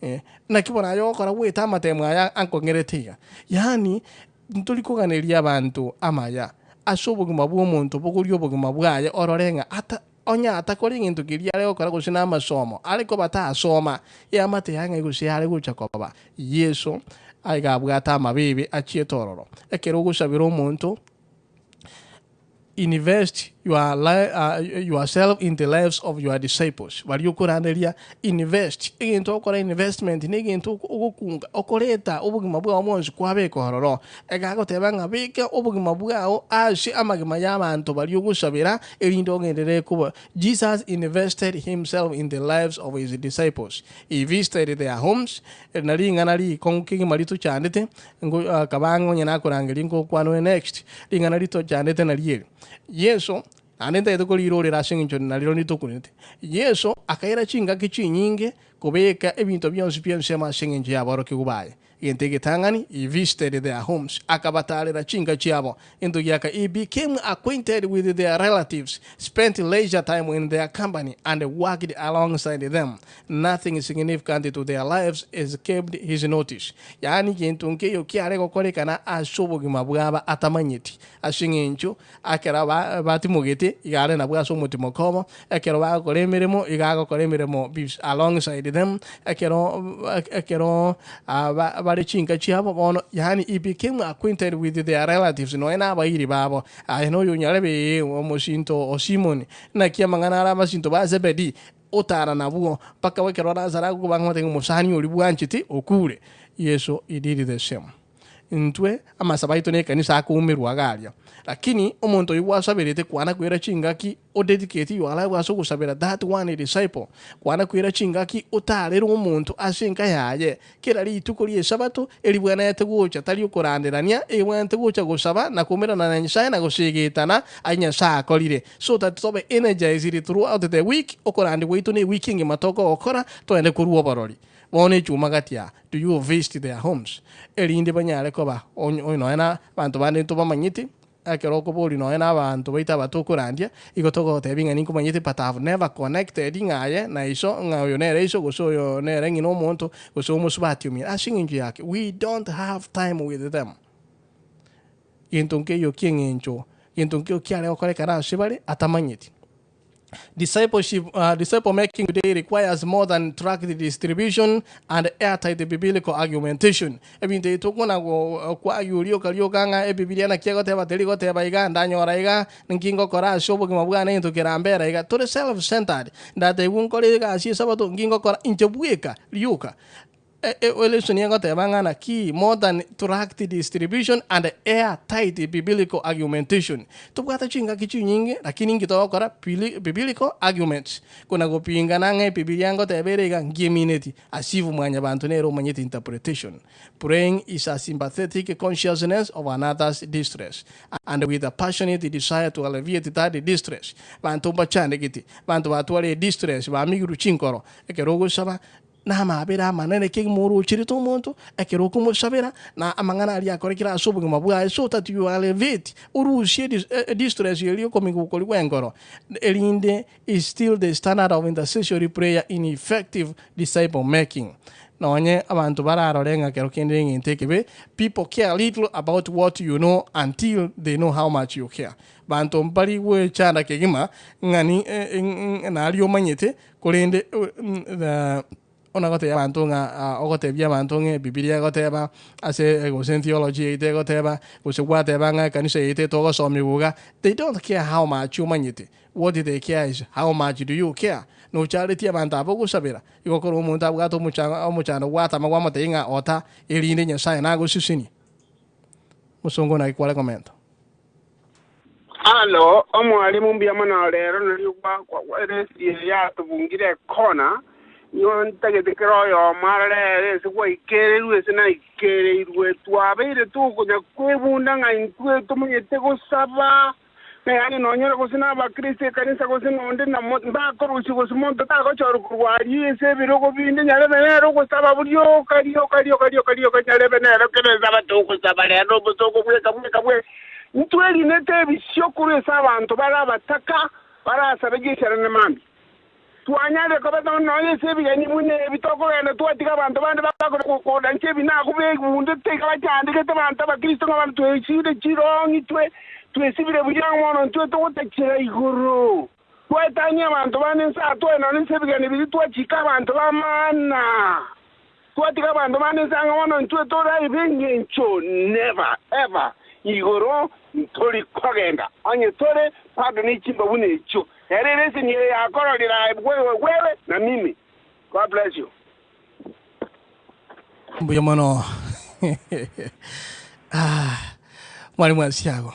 Eh, naki bono aye ogokora goeta amatemo aya ankong'erete iga? Yaani, ntori koganeria abanto amaya ase obogima bw'omonto, bogoria obogima bwaye orore ng'a ata onye atakora egento keria are gokora gose namasomo are koba tasoma, eamate yaye ng'ai gose yare gocha koba. Yeso aiga abwate amabibe achiete ororo. Ekero ogosabera omonto, invest your yourself in the lives of your disciples, baria okoranderia invest, egento ogokora investment na egento ogokunga okoreta obogima bwao bwonsi kwabeka ororo. Egagoteba ng'a beka obogima bwao ase amagima y'abanto baria ogosabera erinde ogenderere koba. Jesus invested himself in the lives of his disciples. He visited their homes, eri nari ring'ana rikong'u kegima ritochandete, nko akaba ang'e onye nakorangeria nkokwanwe next, ring'ana ritochandete nari eri. Yeso, naende ntagete korirorera ase eng'encho nariro ritokunete. Yeso akaira chingaki chinyinge kobeka ebinto bionsi bi'ensemo ase eng'encho y'aborokigwa baye. Egento egetang'ani, he visited their homes, akabatarera chinka chiabo. Egento giaka, he became acquainted with their relatives, spent leisure time in their company, and worked alongside them. Nothing significant to their lives escaped his notice. Yaani gento nkeiyo kiare gokorekana ase obogima bwaba atamanyeti. Ase eng'encho Ekero batimogete, iga are nabwo ase omotimoko obo, ekero bagokora emeremo, iga agokora emeremo alongside them, ekero ekero bare chinka chiabo bono, yaani he became acquainted with their relatives, nonya na abairi babo, aye noyo onyarebe ee, omosinto o Simoni, naki amang'ana are abasinto ba Zebedi, otara nabwo, mpaka ekero Lazaro agokoba ng'a omosani oria bwanchete okure. Yeso he did the same. Intwe amasabo aito nekanisa akoumerwa iga aria. Lakini omonto oyio gwasaberete kwana koira chingaki o dedicate your life ase ogosabera that one disciple, kwana koira chingaki otarere omonto ase enka yaye kera rituko riesabato eribwenerete gocha tari okoranderania ebwenerete gocha gosaba na koumerana na Nyasaye na gosegetana aye Nyasaye akorire so that tobe energized throughout the week okorandia gwaito ne ewiki engima tokogokora togende korwa oborori. Bono echuma gati aa, do you visit their homes? Erinde banyare koba onye nonya na abanto bande ntobamanyete, ekero okoboria nonya na abanto baito aba tokorandia, igo togotebia ng'a ninkomanyete but I have never connected ng'a aye na iso, ng'a oyo nere iso gose oyo nere ng'ina omonto, gose omosubati omino. Ase eng'encho yake, we don't have time with them. Gento nkeiyo ki'eng'encho, gento nkeiyo kiare gokorekana ase bare atamanyeti. Discipleship, disciple making today requires more than tract distribution and airtight biblical argumentation. Ebinto ebi tokona kwagia rioka rioka ng'a Ebibilia naki egoteba teri goteba iga, ndanyora iga, nki ngokora ase obogima bwane egento kerambere iga. Tore self centered. Ndatebiwa nkore egasi esabato nki ngokora inche bweka rioka. Elesson egoteba ng'a naki more than tract distribution and airtight biblical argumentation. Tobwate chingaki chinyinge lakini inki togokora biblical arguments kona gopingana ng'a ebibilia ngoteba ere iga nki emineti as if mwanyabanto nere omanyete interpretation. Praying is a sympathetic consciousness of another's distress and with a passionate desire to alleviate that distress. Banto mbachandegete, banto batwarire distress bamigirwe chinkoro ekero ogosaba Namabera amanene kegima orocherete omonto, ekero okomosabera, na amang'ana aria akorekire ase obogima bwaye, so that you alleviate, orusie distress eria okomigwa koria gw'enkoro, erinde is still the standard of intercessory prayer in effective disciple making. Nonye abanto bararore ng'a kero kende negento ekebe, people care little about what you know until they know how much you care. Banto mbari gwechanda kegima ng'a ni naria omanyete, korende Buna gotebia abanto ng'a ogotebia abanto ng'a Ebibilia egoteba ase gose theology yaito egoteba, gose gwateba ng'a ekanisa yaito etogosomigwa iga, they don't care how much omanyete, what they care is how much do you care. Nocharetie abanto aba ogosabera, igo korwa omonto abwate omocha omochando gwatama gwamotebia ng'a ota erinde Nyasaye nagosesenie. Mosongo naki kware komenta. Alo, omwalimu mbuya mono rero nario eresi eye yatobungire ekona, nigo ntagete kera oyomo arore ere ase gwaikereirwe ase naikereirwe. Twabeire tokonya kwebunda ng'a intwe tomanyete gosaba, na yaani nonyore gose nabakristo ekanisa gose nonde namo mbakorusia gose monto tagochorwa korwa aria ase ebirogo binde nyarebe nere ogosaba rioka rioka rioka rioka rioka nyarebe nere kera esabato ogosaba rero obosongo bweka bweka bweka. Ntwerinete ebisio korwa ase abanto bare abataka barasabe chisarane mambia. Twanyarire koba nonya ase ebigeni buna ebi tokogenda twatiga abanto bande bakorancha ebi na begundete iga bachandegete abanto abakristo ng'a abanto twesibire chirong'i twe twesibire buya mono ntwe togotachera igoro. Twetanie abanto bande inse aa twaye nonya ase ebigeni biria twachika abanto b'amana. Twatiga abanto bande inse ang'e bono intwe toraibe engencho never ever igoro ntori kogenda onye tore bado ne chimba buna echio ere ere eseni eye yakororire aye wewe wewe na mimi God bless you. Mbuya mono ah, mwalimu Asiago.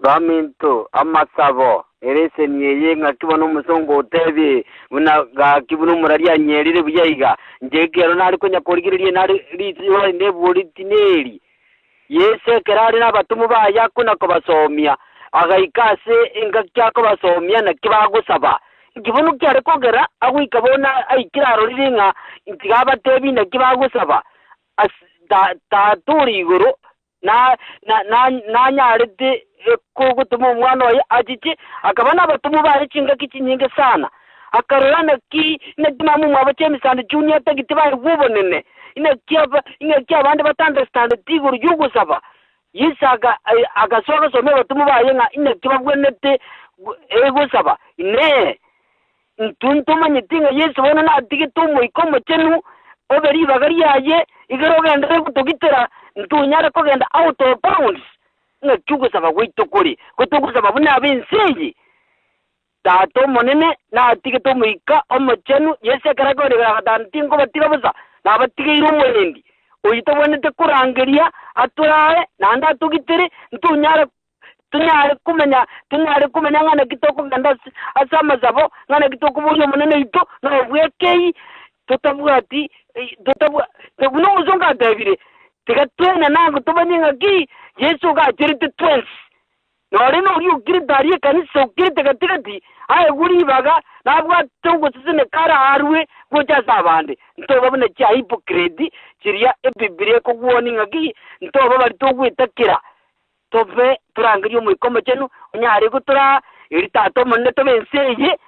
Baminto, amasabo, ereseni eye ng'aki bono omosongo otebie, buna gaki buna omoraria anyerire buya iga, inche ekero nare konya korigereria nare richibo nebori tineri. Yeso ekero are nabatomwa baye akona kobasomia, agaika ase engaki akobasomia naki bagosaba. Inki bono kiare kogera agoika bono aikire arorire ng'a tiga abatebie naki bagosaba, ase Tata ore igoro na, na, na, nanyarete gotoma omwana oye achiche, akaba nabatomwa baye chingaki chinyinge sana. Akarora naki, naki mama omwabo chi'emisando chiunia atagete baegwe obonene, naki aba, naki abande bata-understandeti igoro y'ogosaba. Yeso aka, agasoa agasomia abatomwa baye ng'a inaki babwenerete gosaba. Inee! Intwe ntomanyeti ng'a Yeso bono natigete Omoika Omochenu obe ribaga riaye, igere ogenderere gotogitera, ntonyare kogenda out of bounds. Ng'aki ogosaba gwaito kore? Gotogosaba buna ab'ense eye? Tata Omonene natigete Omoika Omochenu, Yeso ekero akoregera agateba, Tinkobatiga bosa, nabatigeire omorendi, oyio tobwenerete korangeria atorae naende atogitere, ntonyare Tonyare komenya, tonyare komenya ng'a naki tokogenda ase ase amasabo, ng'a naki tokoboria Omonene oito, na obwekei totabwati totabwa buna omosongo atebire, tiga twenene ango tomanye ng'aki Yeso iga acherete twensi. Nore noria okirete aria ekanisa okirete gati gati, aegwe ribaga, nabwate ogoseseneka ararue gocha ase abande. Ntoba buna chia hypocrite chiria Ebibilia ekogwonia ng'aki, ntoba baria togwetakera. Tobe torangerie Omoika Omochenu onyare gotoraa, erio Tata Omonene tobe ense eye,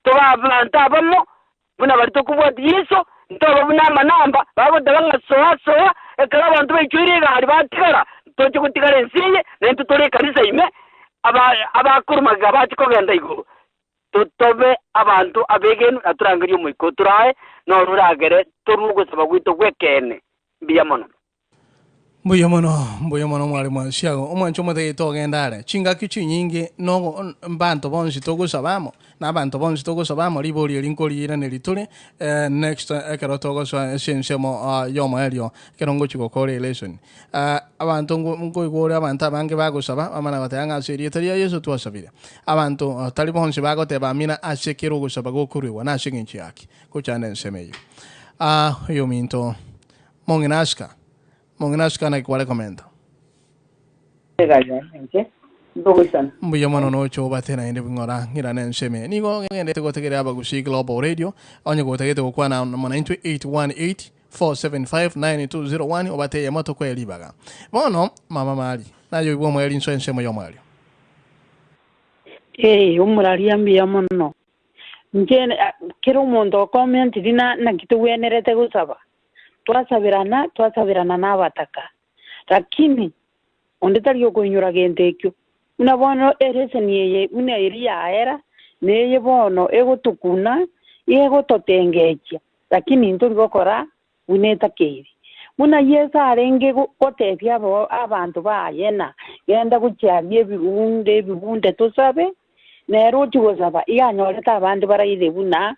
tobe abanto abamo, buna baria tokobwatia Yeso, ntobe buna amanamba, bagoteba ng'a soa, soa, ekero abanto baichoire egari batigara, ntoche gotigara ense eye, naintwe tore ekanisa ime, aba abakorwa magega bache kogenda igoro. Totobe abanto abegenu na torangerie Omoika otorae, noro oragere torue ogosaba gwaito gw'ekeene. Mbuya mono. Mbuya mono, mbuya mono mwalimu Asiago, omwanche omotegetie ogende are. Chingaki chinyinge nogo mbanto bonsi togosaba amo, na abanto bonsi togosaba amo ribori eri nkoriiraneria tore next ekero togosoa ase ensemo y'omoerio ekero ngochia gokora elesson. Abanto nkoigwa ore abanto abange bagosaba bamana goteba ng'a ase erieta ria Yeso twasabire. Abanto tari bonsi bagoteba amina ase kera ogosaba gokoruegwa nase eng'encho yaki. Gochanda ensemo eyio. Oyominto. Mong'ina asika, mong'ina asika naki kware komenta. Mbuya mono noche obate naende bing'ora ng'irane ensemo eye. Nigo ogendete gotegerera Abagusii Global Radio, onye gotagete gokwana amo naintwe 818 475 9201 obate eyemo tokoe ribaga. Bono mama Mari, naye oigwe omoerio insoe ensemo y'omoerio. Ee, omoraria mbuya mono. Inche kera omonto okomentiri na naki togwenerete gosaba, twasaberana, twasaberana nabataka. Lakini onde tari okoinyora gento ekio. Buna bono ereseni eye buna eria yaera, neye bono egotokuna, egototengechia, lakini intori gokora buna etakeire. Buna Yeso arenge gotebia abanto baye na, Genda gochia aria ebibunde ebibunde tosabe, nere ochia gosaba iga anyorete abande baraire buna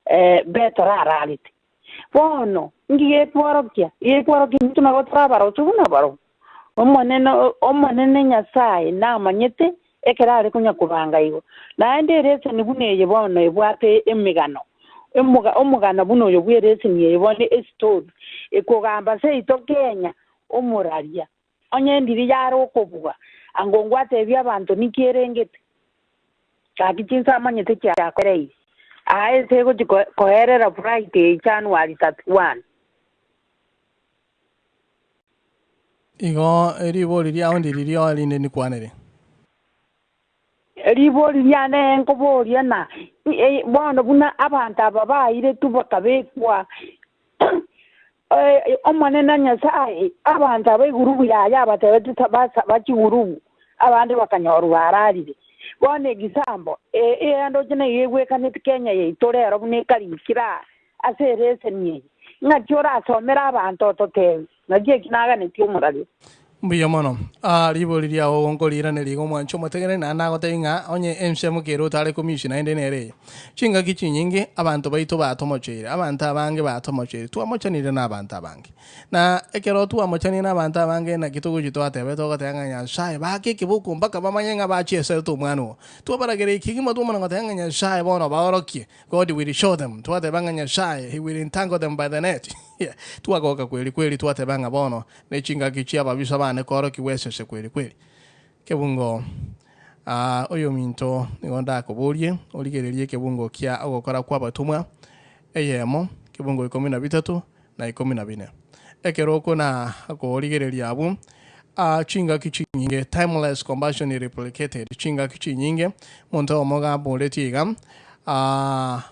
Petero ararete. Bono, inki gekworokia? Gekworokia intwe nabo tore abaroche buna barobwo. Omonene, Omonene Nyasae namanyete ekero are konya kobanga igo. Naende ereseni buna eye bono ebwate emegano, omoga, omogano buna oyo bw'ereseni eye bono esitori, ekogamba seito Kenya, omoraria. Onye ndiri yare okobua, ango ngwatebie abanto ninki erengete? Gaki chinsa amanyete chiakoreire. Aa ense egochia koerera Friday January 31. Igo ribori riao ndiririo erinde ndikwanere. Ribori riane nkoboria na bono buna abanto aba bairetwe bakabekwa Omonene Nyasae, abanto aba egurubu yaye abatebetie basaba chigurubu, abande bakanyorwa bararire. Bono egisambo eyandoche naigo egwekaneti Kenya yaito rero buna ekarikire aa ase ereseni eye, ng'aki orasomere abanto ototebie, ng'aki eki naganetie omoraria. Mbuya mono. Aa, ribori riao ogonkoriiraneria iga omwanche omotegereri, naende nagotebia ng'a onye ensemo kere otare komisia naende nere eye. Chingaki chinyinge abanto baito batomocheire, abanto abange batomocheire, twamochanire nabanto abange. Na ekero twamochanire nabanto abange naki togochia twatebe togoteba ng'a Nyasaye baake ekeboko mpaka bamanye ng'a bachieserete omwana oo. Twabaragereria kegima twamanya goteba ng'a Nyasaye bono baorokie, God will show them, twateba ng'a Nyasaye he will entangle them by the net. Twagoka kweri kweri twateba ng'a bono Ne chingaki chi'ababisa bane koorokigwa esese kweri kweri. Kebungo Aa, oyominto, nigo ndakoborie origererie ekebungo kia ogokora kw'abatomwa, eyemo, kebungo ikomi na bitato na ikomi na bine. Ekero okona korigereria abwo, aa, chingaki chinyinge, timeless compassion replicated, chingaki chinyinge, omonto oyomo iga aboretie iga, aa,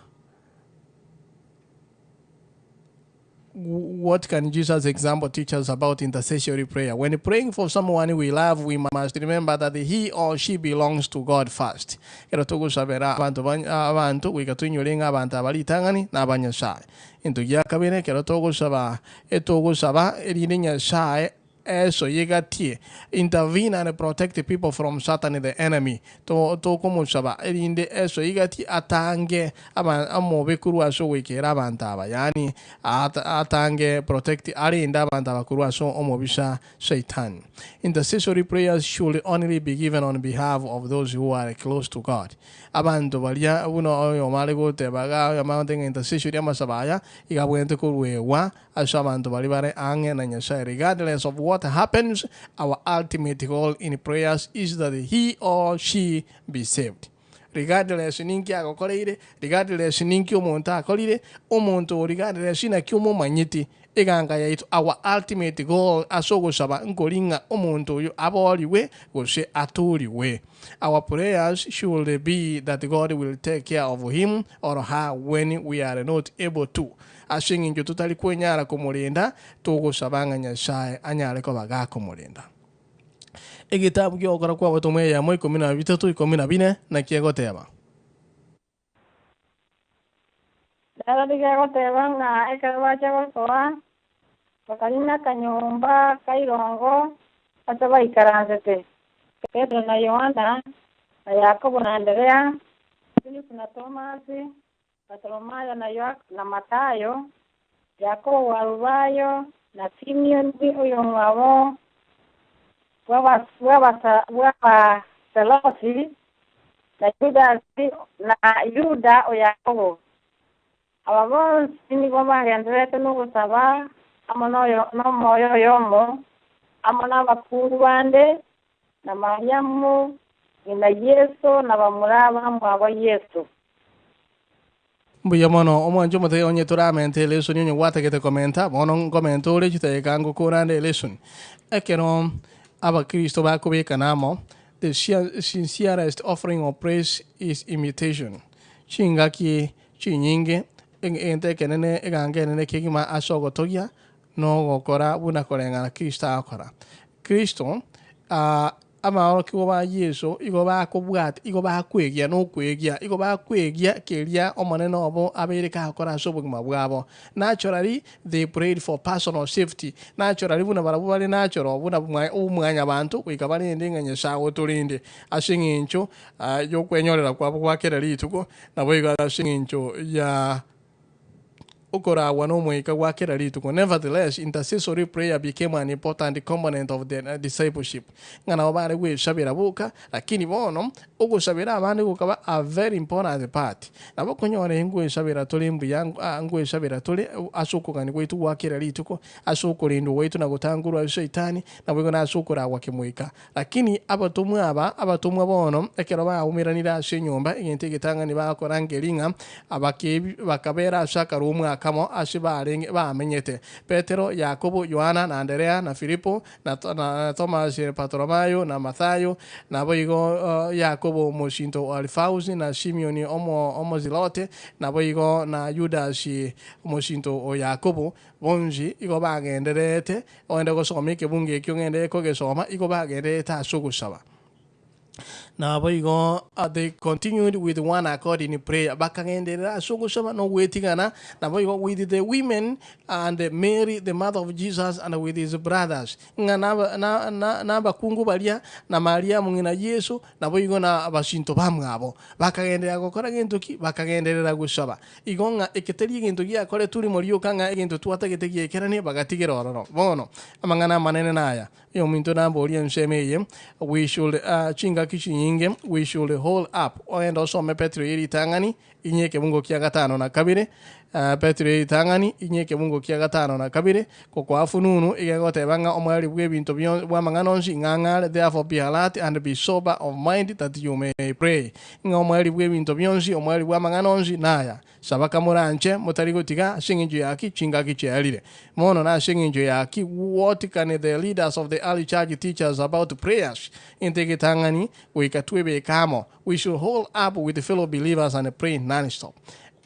What can Jesus' example teach us about intercessory prayer? When praying for someone we love, we must remember that he or she belongs to God first. Ekero togosabera abanto abanto goika toinyore ng'a abanto aba ritang'ani na aba Nyasae. Egento gia kabere ekero togosaba etogosaba erinde Nyasae Esoyegatie, intervene and protect people from Satan the enemy. To, tokomosaba erinde esoyegatie atange aba, omobe korwa ase ogoikera abanto aba, yaani at, atange, protect, arende abanto aba korwa ase omobisa Satan. Intercessory prayers should only be given on behalf of those who are close to God. Abanto baria buna oyomo are goteba iga, oyomo agote ng'a intercessory amasabo aya iga abwenerete koruegwa Ase abanto baria bare ang'e na Nyasae, regardless of what happens, our ultimate goal in prayers is that he or she be saved. Regardless ninki agokoreire, regardless ninki omonto akorire, omonto oo regardless naki omomanyeti, eganga yaito, our ultimate goal ase ogosaba nkori ng'a omonto oyo aboorigwe gose atoorigwe. Our prayers should be that God will take care of him or her when we are not able to. Ase engencho totari kwenyara komorenda, togosaba ng'a Nyasae anyare koba gakomorenda. Egetabu ki'ogokora kw'abatomwa eyemo ikomi na bitato ikomi na bine naki egoteba. Nero nigo egoteba ng'a ekero bachia gosoa, bakarina akanyomba ka irongo ase baikaransete, Petero na Yohana, na Yakobo na Anderea, Filipo na Tomasi, Bartolomayo na Yoak na Matayo, Yakobo bw'Alubayo, na Simioni oyomwabo bw'Abaselosi, na Yudasi, na Yuda o Yakobo. Aba bonsi nigo bagendererete nogosaba amo nomoyo oyomo, amo nabakungu bande, na Mariamu ng'ina Yeso, na bamura bamwabo Yeso. Mbuya mono, omwanche omotebia onye toramente elesoni onye gwatagete komenta, bono nkomente ore chidakika ngokora ande elesoni. Ekero abakristo bakobekana amo, the sincerest offering of praise is imitation. Chingaki chinyinge, egento ekenene egango enene kegima ase ogotogia nogokora buna koreng'ana Kristo agokora. Kristo, abaorokigwa ba Yeso igo bakobwata, igo bakwegia nokwegia, igo bakwegia keria Omonene obo abeire kagokora ase obogima bwabo. Naturally, they prayed for personal safety. Naturally, buna barabwo bare natural, buna obomwanyabanto, goika barende ng'a Nyasae agotorende ase eng'encho y'okwenyorera kwabo gwa kera rituko, naboigo ase eng'encho ya okoragwa n'Omoika gwa kera rituko. Nevertheless, intercessory prayer became an important component of the discipleship. Ng'a nabo bare gwesabera boka, lakini bono ogosabera abande gokaba a very important part. Nabo okonyora ingwesabera tore mbuya, ngwesabera tore ase okogania gwaito gwa kera rituko, ase okorendwa gwaito na gotangorwa ase Saitani, naboigo nase okoragwa kemoika. Lakini abatomwa aba, abatomwa bono, ekero baumeranire ase enyomba, egento egetang'ani bagokora nkeri ng'a abakebi bakabera ase akarumu akamo ase barenge bamenyete, Petero, Yakobo, Yohana, na Anderea, na Filipo, na na Thomas, Bartolomayo, na Mathayo, naboigo Yakobo mosinto o Alifausi, na Simioni omo Omozilote, naboigo na Yudasi mosinto o Yakobo, bonsi igo bagendererete Ogende gosoma ekebungo ekio ngende kogesoma, igo bagendererete ase ogosaba. Naboigo they continued with one accord in prayer, bakagenderera ase ogosaba na ogwetigana, naboigo with the women and Mary the mother of Jesus and with his brothers, ng'a naba na na nabakungu baria, na Mariamu ng'ina Yeso, naboigo na abasinto bamwabo. Bakagenderera gokora gento ki? Bakagenderera gosaba. Igo ng'a eke teri egento giakoretwe rimo rioka ng'a egento twatagete giekeranie, bagatigera ororo. Bono, amang'ana amanene naya, oyominto namborie ensemo eye, we should, chingaki chinyinge, we should hold up, ogende osome Petero ye ritang'ani, inye ekebungo kia gatano na kabere, Petero ye ritang'ani, inye ekebungo kia gatano na kabere, Kokoa fununu iga egoteba ng'a omoerio bw'ebinto bionsi bw'amang'ana onsi ng'ang'are, therefore be alert and be sober of mind that you may pray. Ng'a omoerio bw'ebinto bionsi, omoerio bw'amang'ana onsi naya, Saba kamoranche, motari gotiga, ase eng'encho ya ki chingaki chiaerire. Mono nase eng'encho ya ki, what can the leaders of the early church teach us about prayers? Into egetang'ani, goika twebeke amo, we should hold up with fellow believers and pray non-stop.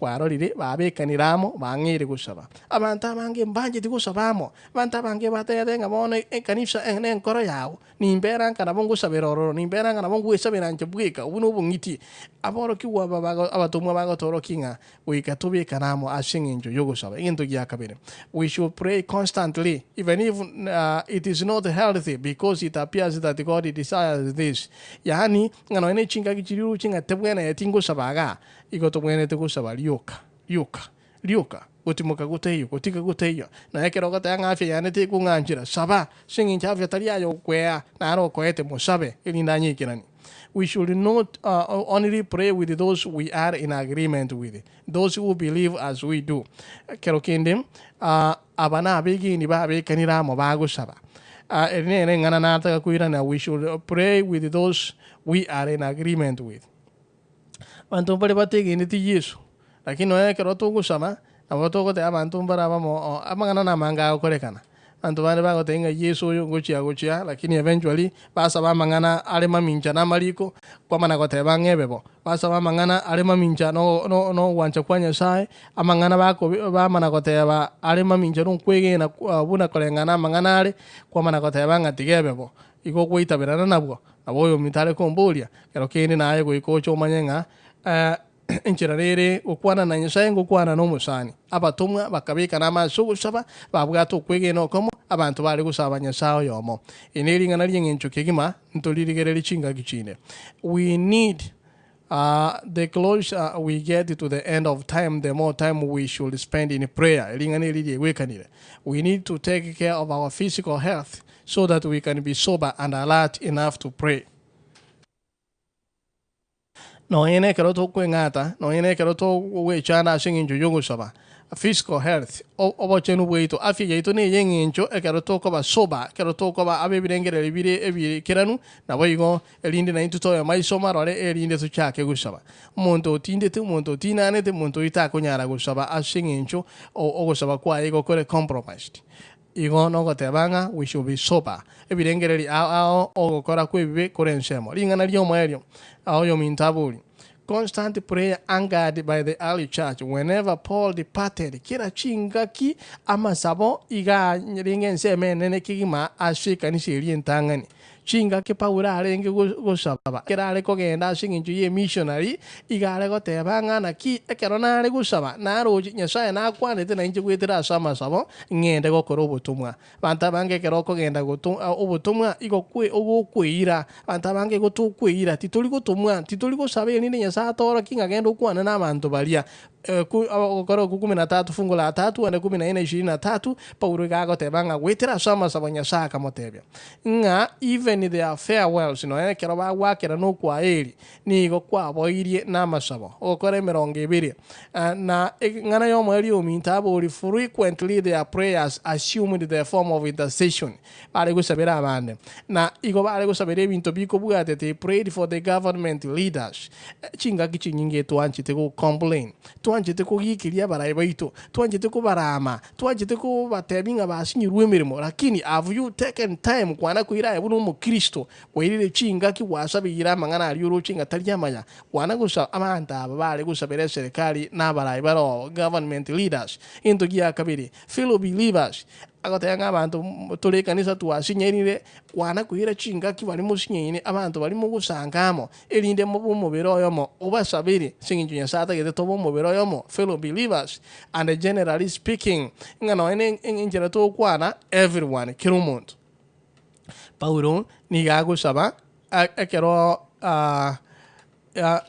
Kwarorire babekanire amo, bang'eire gosaba. Abanto abange mbancheti gosaba amo. Abanto abange batebete ng'a bono ekanisa nenkoro yao, nimbera nka nabo ngosabera ororo, nimbera nka nabo ngwesabera inche bweka, obwo nobong'iti. Aborokigwa aba bago abatomwa bagotorokia ng'a goika tobekane amo ase eng'encho y'ogosaba. Egento gia kabere, we should pray constantly even if it is not healthy because it appears that God desires this. Yaani ng'a nonya ne chingaki chiria oroche ng'a tebwenereti ngosaba igaa, Igo tobwenerete gosaba rioka, rioka, rioka, gotimoka gotaiyo, gotiga gotaiyo. Na ekero ogoteba ng'a afya yane tekong'anchera, saba, ase eng'encho afya tari aye okwea, naro okoete, mosabe, erinde anyeikeranie. We should not only pray with those we are in agreement with, those who believe as we do. Ekero kende, aba nabegeni babekanire amo bagosaba. Eri nere eng'ana nataka koirana, we should pray with those we are in agreement with. Abanto mbare bategeneti Yeso, lakini nonya ekero togosaba, nabo togoteba abanto mbare abamo amang'ana namange agokorekana. Abanto bande bagoteba ng'a Yeso oyo ngochia gochia, lakini eventually basaba amang'ana are mamincha na amariko, kwamana goteba ng'a ebe bo. Basaba amang'ana are mamincha no no nogwancha kwa Nyasaye, amang'ana bakobi bamana goteba are mamincha na okwegena buna koreng'ana amang'ana are, kwamana goteba ng'a tiga ebe bo. Igo ogoitaberana nabwo, nabo oyominto are komboria, Ekero kende naye goika oche omanye ng'a enchera nere gokwana na Nyasae ngokwana nomosani. Abatomwa bakabekana amo ase ogosaba, babwate okwegena okomo, abanto bare gosaba Nyasae oyomo. Eri nering'ana ri'eng'encho kegima, ntoririgererie chingaki chinde. We need The closer we get to the end of time, the more time we should spend in prayer. Ring'ana eri riegwekanire. We need to take care of our physical health so that we can be sober and alert enough to pray. Nonye nekero tokweng'ata, nonye nekero togwechanda ase eng'encho y'ogosaba, physical health, obochenu bwaito, afya yaito neye eng'encho ekero tokoba sober, ekero tokoba abebirengererio bire ebikeranu, naboigo Erinde naintwe tobe maiso marore, erinde tochake gosaba. Omonto otindete, omonto otinanete, omonto oyio takonyara gosaba ase eng'encho ogosaba kwaye igo kore compromised. Igo nogoteba ng'a we should be sober. Ebirengererio ao ao ogokora kw'ebibe kore ensemo. Ring'ana ri'omoerio, oyominto abori. Constant prayer angered by the early church whenever Paul departed, kera chingaki amasabo iga arenge ensemo enene kegima ase ekanisa eria entang'ani. Chingaki Paulo arenge gosaba ekero are kogenda ase eng'encho y'emissionary, iga are goteba ng'a naki ekero nare gosaba naroche Nyasaye nakwanete nainche goetera ase amasabo ng'ende gokora obotomwa. Abanto abange ekero okogenda goto obotomwa igo kwe ogokweira, abanto abange igo tokweira, titori gotomwa, titori gosaba erinde Nyasaye atoorokie ng'a genda okwane na abanto baria. Ku ogokora okwo kumi na tatu fungu la tatu ande kumi na ine ishirini na tatu, Paulo iga agoteba ng'a goetera ase amasabo Nyasaye akamotebia, ng'a even their farewells, nonya ekero bagwakera nokwaeri, nigo kwaboirie namasabo, ogokora emerongo ebere. Na eng'ana y'omoerio ominto abori, frequently their prayers assumed the form of intercession, bare gosabera abande, na igo bare gosabera ebinto bikobwatia, they prayed for the government leaders. Chingaki chinyinge twanchete go complain, twanchete kogiikeria abarai baito, twanchete kobarama, Twanchete kobatebia ng'a basinyirwe emeremo, lakini have you taken time kwana koira aye buna omokristo, kwairire chingaki gwasabeire amang'ana aria oroche ng'a tari amaya, kwana gosaba abanto aba bare gosabera eserekari na abarai bare oo, government leaders. Egento gia kabere, fellow believers, agoteba ng'a abanto tore ekanisa twasinyairire, kwana koira chingaki baria mosinyaine, abanto baria mogosanga amo, erinde mobe omobere oyomo, obasabere, ase engencho Nyasae atagete tobe omobere oyomo, fellow believers, and generally speaking, ng'a nonya ne enchera togokwana, everyone, kera omonto. Paulo nigo agosaba ekero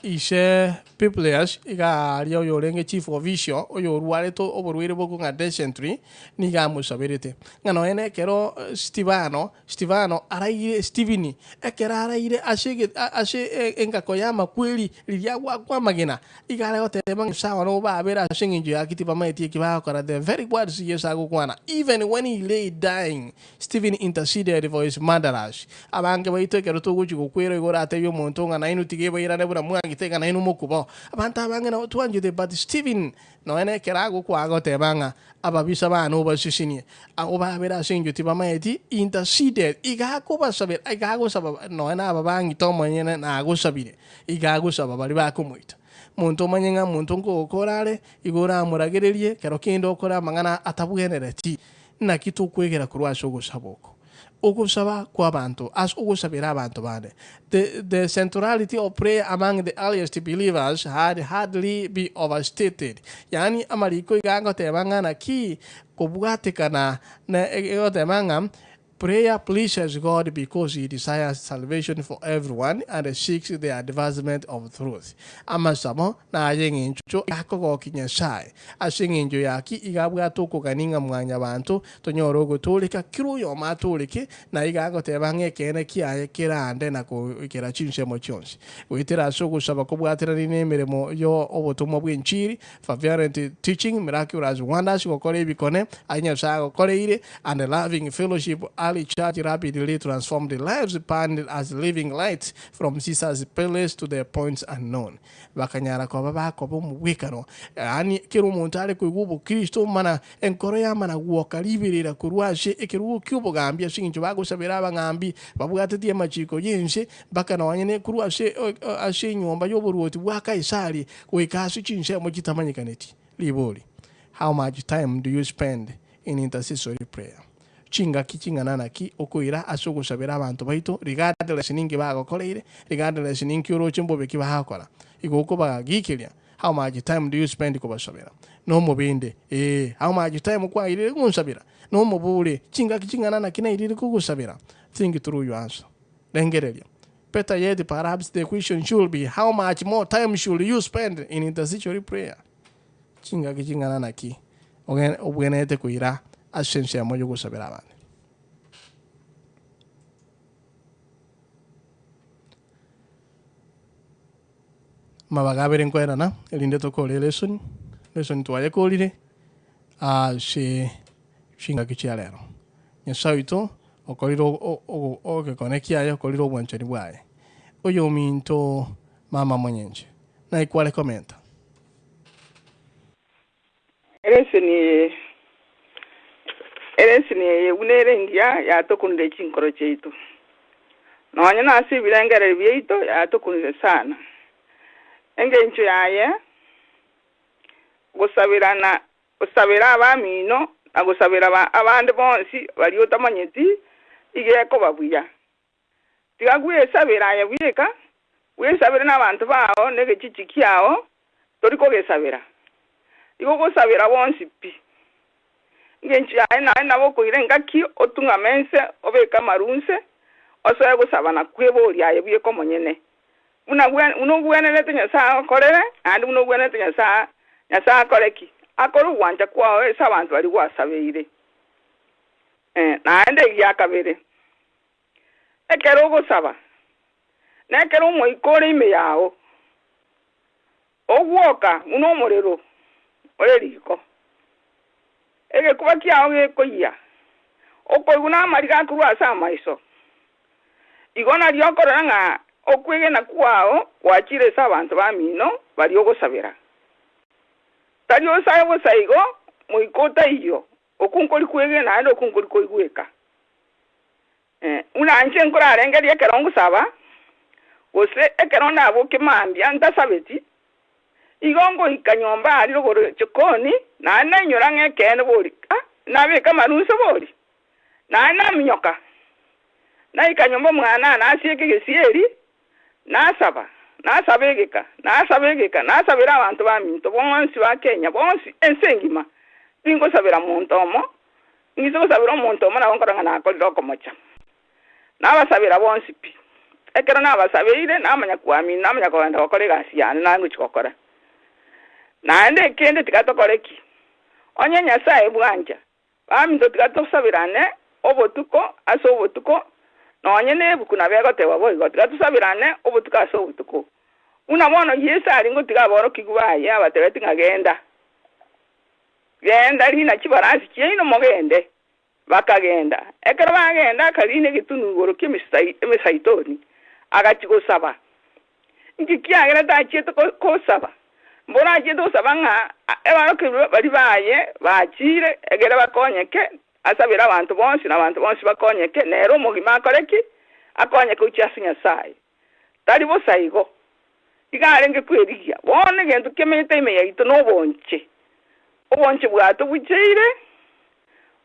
ise Publius iga aria oyorenge chief official, oyorwarete oborwaire bokong'a dysentery, nigo amosaberete, ng'a nonya na ekero Stefano Stefano araire Stephen, ekero araire ase ase engako y'amakweri riria agwakwa amagena, iga are goteba ng'a sawa nobo babere ase engencho yaki tibamaeti eki bagokora, the very words Yeso agokwana, even when he lay dying, Stephen interceded for his murderers. Abange baito ekero togochia gokwera igo oratebie omonto ng'a nainwe tiga ebairane buna mwang'ite ng'a nainwe mokobao. Abanto abange nabo twanchete but Stephen Nonya nekero agokwa agoteba ng'a ababisa baane obasesenie, obabere ase engencho tibamaeti, interceded, iga akobasabera, iga agosaba nonya na ababang'ite omonyene nagosabire, iga agosaba baria bakomoita. Monto omanye ng'a monto nkogokora are, igo oramoragererie, kero kende okore amang'ana atabwenereti. Naki tokwegera korwa ase ogosaba oko? Ogosaba kw'abanto ase ogosabera abanto bande. The the centrality of prayer among the earliest believers had hardly be overstated. Yaani amariko iga agoteba ng'a naki kobwatekana na egoteba ng'a prayer pleases God because he desires salvation for everyone and seeks the advancement of truth. Amasabo naye eng'encho akogokia Nyasae. Ase engencho yaki iga abwate okogania ng'a mwanyabanto tonyore ogotooreka, kera oyomo atooreke, na iga agoteba ng'a ekeene kiaye kerande na goikera chinsemo chionsi. Goetera ase ogosaba kobwaterania nemeremo yo obotomwa bw'enchiri, fervent teaching, miraculous wonders, gokora ebikone aye Nyasae agokoreire, and loving fellowship, early church rapidly transformed lives burned as living lights from Caesar's palace to the points unknown. Bakanyara koba bakoba omogwekano, yaani kera omonto are koigwa obokristo mana enkoro yamana gwoka riberera korwa ase ekerogo ki'obogambi ase engencho bagosabera abang'ambi babwatetie amachiko y'ense mpaka nonye ne korwa ase ase enyomba y'oboruoti bwa Kaisari goika ase chinsemo chitamanyekaneti. Ribori, How much time do you spend in intercessory prayer? Chingaki ching'ana naki okoira ase ogosabera abanto baito regardless ninki bagokoreire, regardless ninki oroche mbobe ki bagokora, igo okobagikeria, how much time do you spend kobasabera? Nomobende, ee, how much time kwairire gonsabera? Nomobore, chingaki ching'ana naki nairire kogosabera? Think through your answer. Rengereria. Better yet perhaps the question should be how much more time should you spend in intercessory prayer? Chingaki ching'ana naki obwenerete koira ase ensemo y'ogosabera abande? Amabaga abere nkoenana erinde tokore elesson, lesson twayekorire ase chingaki chia rero. Nyasae oito okorire egekone kiaye okorire obwanchani bwaye. Oyominto mama monyenche, naye kware komenta. Eleseni eye, eleseni eye buna ere engiya yatokunire chinkoro chiaito, nonya nase ebirengererio biaito yatokunire sana. Engencho yaye, gosabera gosabera abamino na gosabera abande bonsi baria otamanyeti, iga ekoba buya. Tiga gwesabera aye bweka, bwesabere nabanto bao na egechichi kiao, tori kogesabera. Igo ogosabera bonsi pi. Engencho yaye naye nabo okoira engaki otung'ame inse obeke amaru inse, osoe gosaba na kweboria aye bweka omonyene, buna buna ogwenerete Nyasae agokorere, naende buna ogwenerete Nyasae Nyasae akore ki? Akore ogwancha kwao ase abanto baria gwasabeire. Naende egia kabere, ekero ogosaba, na ekero Omoika ore ime yao, ogwoka buna omorero ore riko, egekuba kiao gekoyia, okoigwa namariga akorwa ase amaiso. Igo nario okorora ng'a okwegena kwao gwachire ase abanto bamino baria ogosabera. Tari osae bosa igo, moika otaiyo, okwo nkori kwegena naende okwo nkori koigweka. Buna inche nkorarengereria ekero ngosaba, gose ekero ndaboke mambia ntasabeti, igo ngoika nyomba aria rogoro chikoni, naende nainyora ng'a ekeene bori, ah, nabeka amarunso bori, naende naminyoka, naika nyomba omwana nasieka egesieri, nasaba, nasaba egeka, nasaba egeka, nasabera abanto baminto bonsi ba Kenya bonsi, ense engima, tingosabera monto omo, Ing'ise gosabera omonto omo nabo nkorora ng'a nakorire okomocha. Nabasabera bonsi pi. Ekero nabasabeire, namanya koamini, namanya kogenda gokora egasi yane naye ngochia gokora. Naende ekende tiga tokore ki? Onye Nyasae bwancha, baminto tiga tosaberane obotuko ase obotuko, nonye nebuku nabo egoteba boigo, tiga tosaberane obotuko ase obotuko. Buna bono Yeso arenge gotiga aborokigwa baye abatebetie ng'a genda. Genda, riina chibarasi chiaino mogende. Bakagenda. Ekero bagenda akariina egetunu igoro ki'Emesaitoni, agachia gosaba. Inki kiagera tachiete gosaba? Mboro achiete gosaba ng'a aborokigwa baria baye bachiire, egere bakonyeke, asabere abanto bonsi, na abanto bonsi bakonyeke, nere omogima akore ki? Akonyeke gochia ase Nyasae. Tari bosa igo, iga arenge kwerigia. Bono egento kemenyete ime yaito nobonche. Obonche bwatobucheire,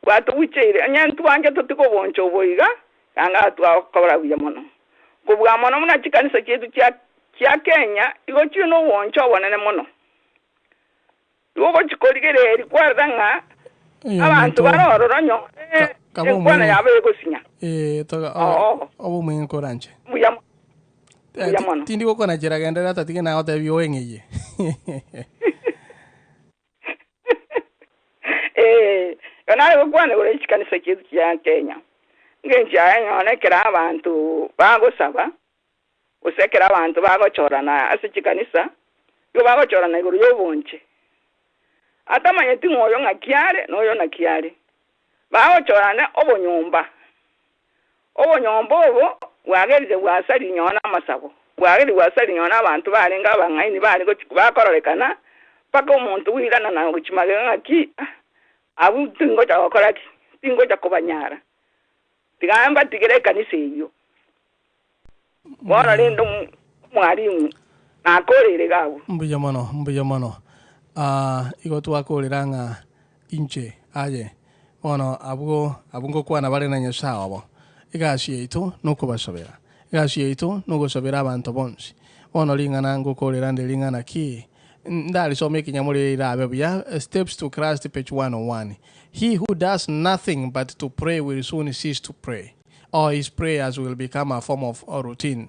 bwatobucheire. Onye ntwanche totige obonche obo iga, yanga twakora buya mono. Kobua mono buna chikanisa chiaito chia chia Kenya igo chire nobonche obonene mono. Igo ogochia korigereria kwarora ng'a abanto Oyominto bare ororo nyore kabe enkwana omweng'e yabo egosinya. Eh, toga Oo. obe omweng'e koranche. Mbuya mono. Eh, Mbuya mono. tindi gokonachera genderera tatige nagotebia oeng'eyie. Ee, igo nare gokwana igoro ye chikanisa chiaito chia Kenya. Engencho yaye nonye ekero abanto bagosaba, gose ekero abanto bagochorana ase chikanisa, nigo bagochorana igoro y'obonche. Atamanyeti ng'a oyo ng'aki are na oyo naki are. Bagochorana obonyomba. Obonyomba obo bwagerire bwasaria nonye namasabo, bwagerire bwasaria nonye nabanto barenge abang'aini bare gochi bakororekana, mpaka omonto bwirana na gochia magega ng'aki, ah, abwo tingocha gokora ki? Tingocha kobanyara. Tiga mbatigere ekanisa eyio. Bono rende omwalimu nakoreire iga abwo. Mbuya mono, mbuya mono. Ah, igo twakorera ng'a inche, aye. Bono abwo, abwo ngokwana bare na Nyasae obo. Egasi yaito nokobasabera. Egasi yaito nogosabera abanto bonsi. Bono ring'ana ngokorera nde ring'ana ki? Ndarisome ekinyamorero rirabe buya, Steps to Christ page 101. He who does nothing but to pray will soon cease to pray. Or his prayers will become a form of routine.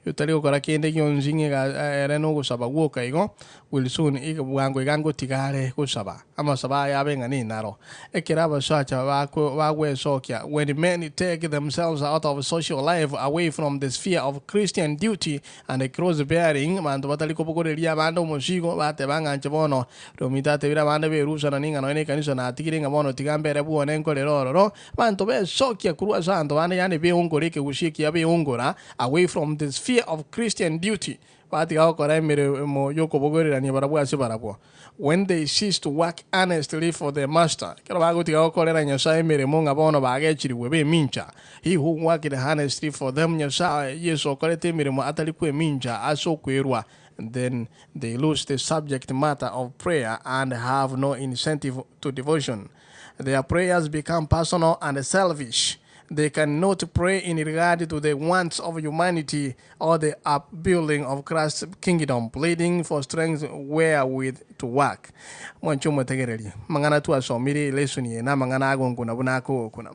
Otari gokora kende gionsi ng'a ere nogosaba gwoka igo, will soon, bwango iga ngotiga are gosaba. Amasabo aye abe ng'a ninaro. Ekero abasacha bagwesokia, when men take themselves out of social life, away from the sphere of Christian duty and cross bearing, abanto batari kobogoreria abande omosigo, bateba ng'a inche bono Romito atebire abande berusana ning'a nonya nekanisa natigire ng'a bono tiga mbere bwone nkorere ororo, Abanto besokia korwa ase abanto bande, yaani beongore ekegusii ekiya beongora, away from the sphere of Christian duty, batiga gokora emeremo y'okobogererania barabwo ase barabwo. When they cease to work earnestly for their master, ekero bagotiga gokorera Nyasae emeremo ng'a bono bagechirigwe bemincha, he who worked earnestly for them, Nyasae, Yeso okorete emeremo atari kwemincha ase okwerwa. Then they lose the subject matter of prayer and have no incentive to devotion. Their prayers become personal and selfish. They cannot pray in regard to the wants of humanity or the upbuilding of Christ's kingdom, pleading for strength wherewith to work. Mwanche omotegererie, amang'ana twasomire elesson eye namang'ana agonkuna buna akogokuna.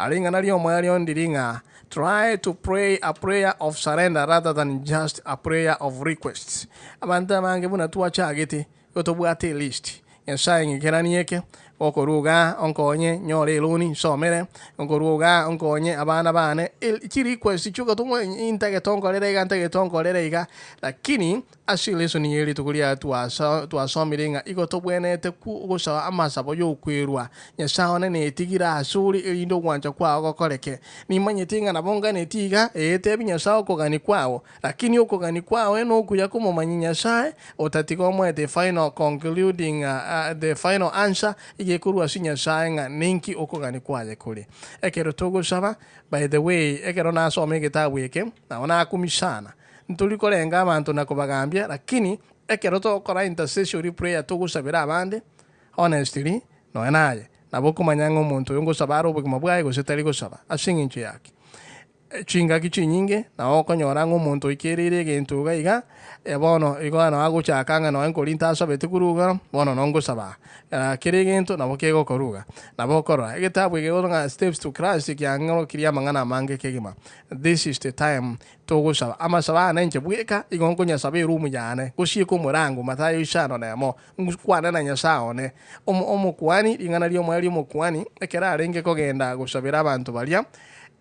Ring'ana riomoerio ndiri ng'a try to pray a prayer of surrender rather than just a prayer of requests. Abanto abange buna twachagete, igo tobwate elist. Nyasae ng'ikeranie eke, gokorwa igaa onkonye nyore eloni nsomere, nkorwa igaa onkonye abana bane, el chirequest chioka tong'o intagete onkorere iga ntagete onkorere iga, lakini ase elesson ye rituko ria twasa twasomire ng'a igo tobwenerete ku gosaba amasabo ya okwerwa, Nyasae one netigire asore erinde ogwancha kwao gokoreke. Nimanyete ng'a nabo nganeti iga, ee tebi Nyasae okogania kwao, Lakini okogania kwawe nokuya komomanyia Nyasae, otatiga omoe the final concluding the final answer iga ekorwa ase Nyasae ng'a ninki okogania kwaye kore. Ekero togosaba, by the way, ekero nasoma egetabu eke, nabo nakumia sana. Ntori korenga abanto na kobagambia, lakini ekero togokora intercessory prayer togosabera abande, honestly, nonya naye, nabo okomanya ng'a omonto oyo ngosaba are obogima bwaye gose tari gosaba, ase eng'encho yaki. Chingaki chinyinge nabo okonyora ng'a omonto oikereire egento iga iga, bono igo nabo agochaka ng'a nonya nkori ntasabeti korwa iga, bono noo ngosaba aa. Kera egento nabo kegokorwa iga. Nabo okorora egetabu eke gegotoka ng'a Steps to Christ kiang'orokirie amang'ana amange kegima. This is the time togosaba. Amasabo aya ninche bweka, igo nkonyasaba eroom yane, gosieka omorango Mathayo isano na emo, nkwane na Nyasae one. Omo omokuani, ring'ana ri'omoerio omokuani, ekero arenge kogenda gosabera abanto baria,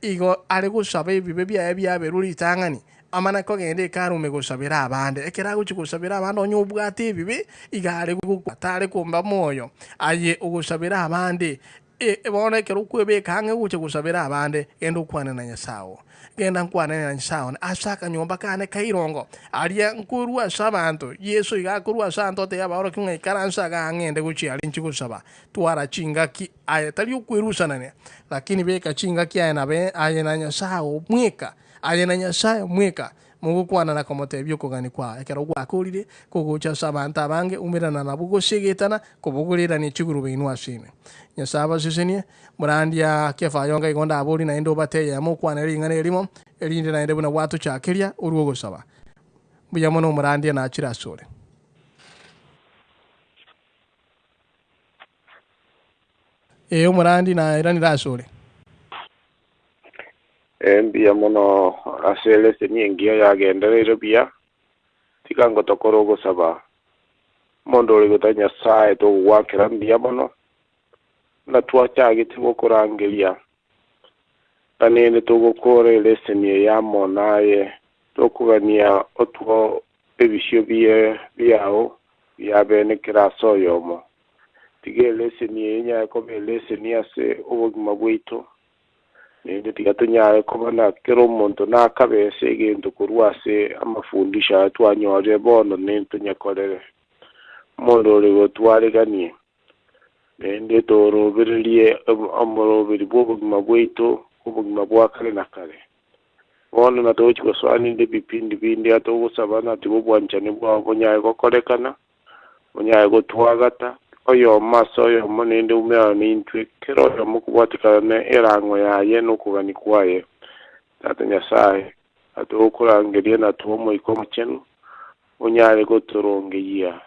Igo are gosaba ebibe biaye biaberwe ritang'ani, amane kogenda Hekalu ime gosabera abande. Ekero agochia gosabera abande onye obwate ebibe, igo are gokwa, tare komba moyo. Aye ogosabera abande, e bono ekero okwebeka ang'e gochia gosabera abande, genda okwane na Nyasae oo. Genda nkwane na Nyasae one ase akanyomba kane ka irongo, aria nkorua ase abanto. Yeso iga akorua ase abanto otebia abaorokia ng'a ikaransa igaa ng'ende gochia aria inche gosaba. Twara chingaki aye tari okwerusanania, lakini beka chingaki aye nabe aye na Nyasae oo mweka, aye na Nyasae mweka, mogokwana na komotebia okogania kwao. Ekero gwakorire kogocha ase abanto abange, umerana nabwo gose egetana, kobogorirania chigurube inwe ase inwe. Nyasae abasesenie, morandia Kefa ayonga igo ndaborie naende obate eyemo okwane ring'ana erimo, erinde naende buna gwatochakeria orue ogosaba. Mbuya mono omorandia nachire asore. Ee, omorandi nairanire asore. Ee, mbuya mono ase eleseni engiya yagendereire buya, tiga ngotokore ogosaba. Omonto ore gotari Nyasae togogwakera mbuya mono, buna twachagete gokorangeria, naende togokora eleseni eye amo naye, tokogania otwo ebisio biao biabene kera ase oyomo. Tiga eleseni eye enyare koba eleseni ase obogima bwaito, naende tiga tonyare koba na kera omonto nakabe ase egento korwa ase amafundisho aya twanyorire bono naende tonyakorere. Omonto ore gotwareganie, naende torobererie omoroberi bw'obogima bwaito, obogima bwa kare na kare. Bono natogochia gosoa ninde ebipindi binde atogosaba ng'a tiga obwanchani bwao bonyare gokorekana, bonyare gotwagata, oyomo ase oyomo naende umerane naintwe, kera oyomo kobwatekana ne erang'o yaye na okogania kwaye. Tata Nyasae, atogokorangeria na toe Omoika Omochenu, onyare gotorongeyia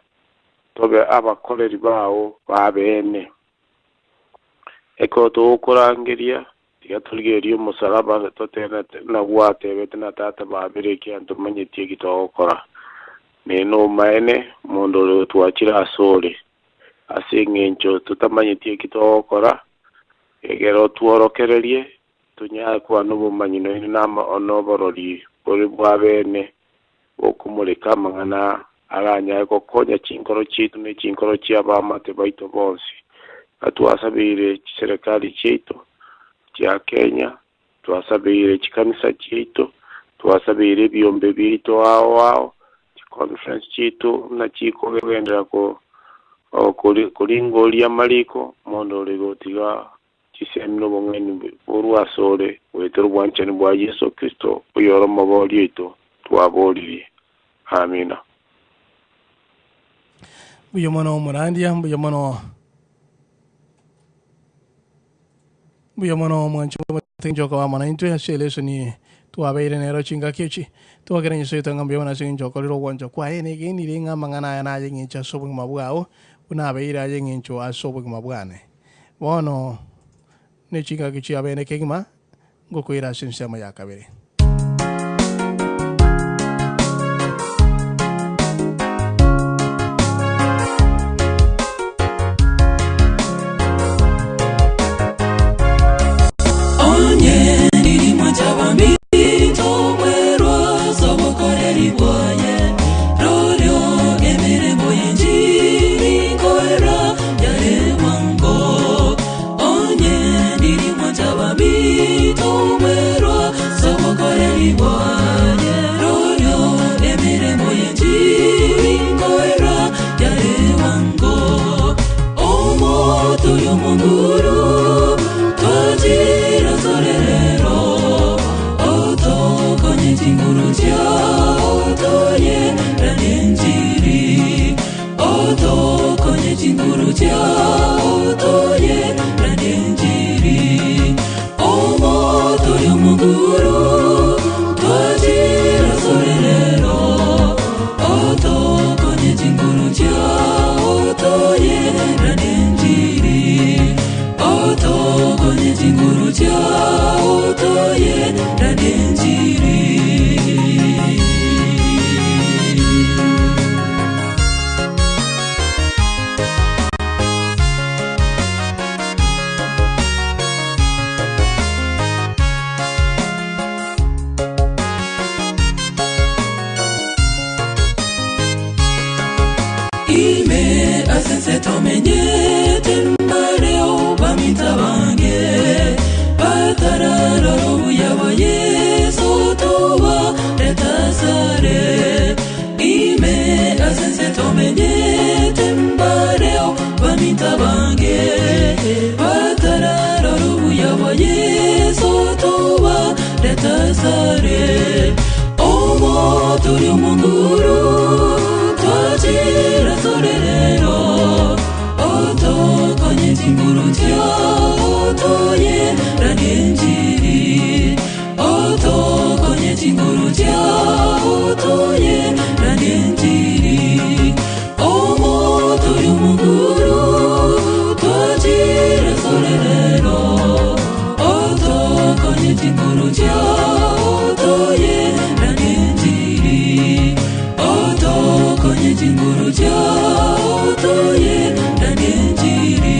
tobe abakoreri bao b'abeene. Ekero togokorangeria, Tiga torigererie omosalaba totenete buna gwatebete na tata babere ekiagera ntomanyeti eki togokora. Naende nomaene omonto ore otwachire asore, ase engencho totamanyeti eki togokora, egere otworokererie tonyare koba nobomanyi nonya noborori bore bw'abeene bokomoreka amang'ana aranyare gokonya chinkoro chiaito ne chinkoro chi'abaamate baito bonsi. Na twasabeire chiserekari chiaito chia Kenya, twasabeire chikanisa chiaito, twasabeire ebiombe biaito ao ao, chiconference chiaito buna chikogenderera koringoria amariko, omonto ore gotiga Chisemi na obong'aini borwe asore goetera obwanchani bwa Yeso Kristo, oyore Omoboori oito, twaboririe. Amina. Mbuya mono omorandia, mbuya mono mbuya mono omwanchi bw'omotenchoka wa amo naintwe ase elesoni twabeire nero chingaki echi. Twakera Nyasae oito ng'a mbuya mono ase eng'encho okorire ogwancha kwaye, negenire ng'a amang'ana aya naye eng'encho ase obogima bwao, buna abeire aye eng'encho ase obogima bwane. Bono ne chingaki chiabene kegima, ngokoira ase ensemo ya kabere. Onye ndiri mwancha baminto bwerwa ase obokoreri bwaye, rorio emeremo y'enchiri nkoera yare bwango. Onye ndiri mwancha baminto bwerwa ase obokoreri bwaye, rorio emeremo y'enchiri nkoera yare bwango. Omoto y'omonguru twachira sorerero, otokonye chinguru chiao toyeranie enchiri, otokonye chinguru chiao toyeranie enchiri. Omoto y'omonguru twachira sorerero, otokonye chinguru chiao toyeranie enchiri, otokonye chinguru chiao toyeranie enchiri. Ime asense tomenyete mbareo bamita bange, batararora obuya bwa Yesu toba retasare. Ime asense tomenyete mbareo bamita bange, batararora obuya bwa Yesu toba retasare. Omoto y'omonguru twachira sorerero, otokonye chinguru chiao toyeranie enchiri, otokonye chinguru chiao toyeranie enchiri. Omoto y'omonguru twachira sorerero, otokonye chinguru chiao toyeranie enchiri, otokonye chinguru chiao toyeranie enchiri.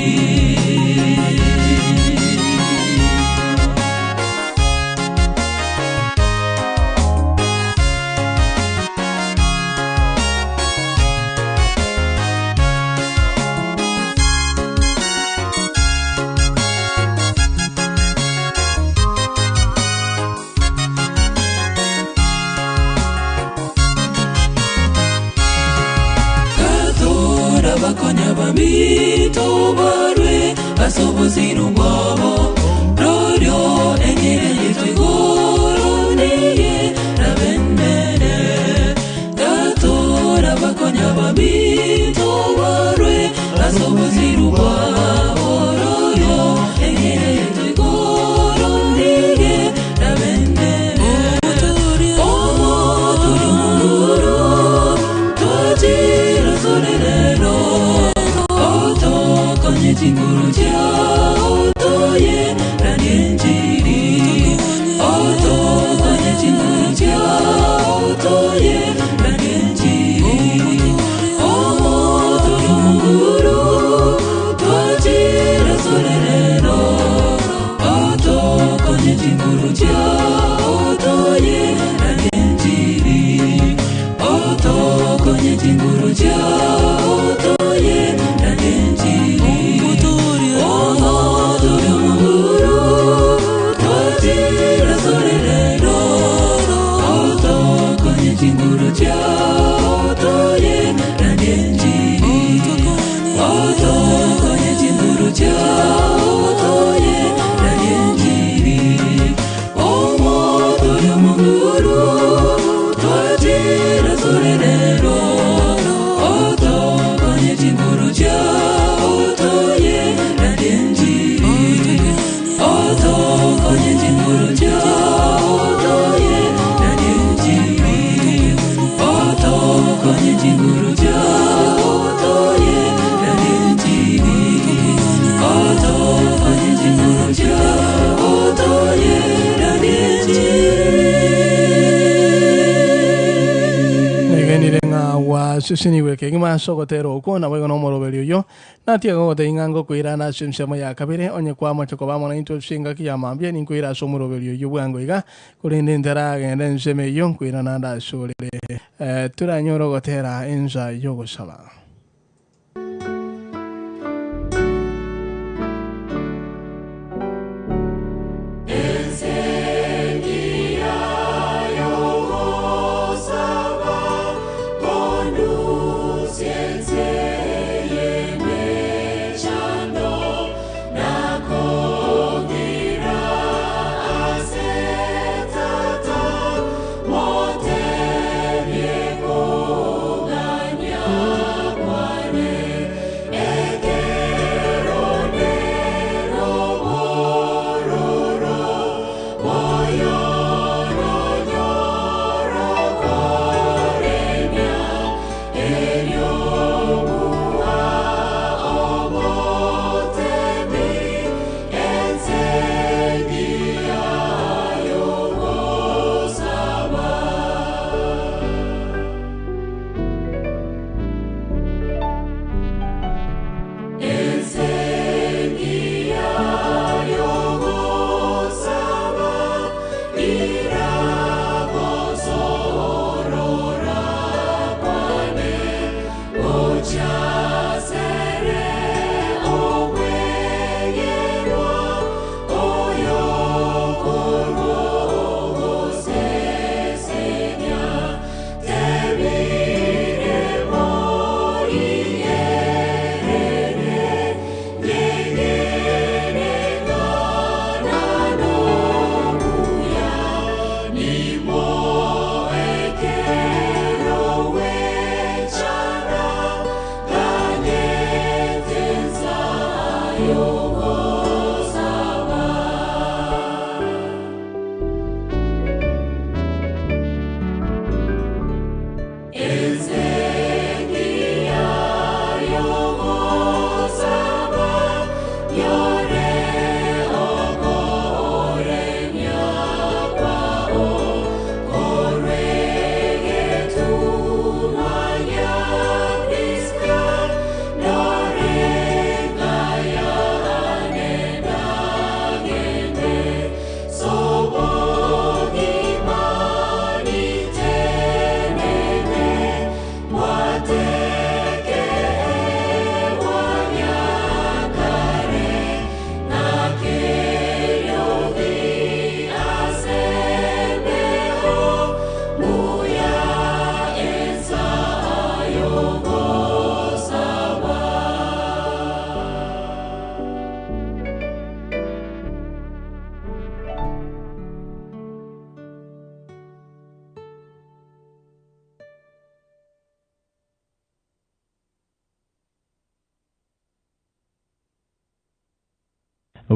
Katora bakonya bamito barwe ase obosiro bwabo, rorio engere yetu igoro niye rabenene. Katora bakonya bamito barwe ase obosiro bwabo, rorio engere yetu igoro niye rabenene. Omoto y'omonguru twachira sorerero, otokonye chinguru chiao toyeranie enchiri, otokonye chinguru chiao toyeranie enchiri. Omoto y'omonguru twachira sorerero, otokonye chinguru chiao toyeranie enchiri, otokonye chinguru chiao toyeranie enchiri. Omoto y'omonguru twachira sorerero, otokonye chinguru chiao toyeranie enchiri, otokonye chinguru chiao toyeranie enchiri. Omoto y'omonguru twachira sorerero, otokonye. Negenire ng'a gwasesenigwe kegima ase ogotera okwo, naboigo nomoroberi oyio. Natiga gogotebia ng'a ngokoirana ase ensemo ya kabere, onye kwamocha koba amo naintwe ase engaki ya mambia, ninkoire ase omoroberi oyio bwango iga, korende ntaragenda ensemo eyio, nkoirana ande asore. Toranyore ogotera ensa y'ogosaba.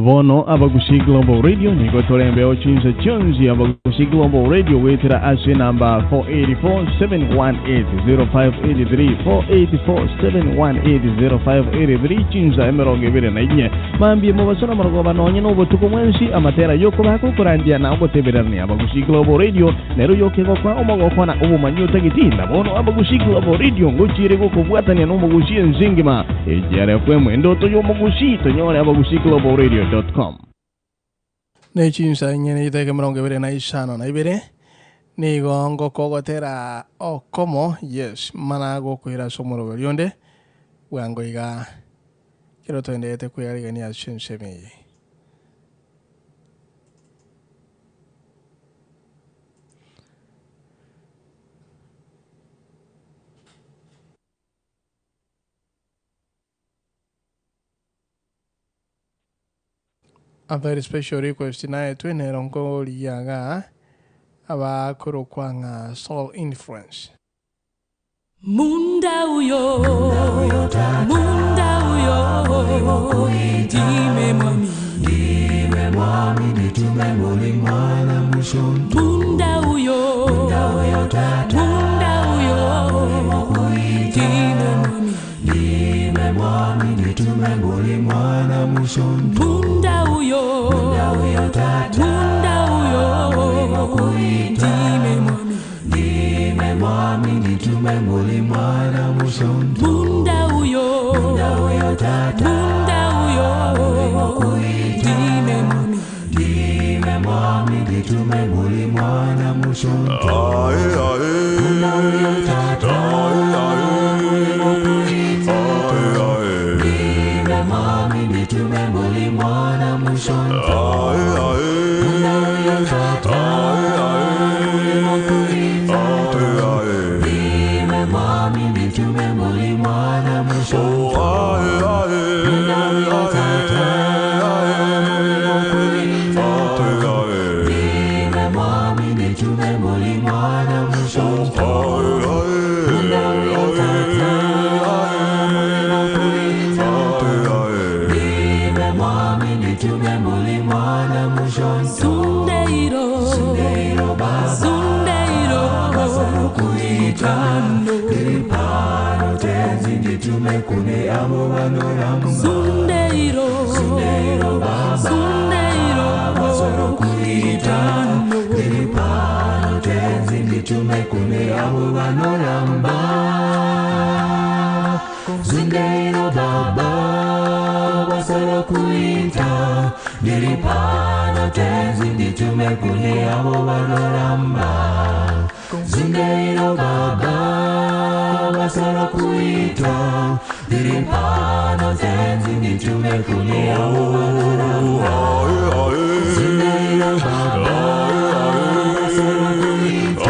Bono Abagusii Global Radio nigo torembeo chinsa chionsi Abagusii Global Radio goetera ase enamba 484-718-0583 484-718-0583 chinsa emerongo ebere na inye mambia mobaso na marogoba nonye na obotuko bwensi amatera yokobaka okorandia na ogotebererania Abagusii Global Radio nero yokegokwa omogoko na obomanyi otageti na bono Abagusii Global Radio ngochiire gokobwatania nomogusii ense engima AGRFM endoto y'omogusii tonyore abagusii-globalradio.com. Ne chinsa inye ne chidakika emerongo ebere na isano na ibere nigo ngokogotera okomo yes mana gokoira ase omoroberi onde bwango iga kero toenderete kweyarigania ase ensemo eye. A very special request naetwe nero nkorigia igaa abakorokwa ng'a Soul Influence. Munda uyo, munda uyo, ndime mwami, ndime mwami, nitume muli mwana mushonto. Munda uyo, munda uyo, munda uyo, ndime mwami, ndime mwami, nitume muli mwana mushonto. Munda uyo, munda uyo, munda uyo, ndime mwami, ndime mwami. nitume mbuli mwana mushonto Bunda huyo Bunda huyo tata Bunda huyo Mulimo kuita Ndime mwami Ndime mwami nitume mbuli mwana mushonto Bunda huyo tata Mulimo kuita Ndime mwami nitume mbuli mwana mushonto Bunda huyo tata Mulimo kuita Ndime mwami nitume mbuli mwana mushonto Bunda huyo tata Mulimo kuita Ndime mwami nitume mbuli mwana mushonto Bunda huyo tata Mulimo kuita Ndime mwami nitume mbuli mwana mushonto Sundeiro Sundeiro baba Sundeiro Basaro kuita Kiripano tenzi nditume kune abo banoramba Sundeiro Sundeiro baba Sundeiro Basaro kuita Kiripano tenzi nditume kune abo banoramba Sundeiro baba Basaro kuita Ndiripano tenzi nditume kune abo banoramba Zindeiro baba basoro kuita Ndiripano tenzi nditume kune abo banoramba Zindeiro baba basoro kuita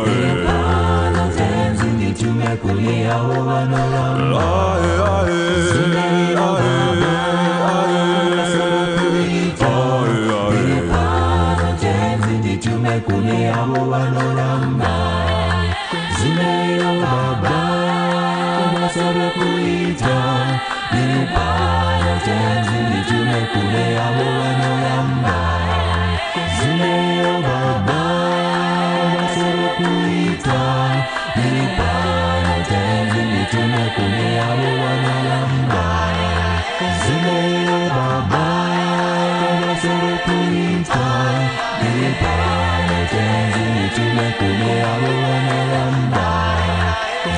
Ndiripano tenzi nditume kune abo banoramba Zindeiro baba basoro kuita Ndiripano tenzi nditume kune abo banoramba Zindeiro baba basoro kuita Ndiripano tenzi nditume kune abo banoramba Zindeiro baba basoro kuita Ndiripano tenzi nditume kune abo banoramba Zindeiro baba basoro kuita Ndiripano tenzi nditume kune abo banoramba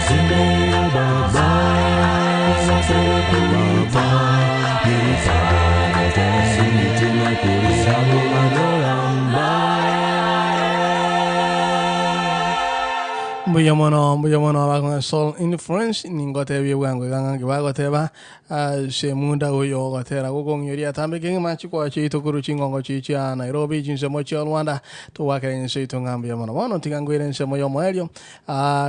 Zindeiro baba basoro kuita Ndiripano tenzi nditume kune abo banoramba Mbuya mono, mbuya mono abakona Soul Influence ningotebie bwango igang'ange bagoteba ase munda oyo ogotera gokong'ioria atambe keng'ima chikwa chiito korwa chingongo chi chia Nairobi chinsemo chia Rwanda togwakera ense yaito ng'a mbuya mono. Bono tiga ngwire ensemo ya omoerio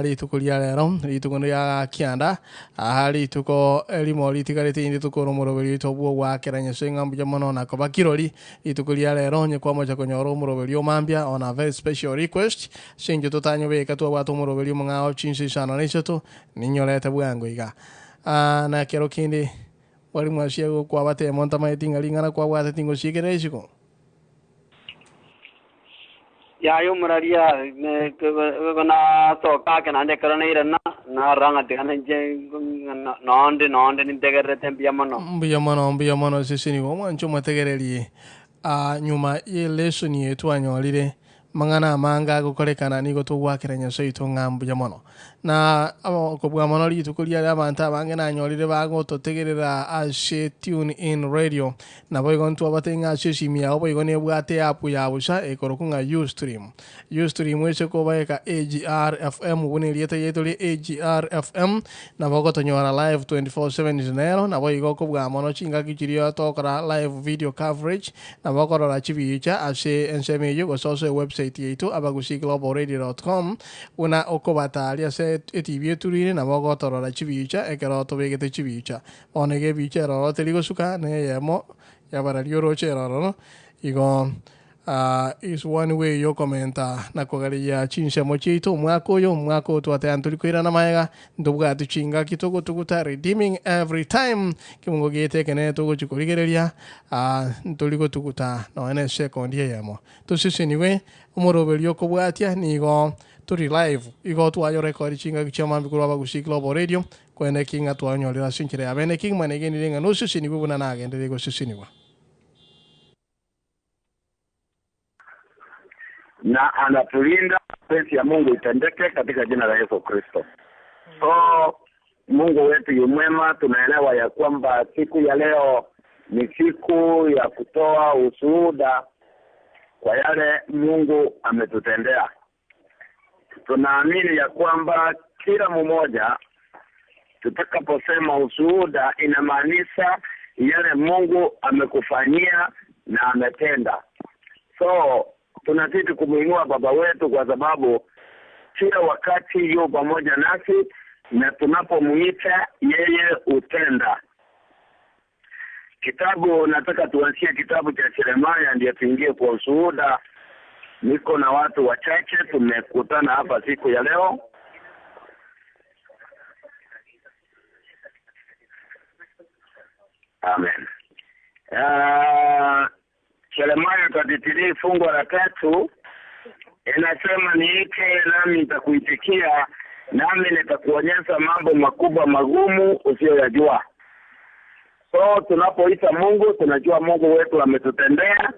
rituko ria rero rituko ria kianda aha rituko erimo ritigarete inde tukore omoroberi oito bwa ogwakera nyasaye ng'a mbuya mono na koba kirori rituko ria rero onye kwamocha konyora omoroberi omambia on a very special request ase inche totanyobeka twabwate omoroberi omong'ao chinse isano na isato ninyorete bwango iga. Na kero kende wari mwasia gokwabate montamaeti ng'a ring'ana kwabwate tingosiekera isiko yayo muraria nasoka ake naende ekero nairana narora ng'a tiga nainche nonde nonde nintegererete mbuya mono mbuya mono mbuya mono sese nigo omwancho omotegererie nyuma ye lesson eye twanyorire mang'ana amanga agokorekana nigo togwakera nyasaye oito ng'a mbuya mono na okobua mono rituko riare abanto abange nanyorire bagototegerera ase tune in radio nabo igo ntwabate ng'a ase esimi yabo boigo nebwate app ya busa ekorokwa ng'a Ustream. Ustream ase kobaeka AGR FM buna erieta yaito ria AGR FM nabo ogotonyora live 24/7 nero nabo igo okobua mono chingaki chiria tokora live video coverage nabo okorora chibicha ase ensemo eywo gose ase ewebsite yaito abagusii-global-radio.com buna okobataria ase etv eturire nabo ogotorora chibicha ekero tobegete chibicha. Bono iga ebicha eroro teri gosuka na eyemo yabararia oroche eroro igo is one way yokomenta na kogareria chinsemo chiaito omwaka oyo omwaka oyo twateba ntori koirana maega ntobwati chingaki togotuguta redeeming every time kebungo giaito ekenene togochi korigereria ntori gotuguta nonya na esekondi eyemo. Toseseniwe omoroberi okobwatia nigo tori live igo twayorekodi chingaki chia mambia korwa Abagusii Global Radio kwene ki ng'a twanyorire ase enchera ya bene ki ng'a egenire ng'a noseseniwe buna nagenderire goseseniwa. na anatulinda. Mapenzi ya Mungu itendeke katika jina la Yesu Kristo. So Mungu wetu yu mwema, tunaelewa ya kwamba siku ya leo ni siku ya kutoa ushuhuda kwa yale Mungu ametutendea. Tunaamini ya kwamba kila mmoja tutakaposema ushuhuda, inamaanisha yale Mungu amekufanyia na ametenda. So tunazidi kumuinua baba wetu kwa sababu kila wakati yu pamoja nasi na tunapomuita yeye hutenda. Kitabu nataka tuanzie kitabu cha Yeremia ndiyo tuingie kwa ushuhuda. Niko na watu wachache tumekutana hapa siku ya leo. Amen. Yeremia 33 fungu la tatu inasema, niite nami nitakuitikia, nami nitakuonyesha mambo makubwa magumu usiyoyajua. So tunapoita Mungu tunajua Mungu wetu ametutendea,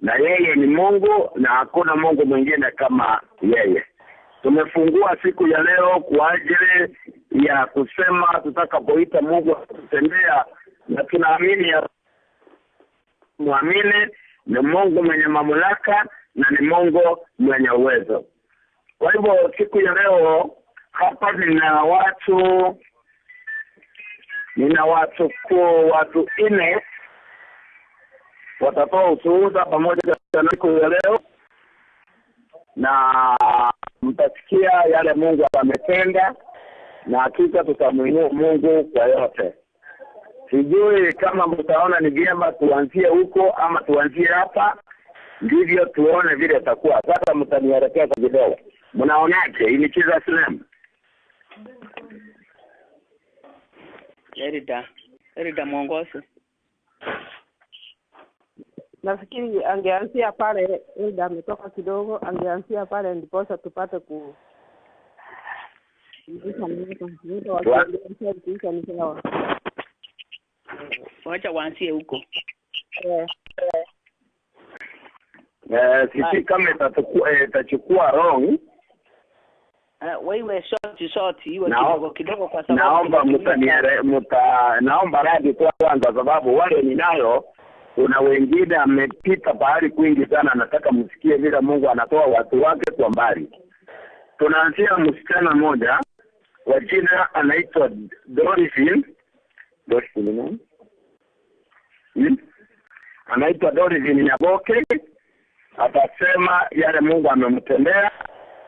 na yeye ni Mungu na hakuna Mungu mwingine kama yeye. Tumefungua siku ya leo kwa ajili ya kusema tutakapoita Mungu atutendea, na tunaamini ya muamini ni Mungu mwenye mamlaka na ni Mungu mwenye uwezo. Kwa hivyo siku ya leo hapa nina watu watu nne watatoa ushuhuda pamoja na siku ya leo, na mtasikia yale Mungu ametenda, na hakika tutamuinua Mungu kwa yote. Sijui kama mtaona ni vyema tuanzie huko ama tuanzie hapa, ndivyo tuone vile itakuwa. Sasa mtanielekeza kidogo, mnaonaje? In Jesus name. Erida mwongoze. Nafikiri angeanzia pale, Elda ametoka kidogo, angeanzia pale ndiposa tupate ku ni sawa. Wacha waanzie huko. Sisi kama itachukua wrong. Wewe short iwe kidogo kidogo, kwa sababu naomba naomba radhi kwanza, sababu wale ninayo, kuna wengine amepita pahali kwingi sana, nataka msikie vile Mungu anatoa watu wake kwa mbali. Tunaanzia msichana mmoja kwa jina anaitwa Dorothy. Dorothy ni nani? Anaitwa Dorothy Nyaboke. Atasema yale Mungu amemtendea,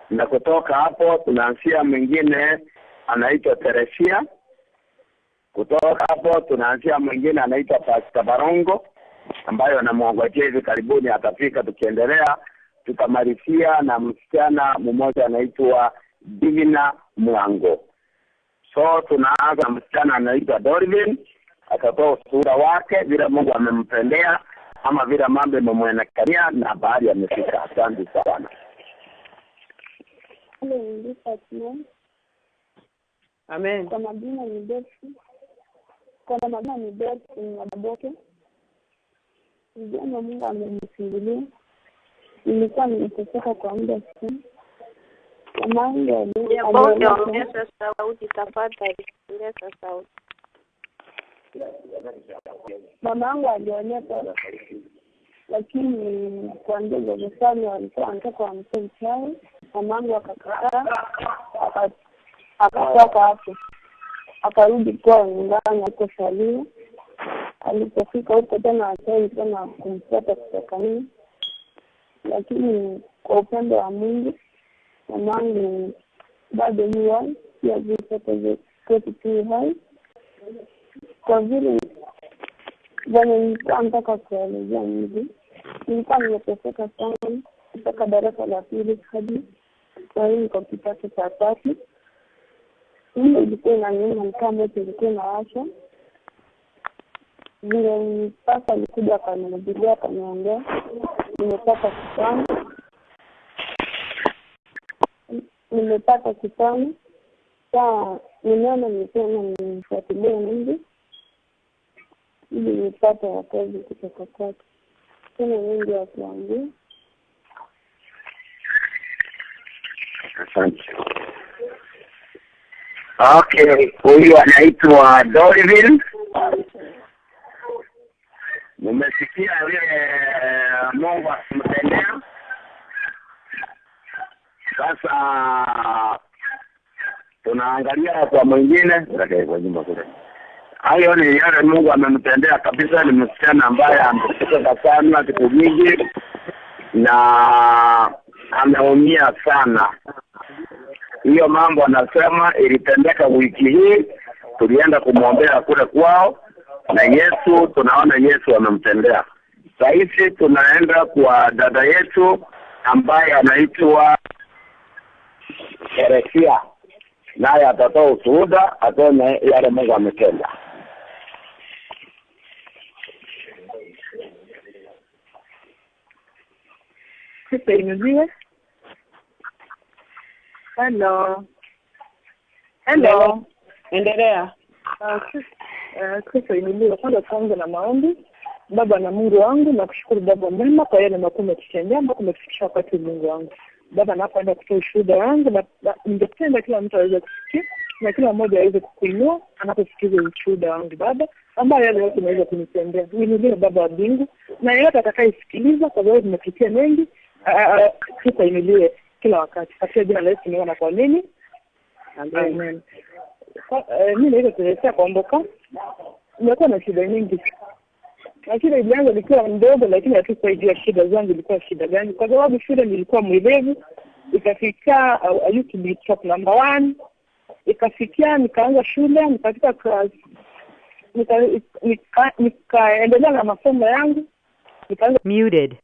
na kutoka hapo tunaanzia mwingine anaitwa Teresia. Kutoka hapo tunaanzia mwingine anaitwa Pastor Barongo ambayo anamwongojea hivi karibuni atafika. Tukiendelea tutamalizia na msichana mmoja anaitwa Divina Mwango. So tunaanza msichana anaitwa Dorvin, atatoa ushuhuda wake vile Mungu amempendea ama vile mambo imemwonekania na bahari amefika. Asante sana. Amen. Kwa majina ni Betsy. Kwa majina ni Betsy Nyaboke. Vijana Mungu amenifungulia. Nilikuwa nimeteseka kwa muda sana. Mamangu Nyaboke, ongeza sauti tafadhali, ongeza sauti. Mamangu alioneka, lakini kwa ndugu zangu walikuwa wanataka wamtoe mchawi. Mamangu akakataa, akatoka hapo, akarudi kwao nyumbani alikosaliwa. Alipofika huko tena wachawi tena kumfuata kutoka nini, lakini kwa upande wa Mungu mamangu bado yu hai, pia kwetu tu hai. Kwa vile venye nilikuwa nataka kuelezea hivi, nilikuwa nimeteseka sana kutoka darasa la pili hadi saa hii niko kidato cha tatu. Hiyo ilikuwa inaniuma ni kama moto ilikuwa inawasha. Vile sasa alikuja akanihubiria akaniambia nimepata kipawa, nimepata kipawa. Saa nimeona nisema nifuatilie Mungu ili nipate wokovu kutoka kwake. Sina mengi ya kuambia. Asante. Okay, huyu anaitwa Doriville. Nimesikia vile Mungu akimtendea. Sasa tunaangalia kwa mwingine, Lakini kwa nyumba kule. Hayo ni yale Mungu amemtendea kabisa. Ni msichana ambaye ameteseka sana siku nyingi na ameumia sana. Hiyo mambo anasema ilitendeka wiki hii, tulienda kumwombea kule kwao na Yesu, tunaona Yesu amemtendea. Saa hizi tunaenda kwa dada yetu ambaye anaitwa Teresia, naye atatoa ushuhuda, aseme yale Mungu ametenda. Kristo inuliwe. Hello. Hello. Endelea. Kristo inuliwe. Kwanza tuanze na maombi. Baba na Mungu wangu, nakushukuru Baba mwema kwa yale makuu umetutendea mpaka umetufikisha wakati Mungu wangu. Baba, napoenda kutoa ushuhuda wangu, na ningependa kila mtu aweze kusikia na kila mmoja aweze kukuinua anaposikiza ushuhuda wangu Baba, ambayo yale yote umeweza kunitendea. Uinuliwe Baba wa mbingu, na yeyote atakayesikiliza, kwa sababu tumepitia mengi. Kristo ainuliwe kila wakati. Katika jina la Yesu tumeona na kuamini. Amen. Mimi naitwa Teresia Kwamboka. Nimekuwa na shida nyingi na shida ilianza nikiwa mdogo, lakini hatukuwaijua shida zangu ilikuwa shida gani, kwa sababu shule nilikuwa mwerevu. Ikafikia I used to be top number one. Ikafikia nikaanza shule nikafika class nikaendelea na masomo yangu nikaanza Muted.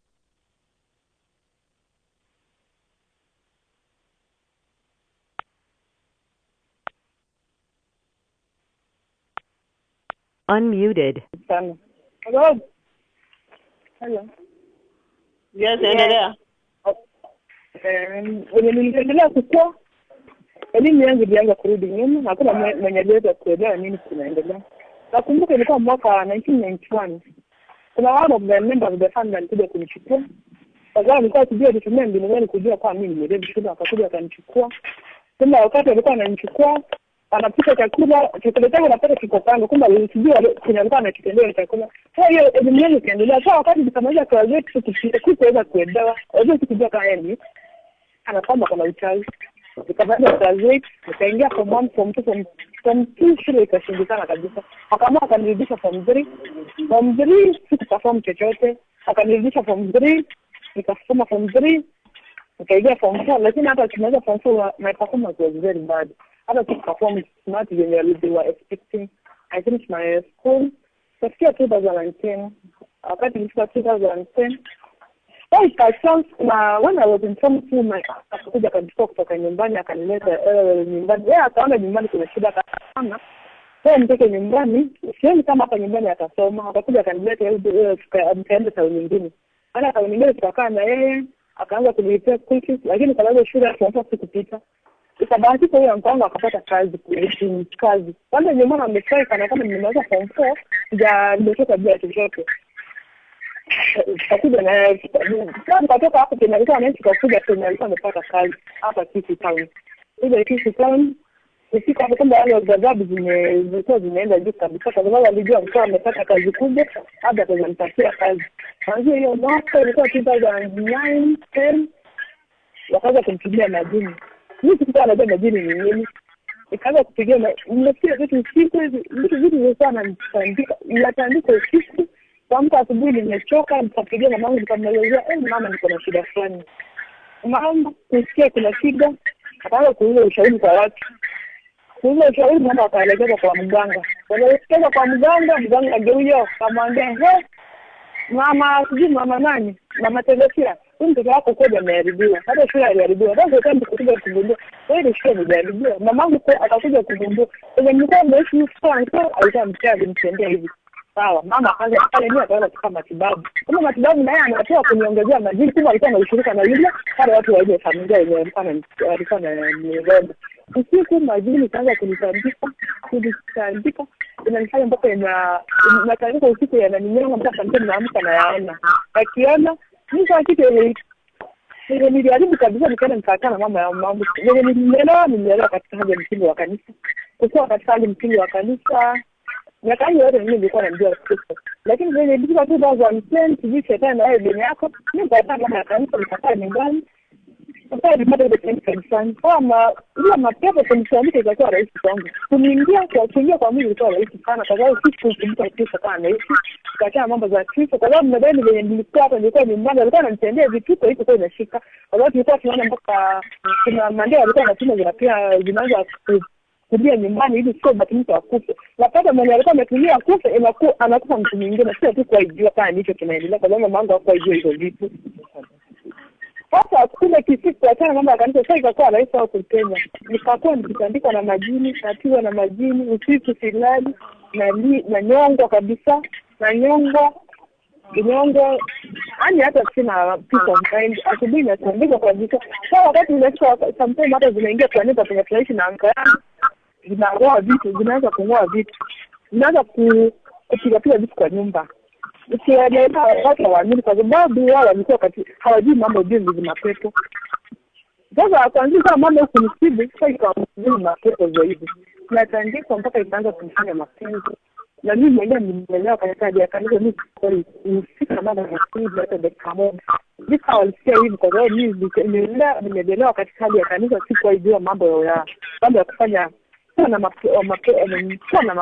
Unmuted. sana. Kwa sababu hello. Yes, endelea. Wenye niliendelea kukua, elimu yangu ilianza kurudi nyuma. Hakuna mwenye aliweza kuelewa nini kinaendelea. Nakumbuka ilikuwa mwaka wa 1991. Kuna one of the members of the family alikuja kunichukua, kwa sababu nilikuwa sijui alitumia mbinu gani kujua kwamba mimi ni shule. Akakuja akanichukua. Kumbe wakati alikuwa ananichukua anapika chakula, chakula changu napata kiko kando, kumbe sijui kwenye alikuwa anakitendea chakula. Sasa hiyo elimu yangu ikaendelea. Sasa wakati nikamaliza class eight, sikuweza kuelewa, wajua sikujua kama yeye ni ana kwamba kuna uchawi. Nikamaliza class eight, nikaingia form one, form two, form two shule ikashindikana kabisa. Akaamua akanirudisha form three. Form three sikuperform chochote, akanirudisha form three, nikasoma form three, nikaingia form four, lakini hata tumeweza form four, my performance was very bad. Hata sikuperform smart venye they were expecting. I finished my school kafikia 2010. Wakati nilifika 2010 Well, by chance, na when I was in form two, my akakuja akanichukua kutoka nyumbani akanileta nyumbani. Yeye akaona nyumbani kuna shida, akaona wewe mtoto nyumbani, sioni kama hapa nyumbani atasoma. Akakuja akanileta, nikaenda tauni nyingine. Baada tauni nyingine tukakaa na yeye, akaanza kunilipia school fees, lakini kwa sababu shule ya form four sikupita. Ikabahatika huyo mpango wangu akapata kazi kule kazi. Kwanza nyumbani amefurahi kana kama nimemaliza form four, sija nimetoka bila chochote. Tukakuja na tukatoka hapo penye alikuwa anaishi, tukakuja penye alikuwa amepata kazi hapa Kisii Town. Kuja Kisii Town, nifika hapo, kumbe wale ghadhabu zilikuwa zimeenda juu kabisa, kwa sababu alijua mtoto amepata kazi kubwa, labda ataweza nipatia kazi. Kuanzia hiyo mwaka ilikuwa 2009 10, wakaanza kumpigia majini. Mimi sikuwa najua majini ni nini. Nikaanza kupigia, nimesikia vitu usiku hivi, vitu vilikuwa ananitandika, natandika usiku. Kuamka asubuhi nimechoka, nikapigia mamangu nikamwelezea, mama, niko na shida fulani. Mama kusikia kuna shida, akaanza kuuliza ushauri kwa watu. Kuuliza ushauri, mama akaelekeza kwa mganga. Kuelekeza kwa mganga, mganga ndio huyo akamwambia, he, mama, sijui mama nani, mama Teresia, huyu mtoto wako kweli ameharibiwa, hata shule aliharibiwa. Sasa kwa nini kuja kugundua wewe shule imeharibiwa? Mamangu akakuja kugundua kwenye nilikuwa nimeishi sana, alikuwa mchawi, alimtendea hivi. Sawa, mama akaanza pale, mimi akaanza kutoka matibabu. Kama matibabu na yeye anatoa kuniongezea majini, kumbe alikuwa na ushirika na yule wale watu wa ile familia yenye walikuwa na niroga. Usiku majini ikaanza kunitandika, inanifanya mpaka inatandika usiku, yananinyonga mpaka ndio naamka nayaona. Nakiona mimi kwa kitu yenye Venye niliharibu kabisa, nikaenda nikaachana mama ya mambo. Venye nilielewa, nilielewa katika hali ya msingi wa kanisa, kukuwa katika hali msingi wa kanisa miaka hiyo yote mimi nilikuwa namjua Kristo, lakini venye ilifika 2010 sijui shetani na wewe dini yako, mimi nikaachana mama ya kanisa, nikakaa nyumbani sasa nilipata ile trend kanisani. Kama ile mapepo kunisanika ikakuwa rahisi kwangu. Kuniingia kwa kuingia kwa mwili ilikuwa rahisi sana kwa sababu sikukumbuka Kristo kama anaishi. Nikaachana mambo za Kristo kwa sababu nadhani venye nilikuwa hapa nilikuwa nyumbani alikuwa ananitendea vituko iko kwa inashika. Kwa sababu tulikuwa tunaona mpaka kuna mandeo alikuwa anatuma zinapia zinaanza kulia nyumbani ili sio basi mtu akufe. Napata mwenye alikuwa ametumia akufe inaku anakufa mtu mwingine sio tu kwa ijua kama ndicho kinaendelea kwa sababu mamangu hakuwa ijua hizo vitu. Sasa kule Kisii kuachana mambo ya kanisa, sasa ikakuwa rahisi wao kupenya. Nikakuwa nikitandikwa na majini, napigwa na majini, usiku silali, nanyongwa kabisa, nanyongwa kinyongo, yaani hata sina peace of mind. Asubuhi natandikwa kabisa. Sasa wakati inafika sometimes hata zinaingia kwa nyumba penye tunaishi na anka yangu, zinang'oa vitu, zinaanza kung'oa vitu, zinaanza kupigapiga vitu kwa nyumba ukiwaeleza watu hawaamini kwa sababu wao walikuwa kati hawajui mambo juu ni mapepo. Sasa kuanzia kama mambo kunisibu sasa ikawa mapepo zaidi, natandikwa mpaka ikaanza kunifanya mapenzi na mimi mwenyewe nimeelewa katika hali ya kanisa, mimi kweli nilifika mara ya pili hata dakika moja ndipo walisikia hivi, kwa sababu mimi nimelelewa katika hali ya kanisa, sikuwaijua mambo ya mambo ya kufanya kuwa na kuwa na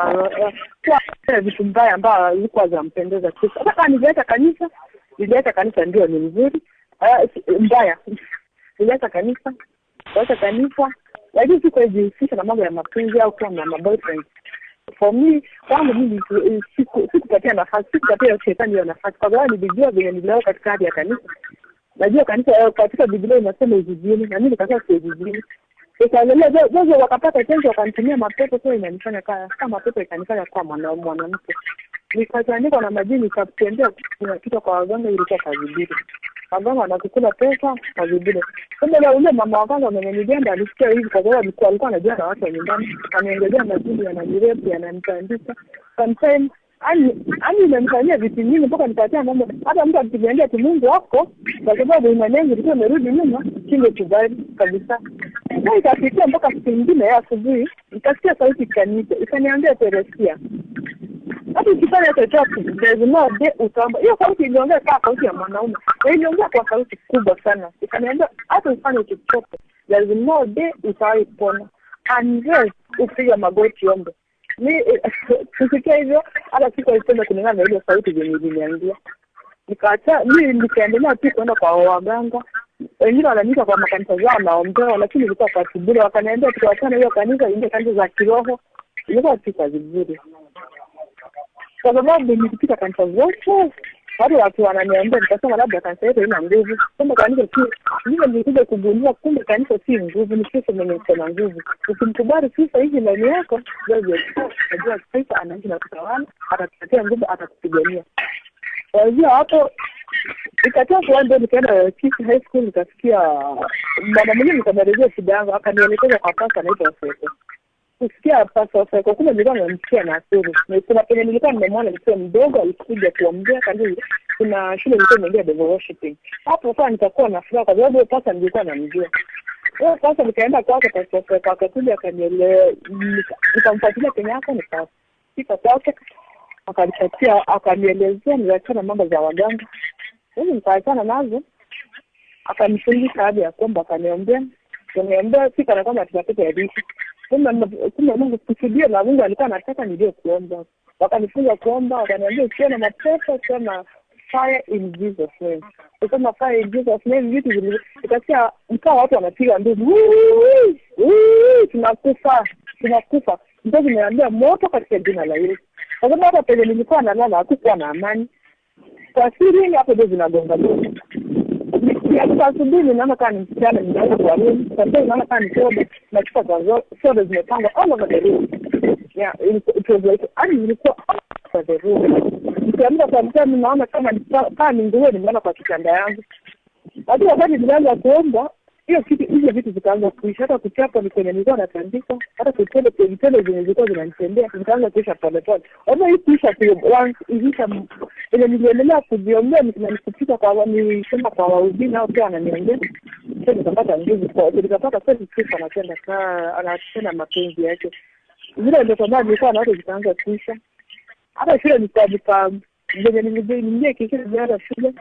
kuwa vitu mbaya ambayo zilikuwa zampendeza Kristo. Hata kama niliacha kanisa, niliacha kanisa ndio ni mzuri mbaya, niliacha kanisa, kuacha kanisa, lakini sikuwajihusisha na mambo ya mapenzi au kuwa na maboyfriend. For me, kwangu mimi sikupatia nafasi, sikupatia shetani hiyo nafasi, kwa sababu nilijua venye nililelewa katika hali ya kanisa. Najua kanisa katika Biblia inasema usizini, na mimi nikasema siuzini. Nikaangalia sasa, wakapata chanzo, wakanitumia mapepo. Sasa inanifanya kama mapepo ikanifanya kuwa mwanamke, nikatandikwa na majini, nikatembea kitu kwa waganga, ilikuwa kazi bure. Waganga wanakukula pesa, kazi bure. Kumbe ule mama wa kwanza mwenye nigenda alisikia hivi, kwa sababu alikuwa anajua na watu wa nyumbani, kaniongezea majini, yananirepu, yananitandika sometimes yaani imemfanyia vitu nyingi mpaka nikatia mambo. Hata mtu akiniambia tu Mungu wako, kwa sababu imani yangu ilikuwa imerudi nyuma, singekubali kabisa. Na ikafikia mpaka siku nyingine ya asubuhi, nikasikia sauti ikaniita, ikaniambia Teresia, hata ukifanya chochote there's no day utaomba. Hiyo sauti iliongea kama sauti ya mwanaume, na iliongea kwa sauti kubwa sana, ikaniambia hata ufanye chochote, there's no day utawahi pona unless upige magoti ombe. Mi kusikia hivyo hata sikuwaipenda kulingana na ile sauti zenye iliniambia. Nikaacha mi nikaendelea tu kuenda kwa waganga, wengine wananiita kwa makanisa zao naombewa, lakini ilikuwa kwa kiburi. Wakaniambia tukiwachana hiyo kanisa, ingie kanisa za kiroho. Ilikuwa si kazi bure, kwa sababu nikipita kanisa zote watu watu wananiambia, nikasema labda kanisa yetu haina nguvu, kumbe kanisa si mimi. Nilikuja kugundua kumbe kanisa si nguvu, ni Kristo mwenye uko na nguvu. Ukimkubali Kristo hivi ndani yako, najua Kristo anaishi na kutawala, atatupatia nguvu, atakupigania. Kuanzia hapo ikatoka kuanza, nikaenda Kisii High School, nikasikia mama mwingine, nikamwelezea shida yangu, akanielekeza kwa pasta anaitwa Seko. Kusikia pasta Seko, kumbe nilikuwa nimemsikia Nakuru. Kuna penye nilikuwa nimemwona nikiwa mdogo, alikuja kuongea kanisa, kuna shule ilikuwa imeingia devil worshiping. Hapo sasa nitakuwa na furaha kwa sababu pasta nilikuwa namjua. Huyo pasta nikaenda kwake, pasta Seko akakuja akaniele, nikamfuatilia penye yako, nikafika kwake akanipatia, akanielezea, niliachana mambo za waganga, mimi nikaachana nazo. Akanifundisha hadi ya kwamba akaniombea, kaniombea si kana kwamba tutapata hadithi. Kumbe Mungu kusudio la Mungu alikuwa anataka nijue kuomba. Wakanifunza kuomba, wakaniambia ukiwa na mapepo sema fire in Jesus name. Ukisema fire in Jesus name, vitu zili ikasikia mkaa watu wanapiga nduru, tunakufa tunakufa. Ndio nimeambia moto katika jina la Yesu, kwa sababu hata penye nilikuwa nalala hakukuwa na amani. Kwa siri hapo ndio zinagonga gonga. Nikiamka asubuhi ninaona kama ni msichana ninaenda kwa room, sometimes naona kama ni soda na chupa za soda zimepangwa all over the room. Yeah, it was like yani zilikuwa all over the room. Nikiamka kwa mchana ninaona kama ni kama ni nguo nimeona kwa kitanda yangu. Lakini wakati nilianza kuomba Hiyo kitu, hizo vitu zikaanza kuisha. Hata kuchapa ni kwenye nilikuwa natandikwa, hata vitendo vitendo zenye zilikuwa zinanitendea zikaanza kuisha polepole. Ona hii kuisha tu once ilisha, venye niliendelea kujiombea na nikupita kwa nilisema kwa wahubiri nao pia wananiongea, sasa nikapata nguvu kwa nikapata kweli Kristo anatenda kaa anatenda mapenzi yake. Zile ndoto ambazo nilikuwa nazo zikaanza kuisha. Hata shule nika nika venye niliingia kikili ziara shule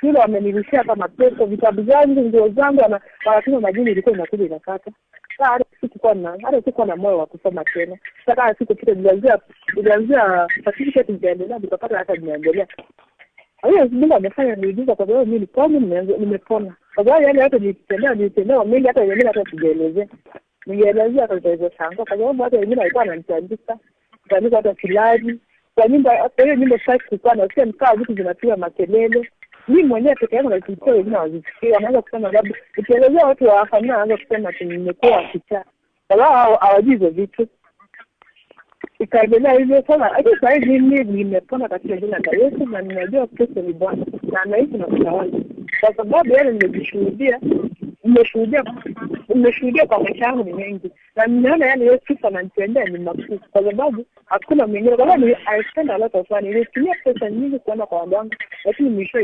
shule wamenirudishia hata mapepo, vitabu zangu, nguo zangu, wanatuma majini, ilikuwa inakuja inakata. Sasa hata sikukuwa na hata sikuwa na moyo wa kusoma tena. Sasa kama sikupita, nilianzia nilianzia certificate nikaendelea, nikapata hata nimeendelea. Kwa hiyo Mungu amefanya miujiza kwa sababu mimi nipone, nimepona. Kwa sababu yale yote nilitendewa, nilitendewa mengi, hata wengine hata sijaelezea. Ningeelezea hata utaweza shangaa, kwa sababu hata wengine walikuwa wananitandika, tandika hata silali kwa nyumba. Kwa hiyo nyumba sitaki kukaa, nasikia nikaa vitu zinapiga makelele. Mimi mwenyewe peke yangu nazisikia, wengine hawazisikii. Wanaanza kusema labda ukielezea watu wa familia wanaanza kusema ati nimekuwa kichaa, kwa sababu hawajui hizo vitu. Ikaendelea hivyo sasa. Lakini saa hizi mimi nimepona katika jina la Yesu na ninajua Kristo ni Bwana na anaishi na kutawala, kwa sababu yale nimejishuhudia, nimeshuhudia nimeshuhudia kwa maisha yangu ni mengi, na nimeona yale Yesu Kristo ananitendea ni makuu, kwa sababu hakuna mwingine. Kwa sababu I spend a lot of money, nilitumia pesa nyingi kuenda kwa waganga, lakini mwisho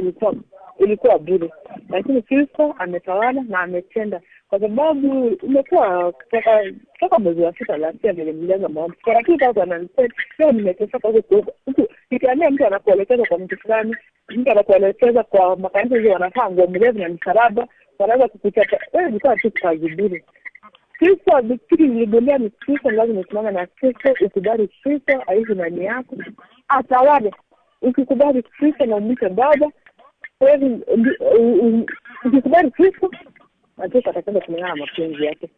ilikuwa bure. Lakini Kristo ametawala na ametenda, kwa sababu imekuwa kutoka mwezi wa sita last year vile nilianza maombi kwa 2010 leo nimeteseka huku huku. Nikiambia mtu anakuelekeza kwa mtu fulani, mtu anakuelekeza kwa makanisa hizo, wanafaa nguo mrefu na msalaba, wanaweza kukuchapa wewe. Ilikuwa tu kazi bure. Kristo, kitu niligundua ni Kristo lazima usimame na Kristo, ukubali Kristo aishi ndani yako, atawale. Ukikubali Kristo na umwite Baba, wewe ukikubali Kristo na Kristo atatenda kulingana na mapenzi yake.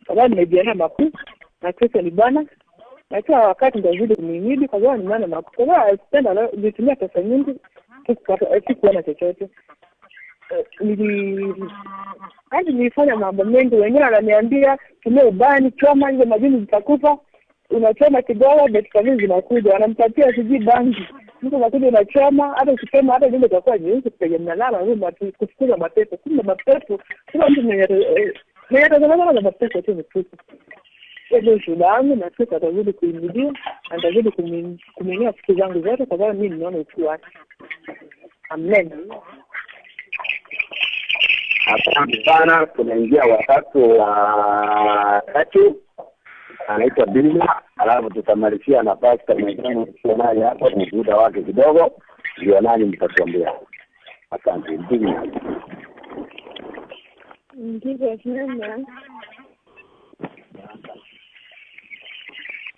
Kwa sababu nimejionea makuu na Kristo ni Bwana, na kila wakati nitazidi kumhimidi kwa sababu nimeona makuu. Kwa sababu sipenda nilitumia pesa nyingi, sikuona chochote. Hadi nilifanya mambo mengi, wengine wananiambia tumia ubani, choma hizo majini zitakufa. Unachoma kidogo, dakika mbili zinakuja, wanampatia sijui bangi, mtu anakuja unachoma. Hata ukichoma hata nyumba itakuwa nyeusi, penye mnalala kufukuza mapepo. Kumbe mapepo, kila mtu mwenye atazamana na mapepo tu ni Kristo. Hiyo ndio ushuhuda wangu, na Kristo atazidi kuimidia na atazidi kumwinia siku zangu zote, kwa sababu mimi nimeona ukuu wake. Amen. Asante sana. Tunaingia watatu wa tatu, anaitwa Billa, alafu tutamalizia na pasta mwenzangu tukiwa naye hapo, ni muda wake kidogo, ndio nani mtatuambia. Asante Billa. Ndiyo sana.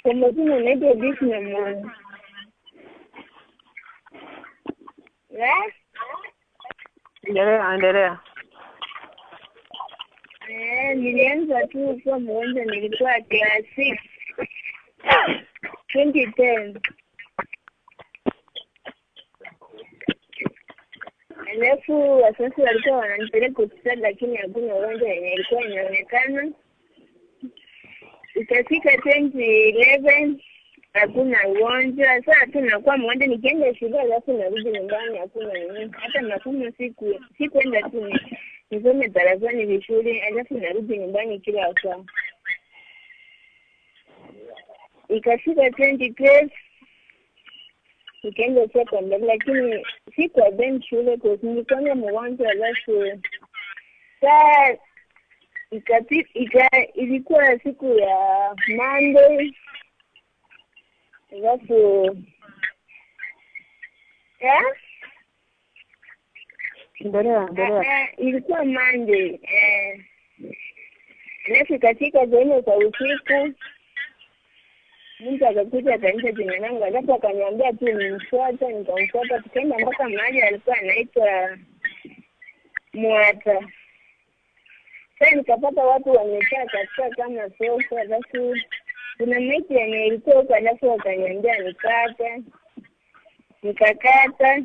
Kwa majina naitwa Disna Mwana. Eh? Endelea, endelea. Eh, nilianza tu kuwa mgonjwa nilikuwa class 6 2010. Alafu wazazi walikuwa wananipeleka hospitali, lakini hakuna ugonjwa yenye ilikuwa inaonekana. Ikafika 2011 hakuna ugonjwa. Sasa tu nakuwa mgonjwa, nikienda shule alafu narudi nyumbani hakuna nini, hata masomo siku sikuenda tu nisome darasani vizuri, alafu narudi nyumbani kila saa. Ikafika 2012 nikaenda secondary, lakini sikuwa ben shule kwa nilikuwa mgonjwa, alafu saa ilikuwa siku ya Monday, alafu Endelea, endelea. Ilikuwa Monday, alafu ikafika saa nne za usiku mtu akakuja akaniita jina langu, alafu akaniambia tu nimfuate. Nikamfuata, tukaenda mpaka mahali alikuwa anaitwa Mwata. Sasa nikapata watu wamekaa katika kama sofa, alafu kuna maiti yenye ilikuwa huko, alafu wakaniambia nikate, nikakata,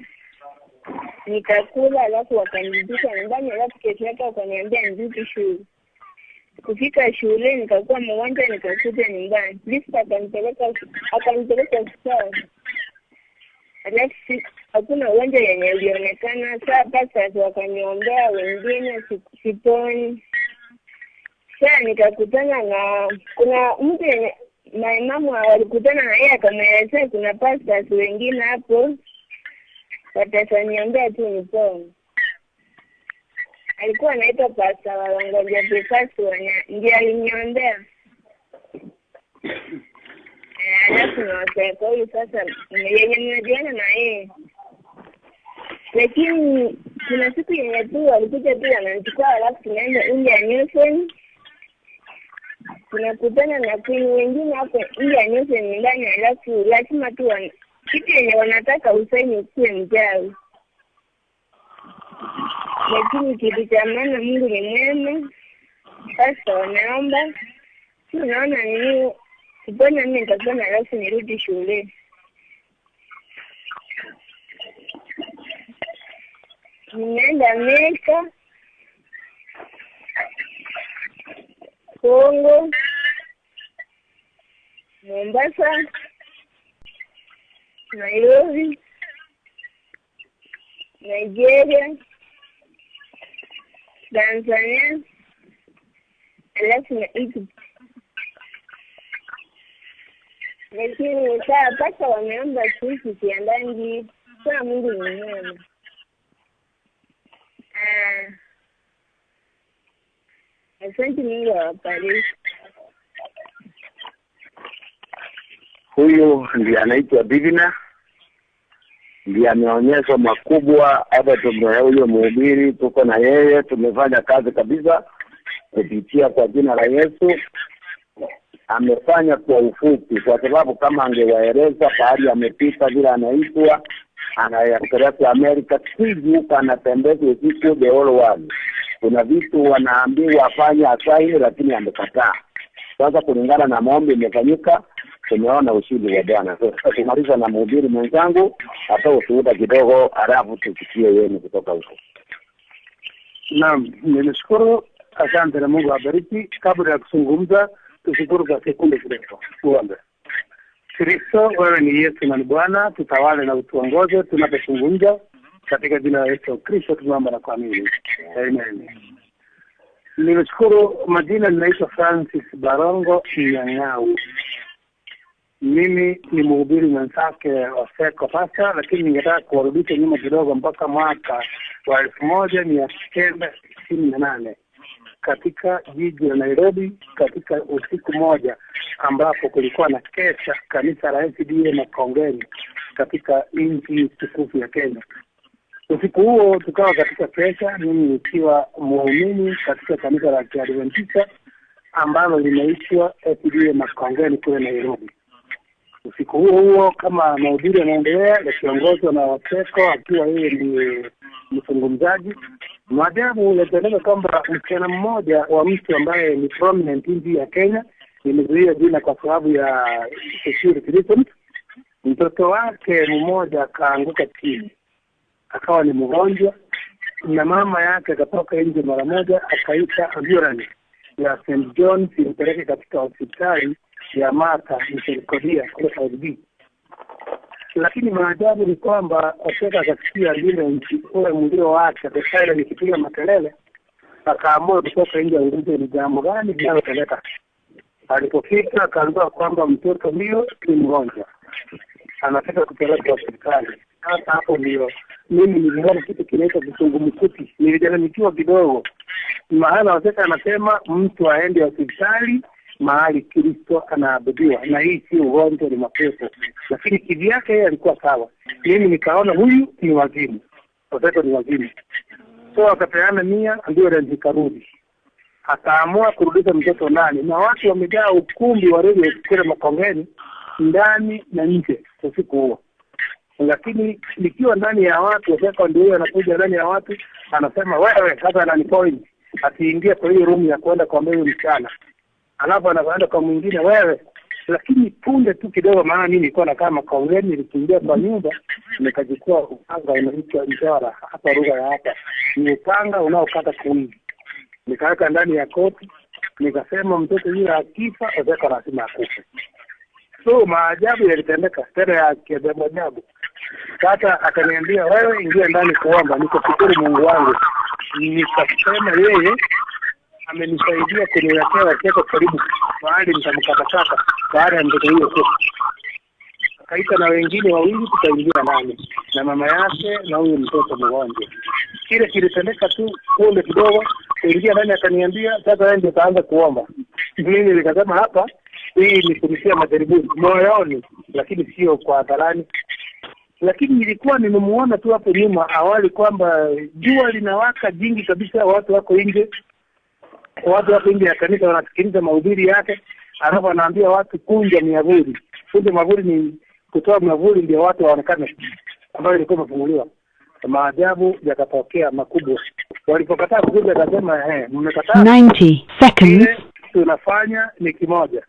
nikakula, alafu wakanirudisha nyumbani, alafu kesho yake wakaniambia nirudi shule. Kufika shule nikakuwa mgonjwa, nikakuja nyumbani. Lista akanipeleka hospitali, alafu hakuna ugonjwa yenye ulionekana. Saa pasta wakaniombea wengine, siponi. Sasa nikakutana na kuna mtu yenye maimamu walikutana na yeye akamwelezea kuna pastors wengine hapo watashaniombea tu nipone. Alikuwa anaitwa Pasta Walongoja Pekasi ndiye aliniombea. Eh, Alafu na kwa huyu sasa yenye mnajuana na yeye, lakini kuna siku yenye tu walikuja tu wananichukua, alafu tunaenda India Newson, tunakutana na queen wengine hapo India Newson ndani, alafu lazima tu kitu yenye wanataka usaini ukuwe mchawi, lakini kitu cha maana, Mungu ni mwema. Sasa wanaomba si unaona nini kupona, mimi nitapona, alafu nirudi shule. Nimeenda Amerika, Kongo, Mombasa, Nairobi, Nigeria, Tanzania, alafu na Egypt. Lakini saa paka wameomba sisi siandangi, saa Mungu ni mwema. Ah, asante, Mungu awabariki. Huyu ndiye anaitwa Divina, ndiye ameonyeshwa makubwa hapa. Tume huyo mhubiri, tuko na yeye, tumefanya kazi kabisa kupitia kwa jina la Yesu. Amefanya kwa ufupi, kwa sababu kama angewaeleza pahali amepita, vile anaitwa, anayapelekwa Amerika, siji huko anatembezwa usiku the whole world. Kuna vitu wanaambiwa afanye asaini, lakini amekataa. Sasa kulingana na maombi imefanyika, tumeona ushindi wa Bwana. Sasa tumaliza na mhubiri mwenzangu atoe ushuhuda kidogo, halafu tusikie yenu kutoka huko. Naam, nimeshukuru, asante na Mungu awabariki. Kabla ya kuzungumza, tushukuru kwa sekunde kidogo. Tuombe. Kristo, wewe ni Yesu na ni Bwana, tutawale na utuongoze tunapozungumza, katika jina la Yesu Kristo tunaomba na kuamini, amen. Nimeshukuru. Majina ninaitwa Francis Barongo Nyang'au. Mimi ni mhubiri mwenzake wa Seko Pasta, lakini ningetaka kuwarudisha nyuma kidogo mpaka mwaka wa 1998 katika jiji la Nairobi, katika usiku moja ambapo kulikuwa na kesha kanisa la SDA Makongeni katika nchi tukufu ya Kenya. Usiku huo tukawa katika kesha, mimi nikiwa muumini katika kanisa la Kiadventista ambalo linaitwa SDA Makongeni kule Nairobi. Usiku huo huo, kama mahubiri yanaendelea, yakiongozwa na Wateko akiwa yeye ndiye mzungumzaji, maajabu yalitendeka kwamba msichana mmoja wa mtu ambaye ni prominent nchi ya Kenya, nimezuia jina kwa sababu ya security reasons, mtoto wake mmoja akaanguka chini, akawa ni mgonjwa, na mama yake akatoka nje mara moja, akaita ambulance ya St John's impeleke katika hospitali ya Martha Misericordia kule Nairobi. Lakini maajabu ni kwamba Oseka akasikia ambulance ule mlio wake siren ikipiga makelele, akaamua kutoka nje aulize ni jambo gani linalotendeka. Alipofika akaambiwa kwamba mtoto huyo ni mgonjwa, anataka kupelekwa hospitali. Sasa hapo ndio mimi niliona kitu kinaitwa kizungumkuti, nilichanganyikiwa kidogo, maana Oseka anasema mtu aende hospitali mahali Kristo anaabudiwa, na hii si ugonjwa, ni mapepo. Lakini kivyake yeye alikuwa sawa. Mimi nikaona huyu ni wazimu, Oseko ni wazimu. So akapeana nia, ambulance ikarudi, akaamua kurudisha mtoto ndani, na watu wamejaa ukumbi wa redio kule Makongeni, ndani na nje usiku huo. Lakini nikiwa ndani ya watu, Oseko ndio huyo anakuja ndani ya watu, anasema wewe sasa, ananipoint akiingia kwa hiyo room ya kwenda kuambia huyo msichana alafu anaenda kwa mwingine wewe. Lakini punde tu kidogo, maana mimi nilikuwa nakaa Makongeni, nilikimbia kwa nyumba nikachukua upanga unaitwa njora, hapa lugha ya hapa ni upanga unaokata kuwili, nikaweka ndani ya koti, nikasema mtoto yule akifa, Oseko lazima akufe. So maajabu yalitendeka tena ya kiajabu ajabu. Sasa akaniambia wewe, ingia ndani kuomba. Nikafikiri Mungu wangu, nikasema yeye Amenisaidia kuniwekea watoto karibu mahali nitamkatakata baada ya mtoto huyo kufa. Akaita na wengine wawili, tukaingia ndani na mama yake na huyu mtoto mgonjwa. Kile kilitendeka tu punde kidogo, kuingia ndani akaniambia, sasa wewe ndio utaanza kuomba. Mimi nikasema hapa, hii ni kunitia majaribuni moyoni, lakini sio kwa hadharani. Lakini nilikuwa nimemuona tu hapo nyuma awali kwamba jua linawaka jingi kabisa, watu wako nje, watu wako nje ya kanisa wanasikiliza mahubiri yake, alafu anaambia watu kunja miavuli. Kunja mwavuli ni kutoa mwavuli ndio watu waonekane, ambayo ilikuwa imefunguliwa. Maajabu yakatokea makubwa. Walipokataa kukuja, akasema eh, mmekataa 90 seconds. Kile tunafanya ni kimoja,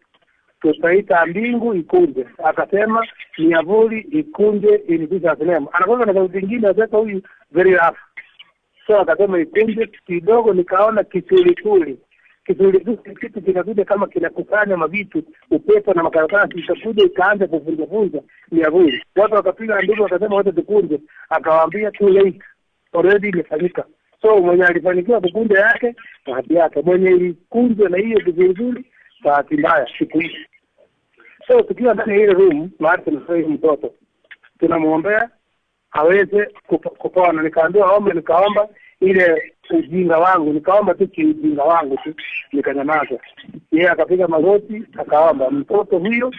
tutaita mbingu ikunje. Akasema miavuli ikunje in Jesus name. Anakuwa na sauti nyingine, sasa huyu very rough. So akasema ikunje kidogo, nikaona kisulisuli. Kisulisuli kitu kinakuja kama kinakusanya mavitu, upepo na makaratasi, ikakuja ikaanza kuvunjavunja miavuli. Watu wakapiga nduru, wakasema wote tukunje. Akawaambia too late, already imefanyika. So mwenye alifanikiwa kukunja yake bahati yake, mwenye ilikunjwa na hiyo kisulisuli bahati mbaya siku hizi. So tukiwa ndani ya ile room mahali tunatoa huyu mtoto, tunamwombea aweze kupona. Nikaambiwa ombe, nikaomba ile ujinga wangu, nikaomba tu kiujinga wangu tu, nikanyamaza. Yeye akapiga magoti akaomba, mtoto huyo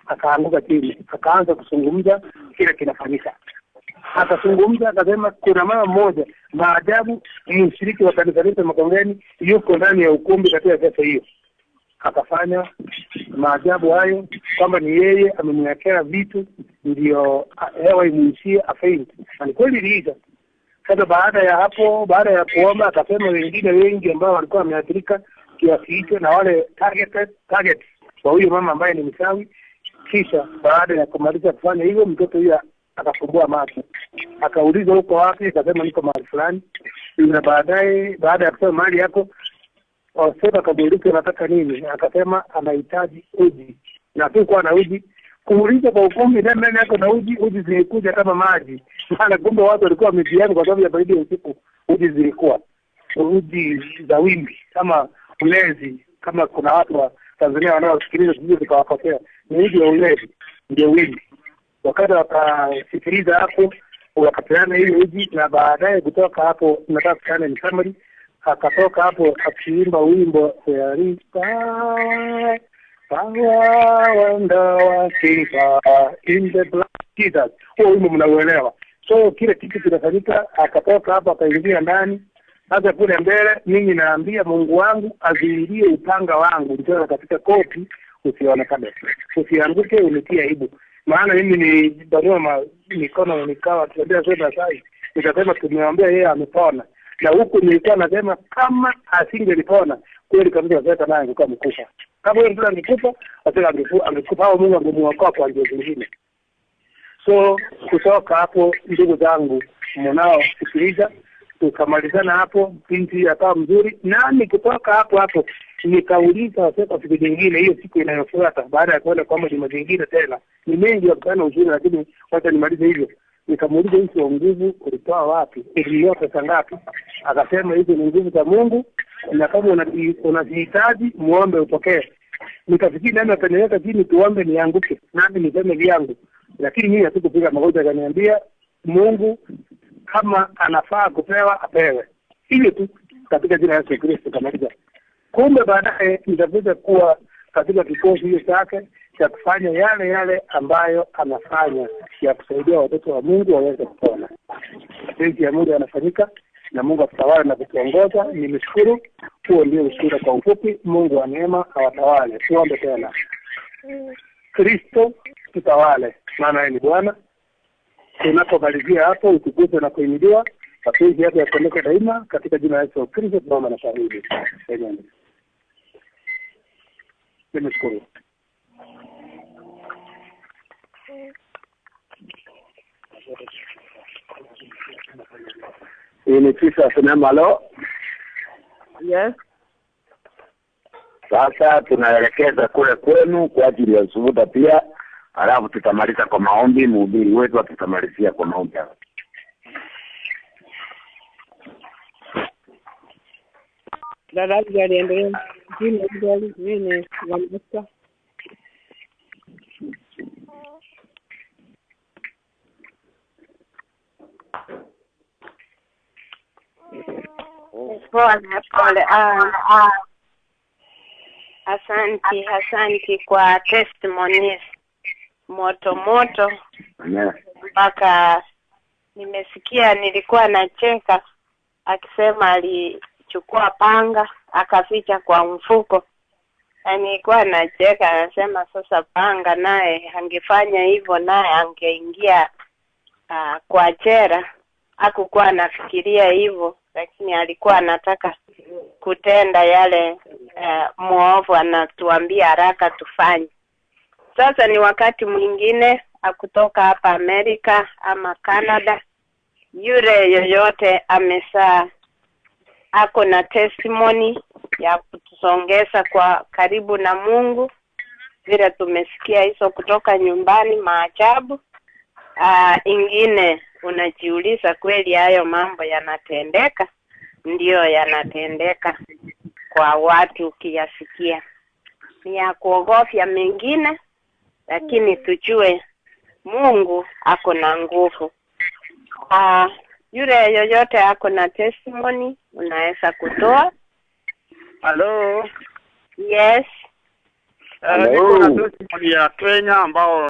akaanguka chini, akaanza kuzungumza kile kinafanyika. Akazungumza akasema, kuna mama mmoja maajabu, mshiriki wa kanisa letu Makongeni, yuko ndani ya ukumbi katika kesa hiyo. Akafanya maajabu hayo kwamba ni yeye amemwekea vitu ndio hewa imuishie afaint, na ni kweli iliisha. Sasa baada ya hapo, baada ya kuomba, akasema wengine wengi ambao walikuwa wameathirika kiasi hicho na wale targeted target wa huyu mama ambaye ni mchawi. Kisha baada ya kumaliza kufanya hivyo, mtoto huyo akafumbua macho, akaulizwa uko wapi? Akasema niko mahali fulani. Na baadaye, baada ya kusema mahali yako, Wasema akamuuliza unataka nini? Akasema anahitaji uji, na hakukuwa na uji. Kuuliza kwa ukumbi, nani nani yako na uji? Uji zilikuja kama maji, maana kumbe watu walikuwa wamejiani kwa sababu ya baridi ya usiku. Uji zilikuwa uji za wimbi kama ulezi, kama kuna watu wa Tanzania wanaosikiliza sijui zikawakosea, ni uji wa ulezi ndio wimbi. Wakati wakasikiliza hapo, wakapeana hiyo uji, na baadaye kutoka hapo, nataka kupeana ni summary akatoka hapo akiimba wimbo There is power, power and working power in the blood of Jesus. Huo wimbo mnauelewa. So kile kitu kinafanyika, akatoka hapo akaingia ndani. Sasa kule mbele, mimi naambia Mungu wangu azuilie upanga wangu nitoe katika koti, usionekane, usianguke, unitie aibu. Maana mimi nilibanua mikono nikawa tuambia sasa sai, nikasema tumeambia yeye amepona na huku nilikuwa nasema kama asingelipona kweli kabisa, Waseka naye angekuwa amekufa. Kama huyo mtoto angekufa, Waseka angekufa au Mungu angemuokoa kwa njia zingine. So kutoka hapo, ndugu zangu mnaosikiliza, tukamalizana hapo, binti akawa mzuri. Nami kutoka hapo hapo nikauliza Waseka siku nyingine, hiyo siku inayofuata baada ya kuona kwamba ni mazingira tena ni mengi ya kupeana uzuri, lakini wacha nimalize hivyo. Nikamuuliza, hizo nguvu ulitoa wapi? Ulinunua pesa ngapi? Akasema hizo ni nguvu za Mungu, na kama unazihitaji muombe upokee. Nikafikiri nani ataniweka chini tuombe nianguke, nami niseme vyangu, lakini mimi hatukupiga magoti. Akaniambia Mungu kama anafaa kupewa apewe, hivyo tu, katika jina la Yesu Kristo. Kamaliza. Kumbe baadaye nitakuja kuwa katika kikosi hiyo chake cha kufanya yale yale ambayo anafanya ya kusaidia watoto wa Mungu waweze kupona. Mapenzi ya Mungu yanafanyika na Mungu atutawale na kutuongoza. Nimeshukuru. Huo ndio ushuhuda kwa ufupi. Mungu wa neema awatawale. Tuombe tena. Kristo tutawale, maana yeye ni Bwana. Tunapomalizia hapo, utukuzwe na kuhimidiwa, mapenzi yake yatendeke daima, katika jina la Yesu Kristo tunaomba na shahidi. Amen. Nimeshukuru. Hii ni tisa sinema halo. Yes. Sasa tunaelekeza kule kwenu kwa ajili ya ushuhuda pia, alafu tutamaliza kwa maombi. Mhubiri wetu atutamalizia kwa maombi. Dada Abigail endelea. Mimi ni Abigail, mimi ni Vanessa. Pole pole. Asanti, asanti kwa testimonies moto moto mpaka nimesikia, nilikuwa nacheka akisema alichukua panga akaficha kwa mfuko, na nilikuwa nacheka, anasema sasa panga naye angefanya hivyo naye angeingia kwa jela. Hakukuwa anafikiria hivyo, lakini alikuwa anataka kutenda yale mwovu anatuambia haraka tufanye. Sasa ni wakati mwingine akutoka hapa Amerika ama Canada, yule yoyote amesaa ako na testimony ya kutusongeza kwa karibu na Mungu, vile tumesikia hizo kutoka nyumbani, maajabu. Ingine unajiuliza kweli hayo mambo yanatendeka? Ndiyo, yanatendeka kwa watu ukiyasikia. Ni ya kuogofya mengine, lakini tujue Mungu ako na nguvu. Yule yoyote ako na testimony unaweza kutoa. Halo. Yes. Niko na testimony ya Kenya ambao